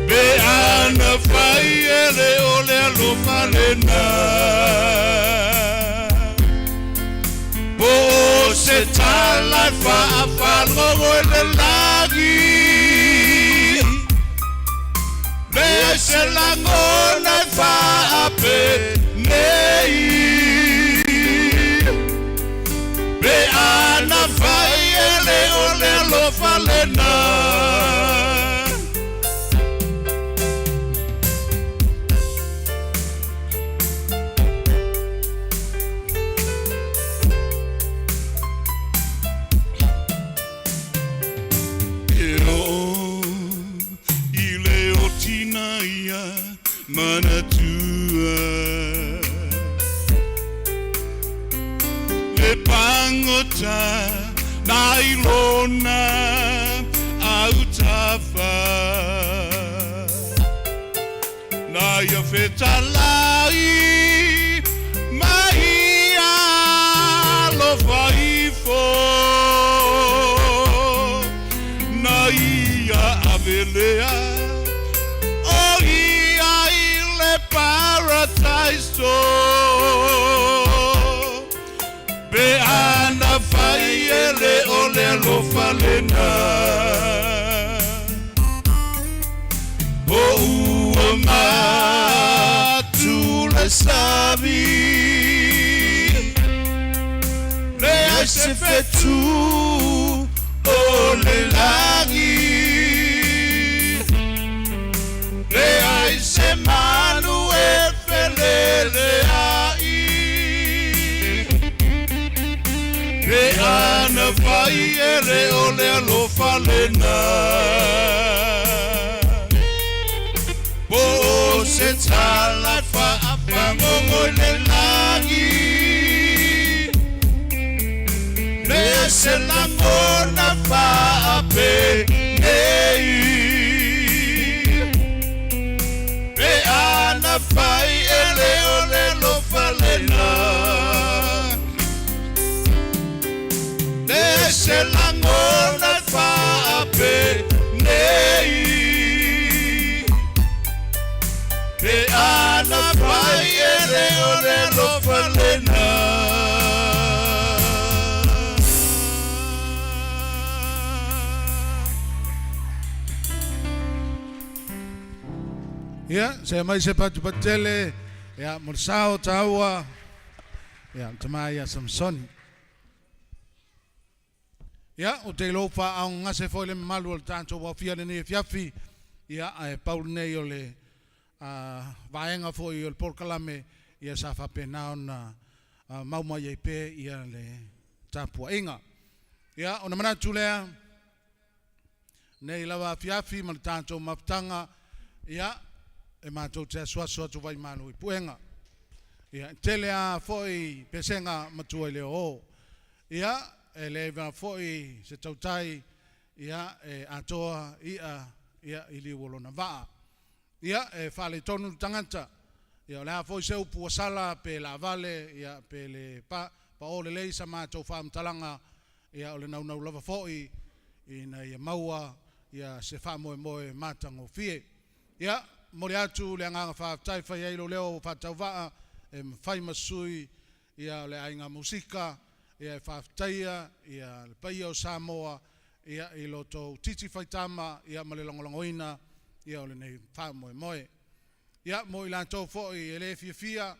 S16: Pe ana fai e le o le alofa lena. Po se tala e faafalogo i le lagi. Le ai se lagona e faapenei. Pe ana fai e le o le alofa lena. E oo i le otina ia manatua. Le pagota nai lona autafa. Na ia fetalai ma ia alofa ifo. Na ia avelea o ia i le parataiso. Pe ana fai e le o le alofa lena. Po ua matu le sami. Le ai se fetu o le lagi. Le ai se manu e felele ai. Pe ana fai e le o le alofa lena. Po se tala e faafagogo i le lagi. Le se lagona faapenei. Pe ana fai e le o le alofa lena. Le se lagona faapenei. Pe ana fai e le o le alofa lena.
S2: Ia, se mai se patu patele, ia, mo le sao taua, ia, tama ia Samsoni. Ia, o te iloa faaogagase foi le mamalu o le tatou aofia i lenei afiafi, ia, ae pau lenei o le vaega foi o le polokalame, ia sa faapena ona mau mai ai pea ia le tapuaiga. Ia, ona manatu lea, nei lava afiafi ma le tatou mafutaga, ia, e matou te asuasu atu vaimalu i puega. Ia, e tele lava foi pesega matua i le oo. Ia, e leai lava foi se tautai ia e atoa i'a ia i liu o lona vaa. Ia, e faaletonu le tagata. Ia, o le a foi se upu ua sala pe laavale, ia, pe le pa, paō lelei sa matou faamatalaga, ia, o le naunau lava foi ina ia maua ia se faamoemoe matagofie. Ia, momoli atu le agaga faafetai e fai ai lou leo faatauvaa e mafai ma sui ia o le aiga musika ia e faafetaia ia le paia o Samoa ia i lo outou titi faitama ia ma le lagolagoina ia o lenei faamoemoe. Ia mo i latou foi e le fiafia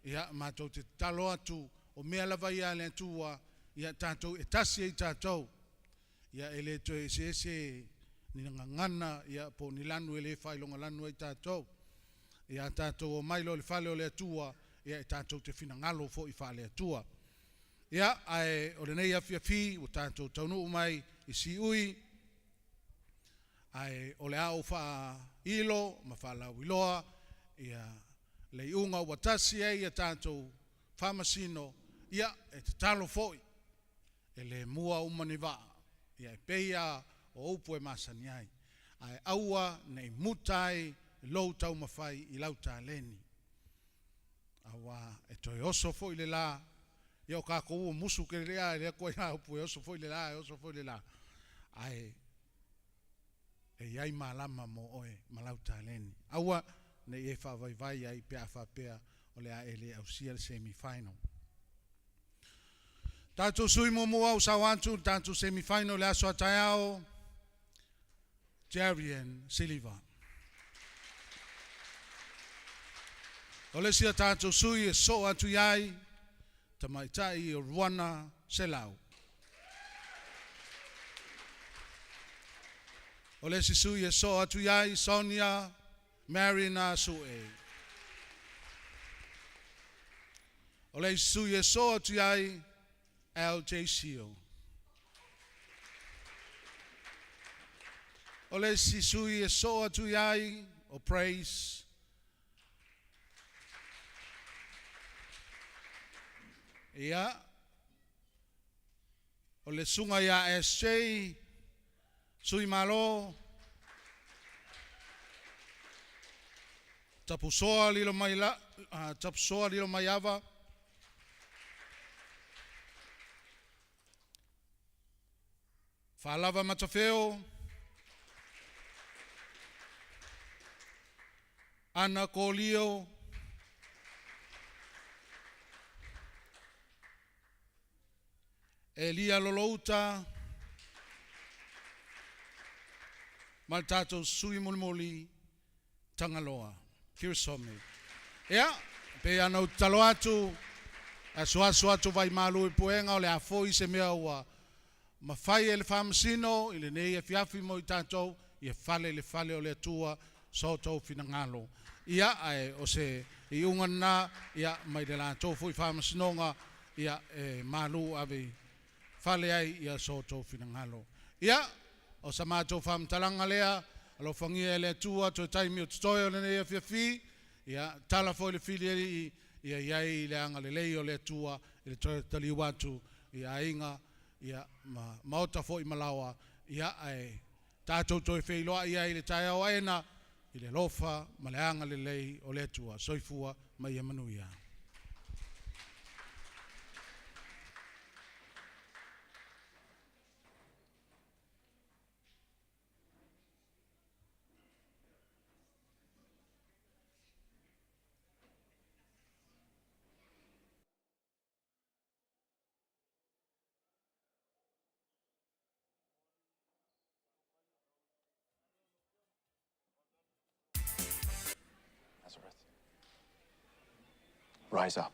S2: ia matou te tatalo atu o mea lava ia a le Atua ia tatou e tasi ai tatou ia e le toe eseese ni gagana ia po o ni lanu e le faailoga lanu ai tatou. Ia a tatou omai loa i le fale o le Atua, ia e tatou te finagalo foi faale-Atua. Ia, ae o lenei afiafi ua tatou taunuu mai i Siui, ae o le a ou faailo ma faalauiloa ia le iuga ua tasi ai a tatou faamasino, ia e tatalo foi e le mua uma ni vaa, ia e pei lava o upu e masani ai, ae aua ne i muta ai lou taumafai i lau taleni. Auā e toe oso foi le la, ia o kākou ua musu tele lava i lea ituaiga upu e oso foi le la, e oso foi le la, ae e i ai malama mo oe ma lau taleni. Aua ne i e faavaivai ai pe a faapea o le a e le ausia le semi final. Tatou sui muamua ua sao atu i le tatou semi final i le aso a taeao, Jarian Siliva. O le isi a tatou sui e soo atu i ai, tamaitai o Ruana Selau. O le isi sui e soo atu i ai, Sonia Marina Sue. O le isi sui e soo atu i ai, LJ Seal. O le isi sui e soo atu i ai, o Praise Ia, o le susuga ia SJ, Sui Malo, Tapusoa Lilomai, Tapusoa Lilomaiava, Faalava Matafeo, Ana Kolio, Elia Lolouta, ma le tatou sui mulimuli Tagaloa Kirisome. Ia, pei lava ona ou tatalo atu, e asuasu atu vaimalu i puega o le a foi se mea ua mafai e le Faamasino i lenei afiafi mo i tatou, ia fale i le fale o le Atua so outou finagalo. Ia, ae o se iuga lena, ia, mai le latou foi Faamasinoga, ia, e malu ave i fale ai ia so outou finagalo. Ia, o sa matou faamatalaga lea, alofagia e le Atua toe taimi o totoe o lenei afiafi, ia, tala foi le filialii, ia i ai le agalelei o le Atua i le toe taliu atu i aiga, ia, ma maota foi ma laoa, ia, ae tatou toe feiloai ai i le taeao aena i le alofa ma le agalelei o le Atua. Soifua ma ia manuia.
S17: Rise up.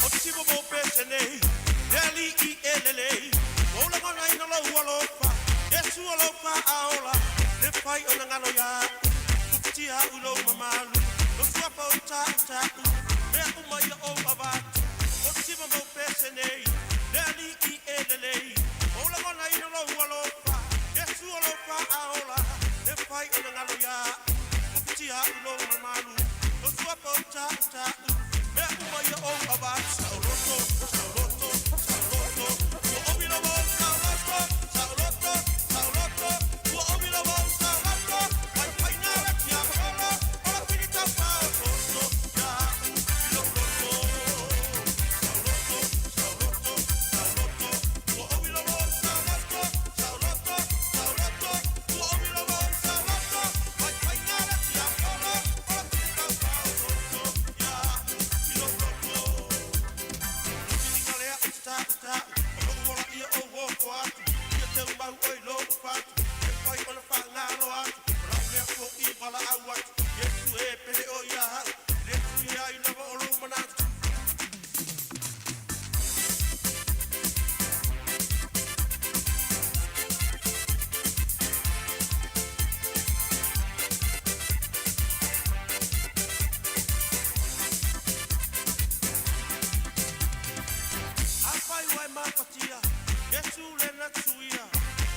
S14: O timo mo pese nei, le alii e lelei, ua ou lagonaina lou alofa, Iesu o lou faaola, le fai ona galo ia a'u, uputia a'u i lou mamalu, lou suafa o ta'uta'u, mea uma ia ou avatu. O timo mo pese nei, le alii e lelei, ua ou lagonaina lou alofa, Iesu o lou faaola, le fai ona galo ia a'u, uputia a'u i lou mamalu, lou suafa o ta'uta'u, mea uma ia ou avatu. Saoloto, saoloto, saoloto, ua omi lava ou saoloto, saoloto, saoloto, ua omi lava ou saoloto, faifaiga le tiapolo, o le fili taufaototo, ia a'u i lou loto. Saoloto, saoloto, saoloto, ua omi lava ou saoloto, saoloto, saoloto, ua omi lava ou saoloto, faifaiga le tiapolo, o le fili taufaototo, ia a'u i lou loto. Filiga lea o te ta'uta'u, o lo'u ola ia ou ofo atu, ia teumau oe i lo'u fatu, e fai ona faagalo atu, o la'u lea fo'i valaau atu, Iesu e pele oe ia a'u, e lē suia ai lava o lou manatu. Afai ua e mafatia, Iesu le na suia,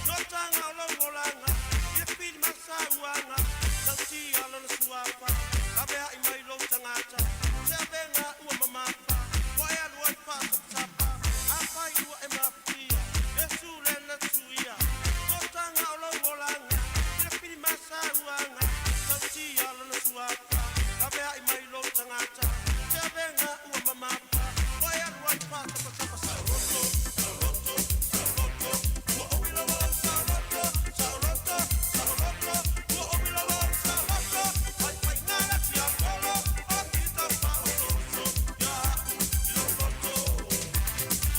S14: no taga o lou olaga, i le pili ma sauaga, sautia lona suafa, laveai mai lou tagata, se avega ua mamafa, ua e alu ai faatapatapa. Afai ua e mafatia, Iesu le na suia, no taga o lou olaga, i le pili ma sauaga, sautia lona suafa, laveai mai lou tagata, se avega ua mamafa, ua e alu ai faatapatapa. Saoloto, saoloto, saoloto, ua omi lava ou saoloto, saoloto, saoloto, ua omi lava ou saoloto, faifaiga le tiapolo, o le fili taufaototo, ia a'u i lou loto.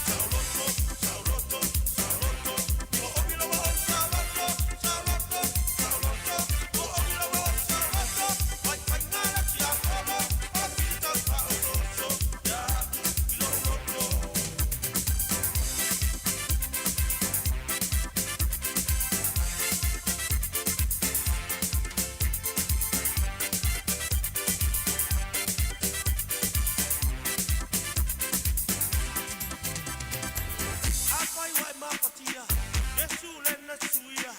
S14: Saoloto, saoloto, saoloto, ua omi lava ou saoloto, saoloto, saoloto, ua omi lava ou saoloto, faifaiga le tiapolo, o le fili taufaototo, ia a'u i lou loto. Afai ua e mafatia, Iesu le na suia,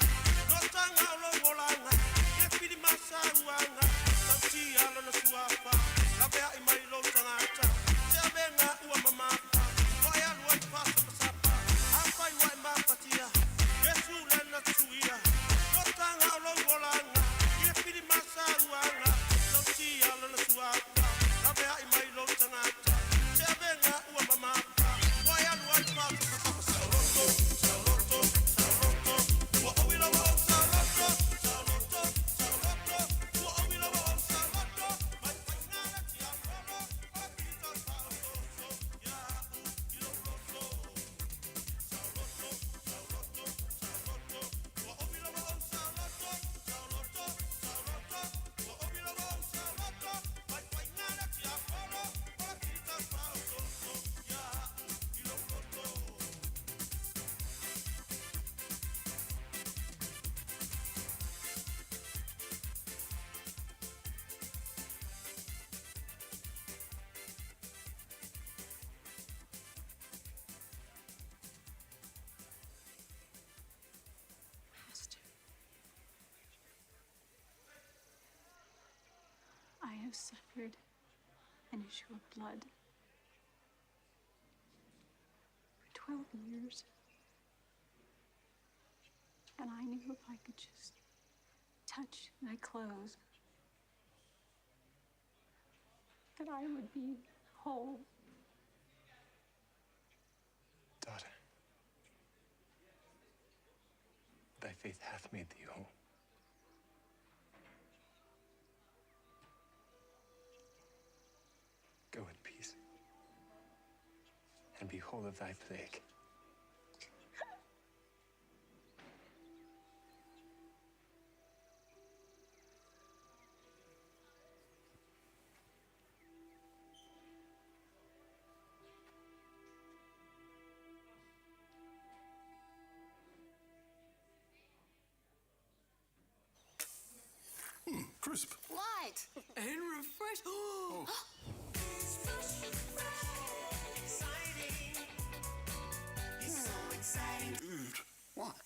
S14: no taga o lou olaga, i le pili ma sauaga, sautia lona suafa, laveai mai lou tagata, se avega ua mamafa, ua e alu ai faasapasapa. Afai ua e mafatia, Iesu le na suia, no taga o lou olaga, i le pili ma sauaga, sautia lona suafa, laveai mai lou tagata, se avega ua mamafa, ua e alu ai faasapasapa. Saoloto, saoloto, saoloto, ua omi lava ou saoloto, saoloto, saoloto, ua omi lava ou saoloto, faifaiga le tiapolo, o le fili taufaototo, ia a'u i lou loto. Saoloto, saoloto, saoloto, ua omi lava ou saoloto, saoloto, saoloto, ua omi lava ou saoloto, faifaiga le tiapolo, o le fili taufaototo, ia a'u i lou loto.
S18: Master, I have suffered an issue of blood for 12 years. And I knew if I could just touch my clothes, that I would be whole.
S17: faith hath made thee whole. Go in peace and be whole of thy plague.
S19: Crisp.
S20: Light. And refresh. Oh.
S19: Exciting. It's so exciting. Dude, what?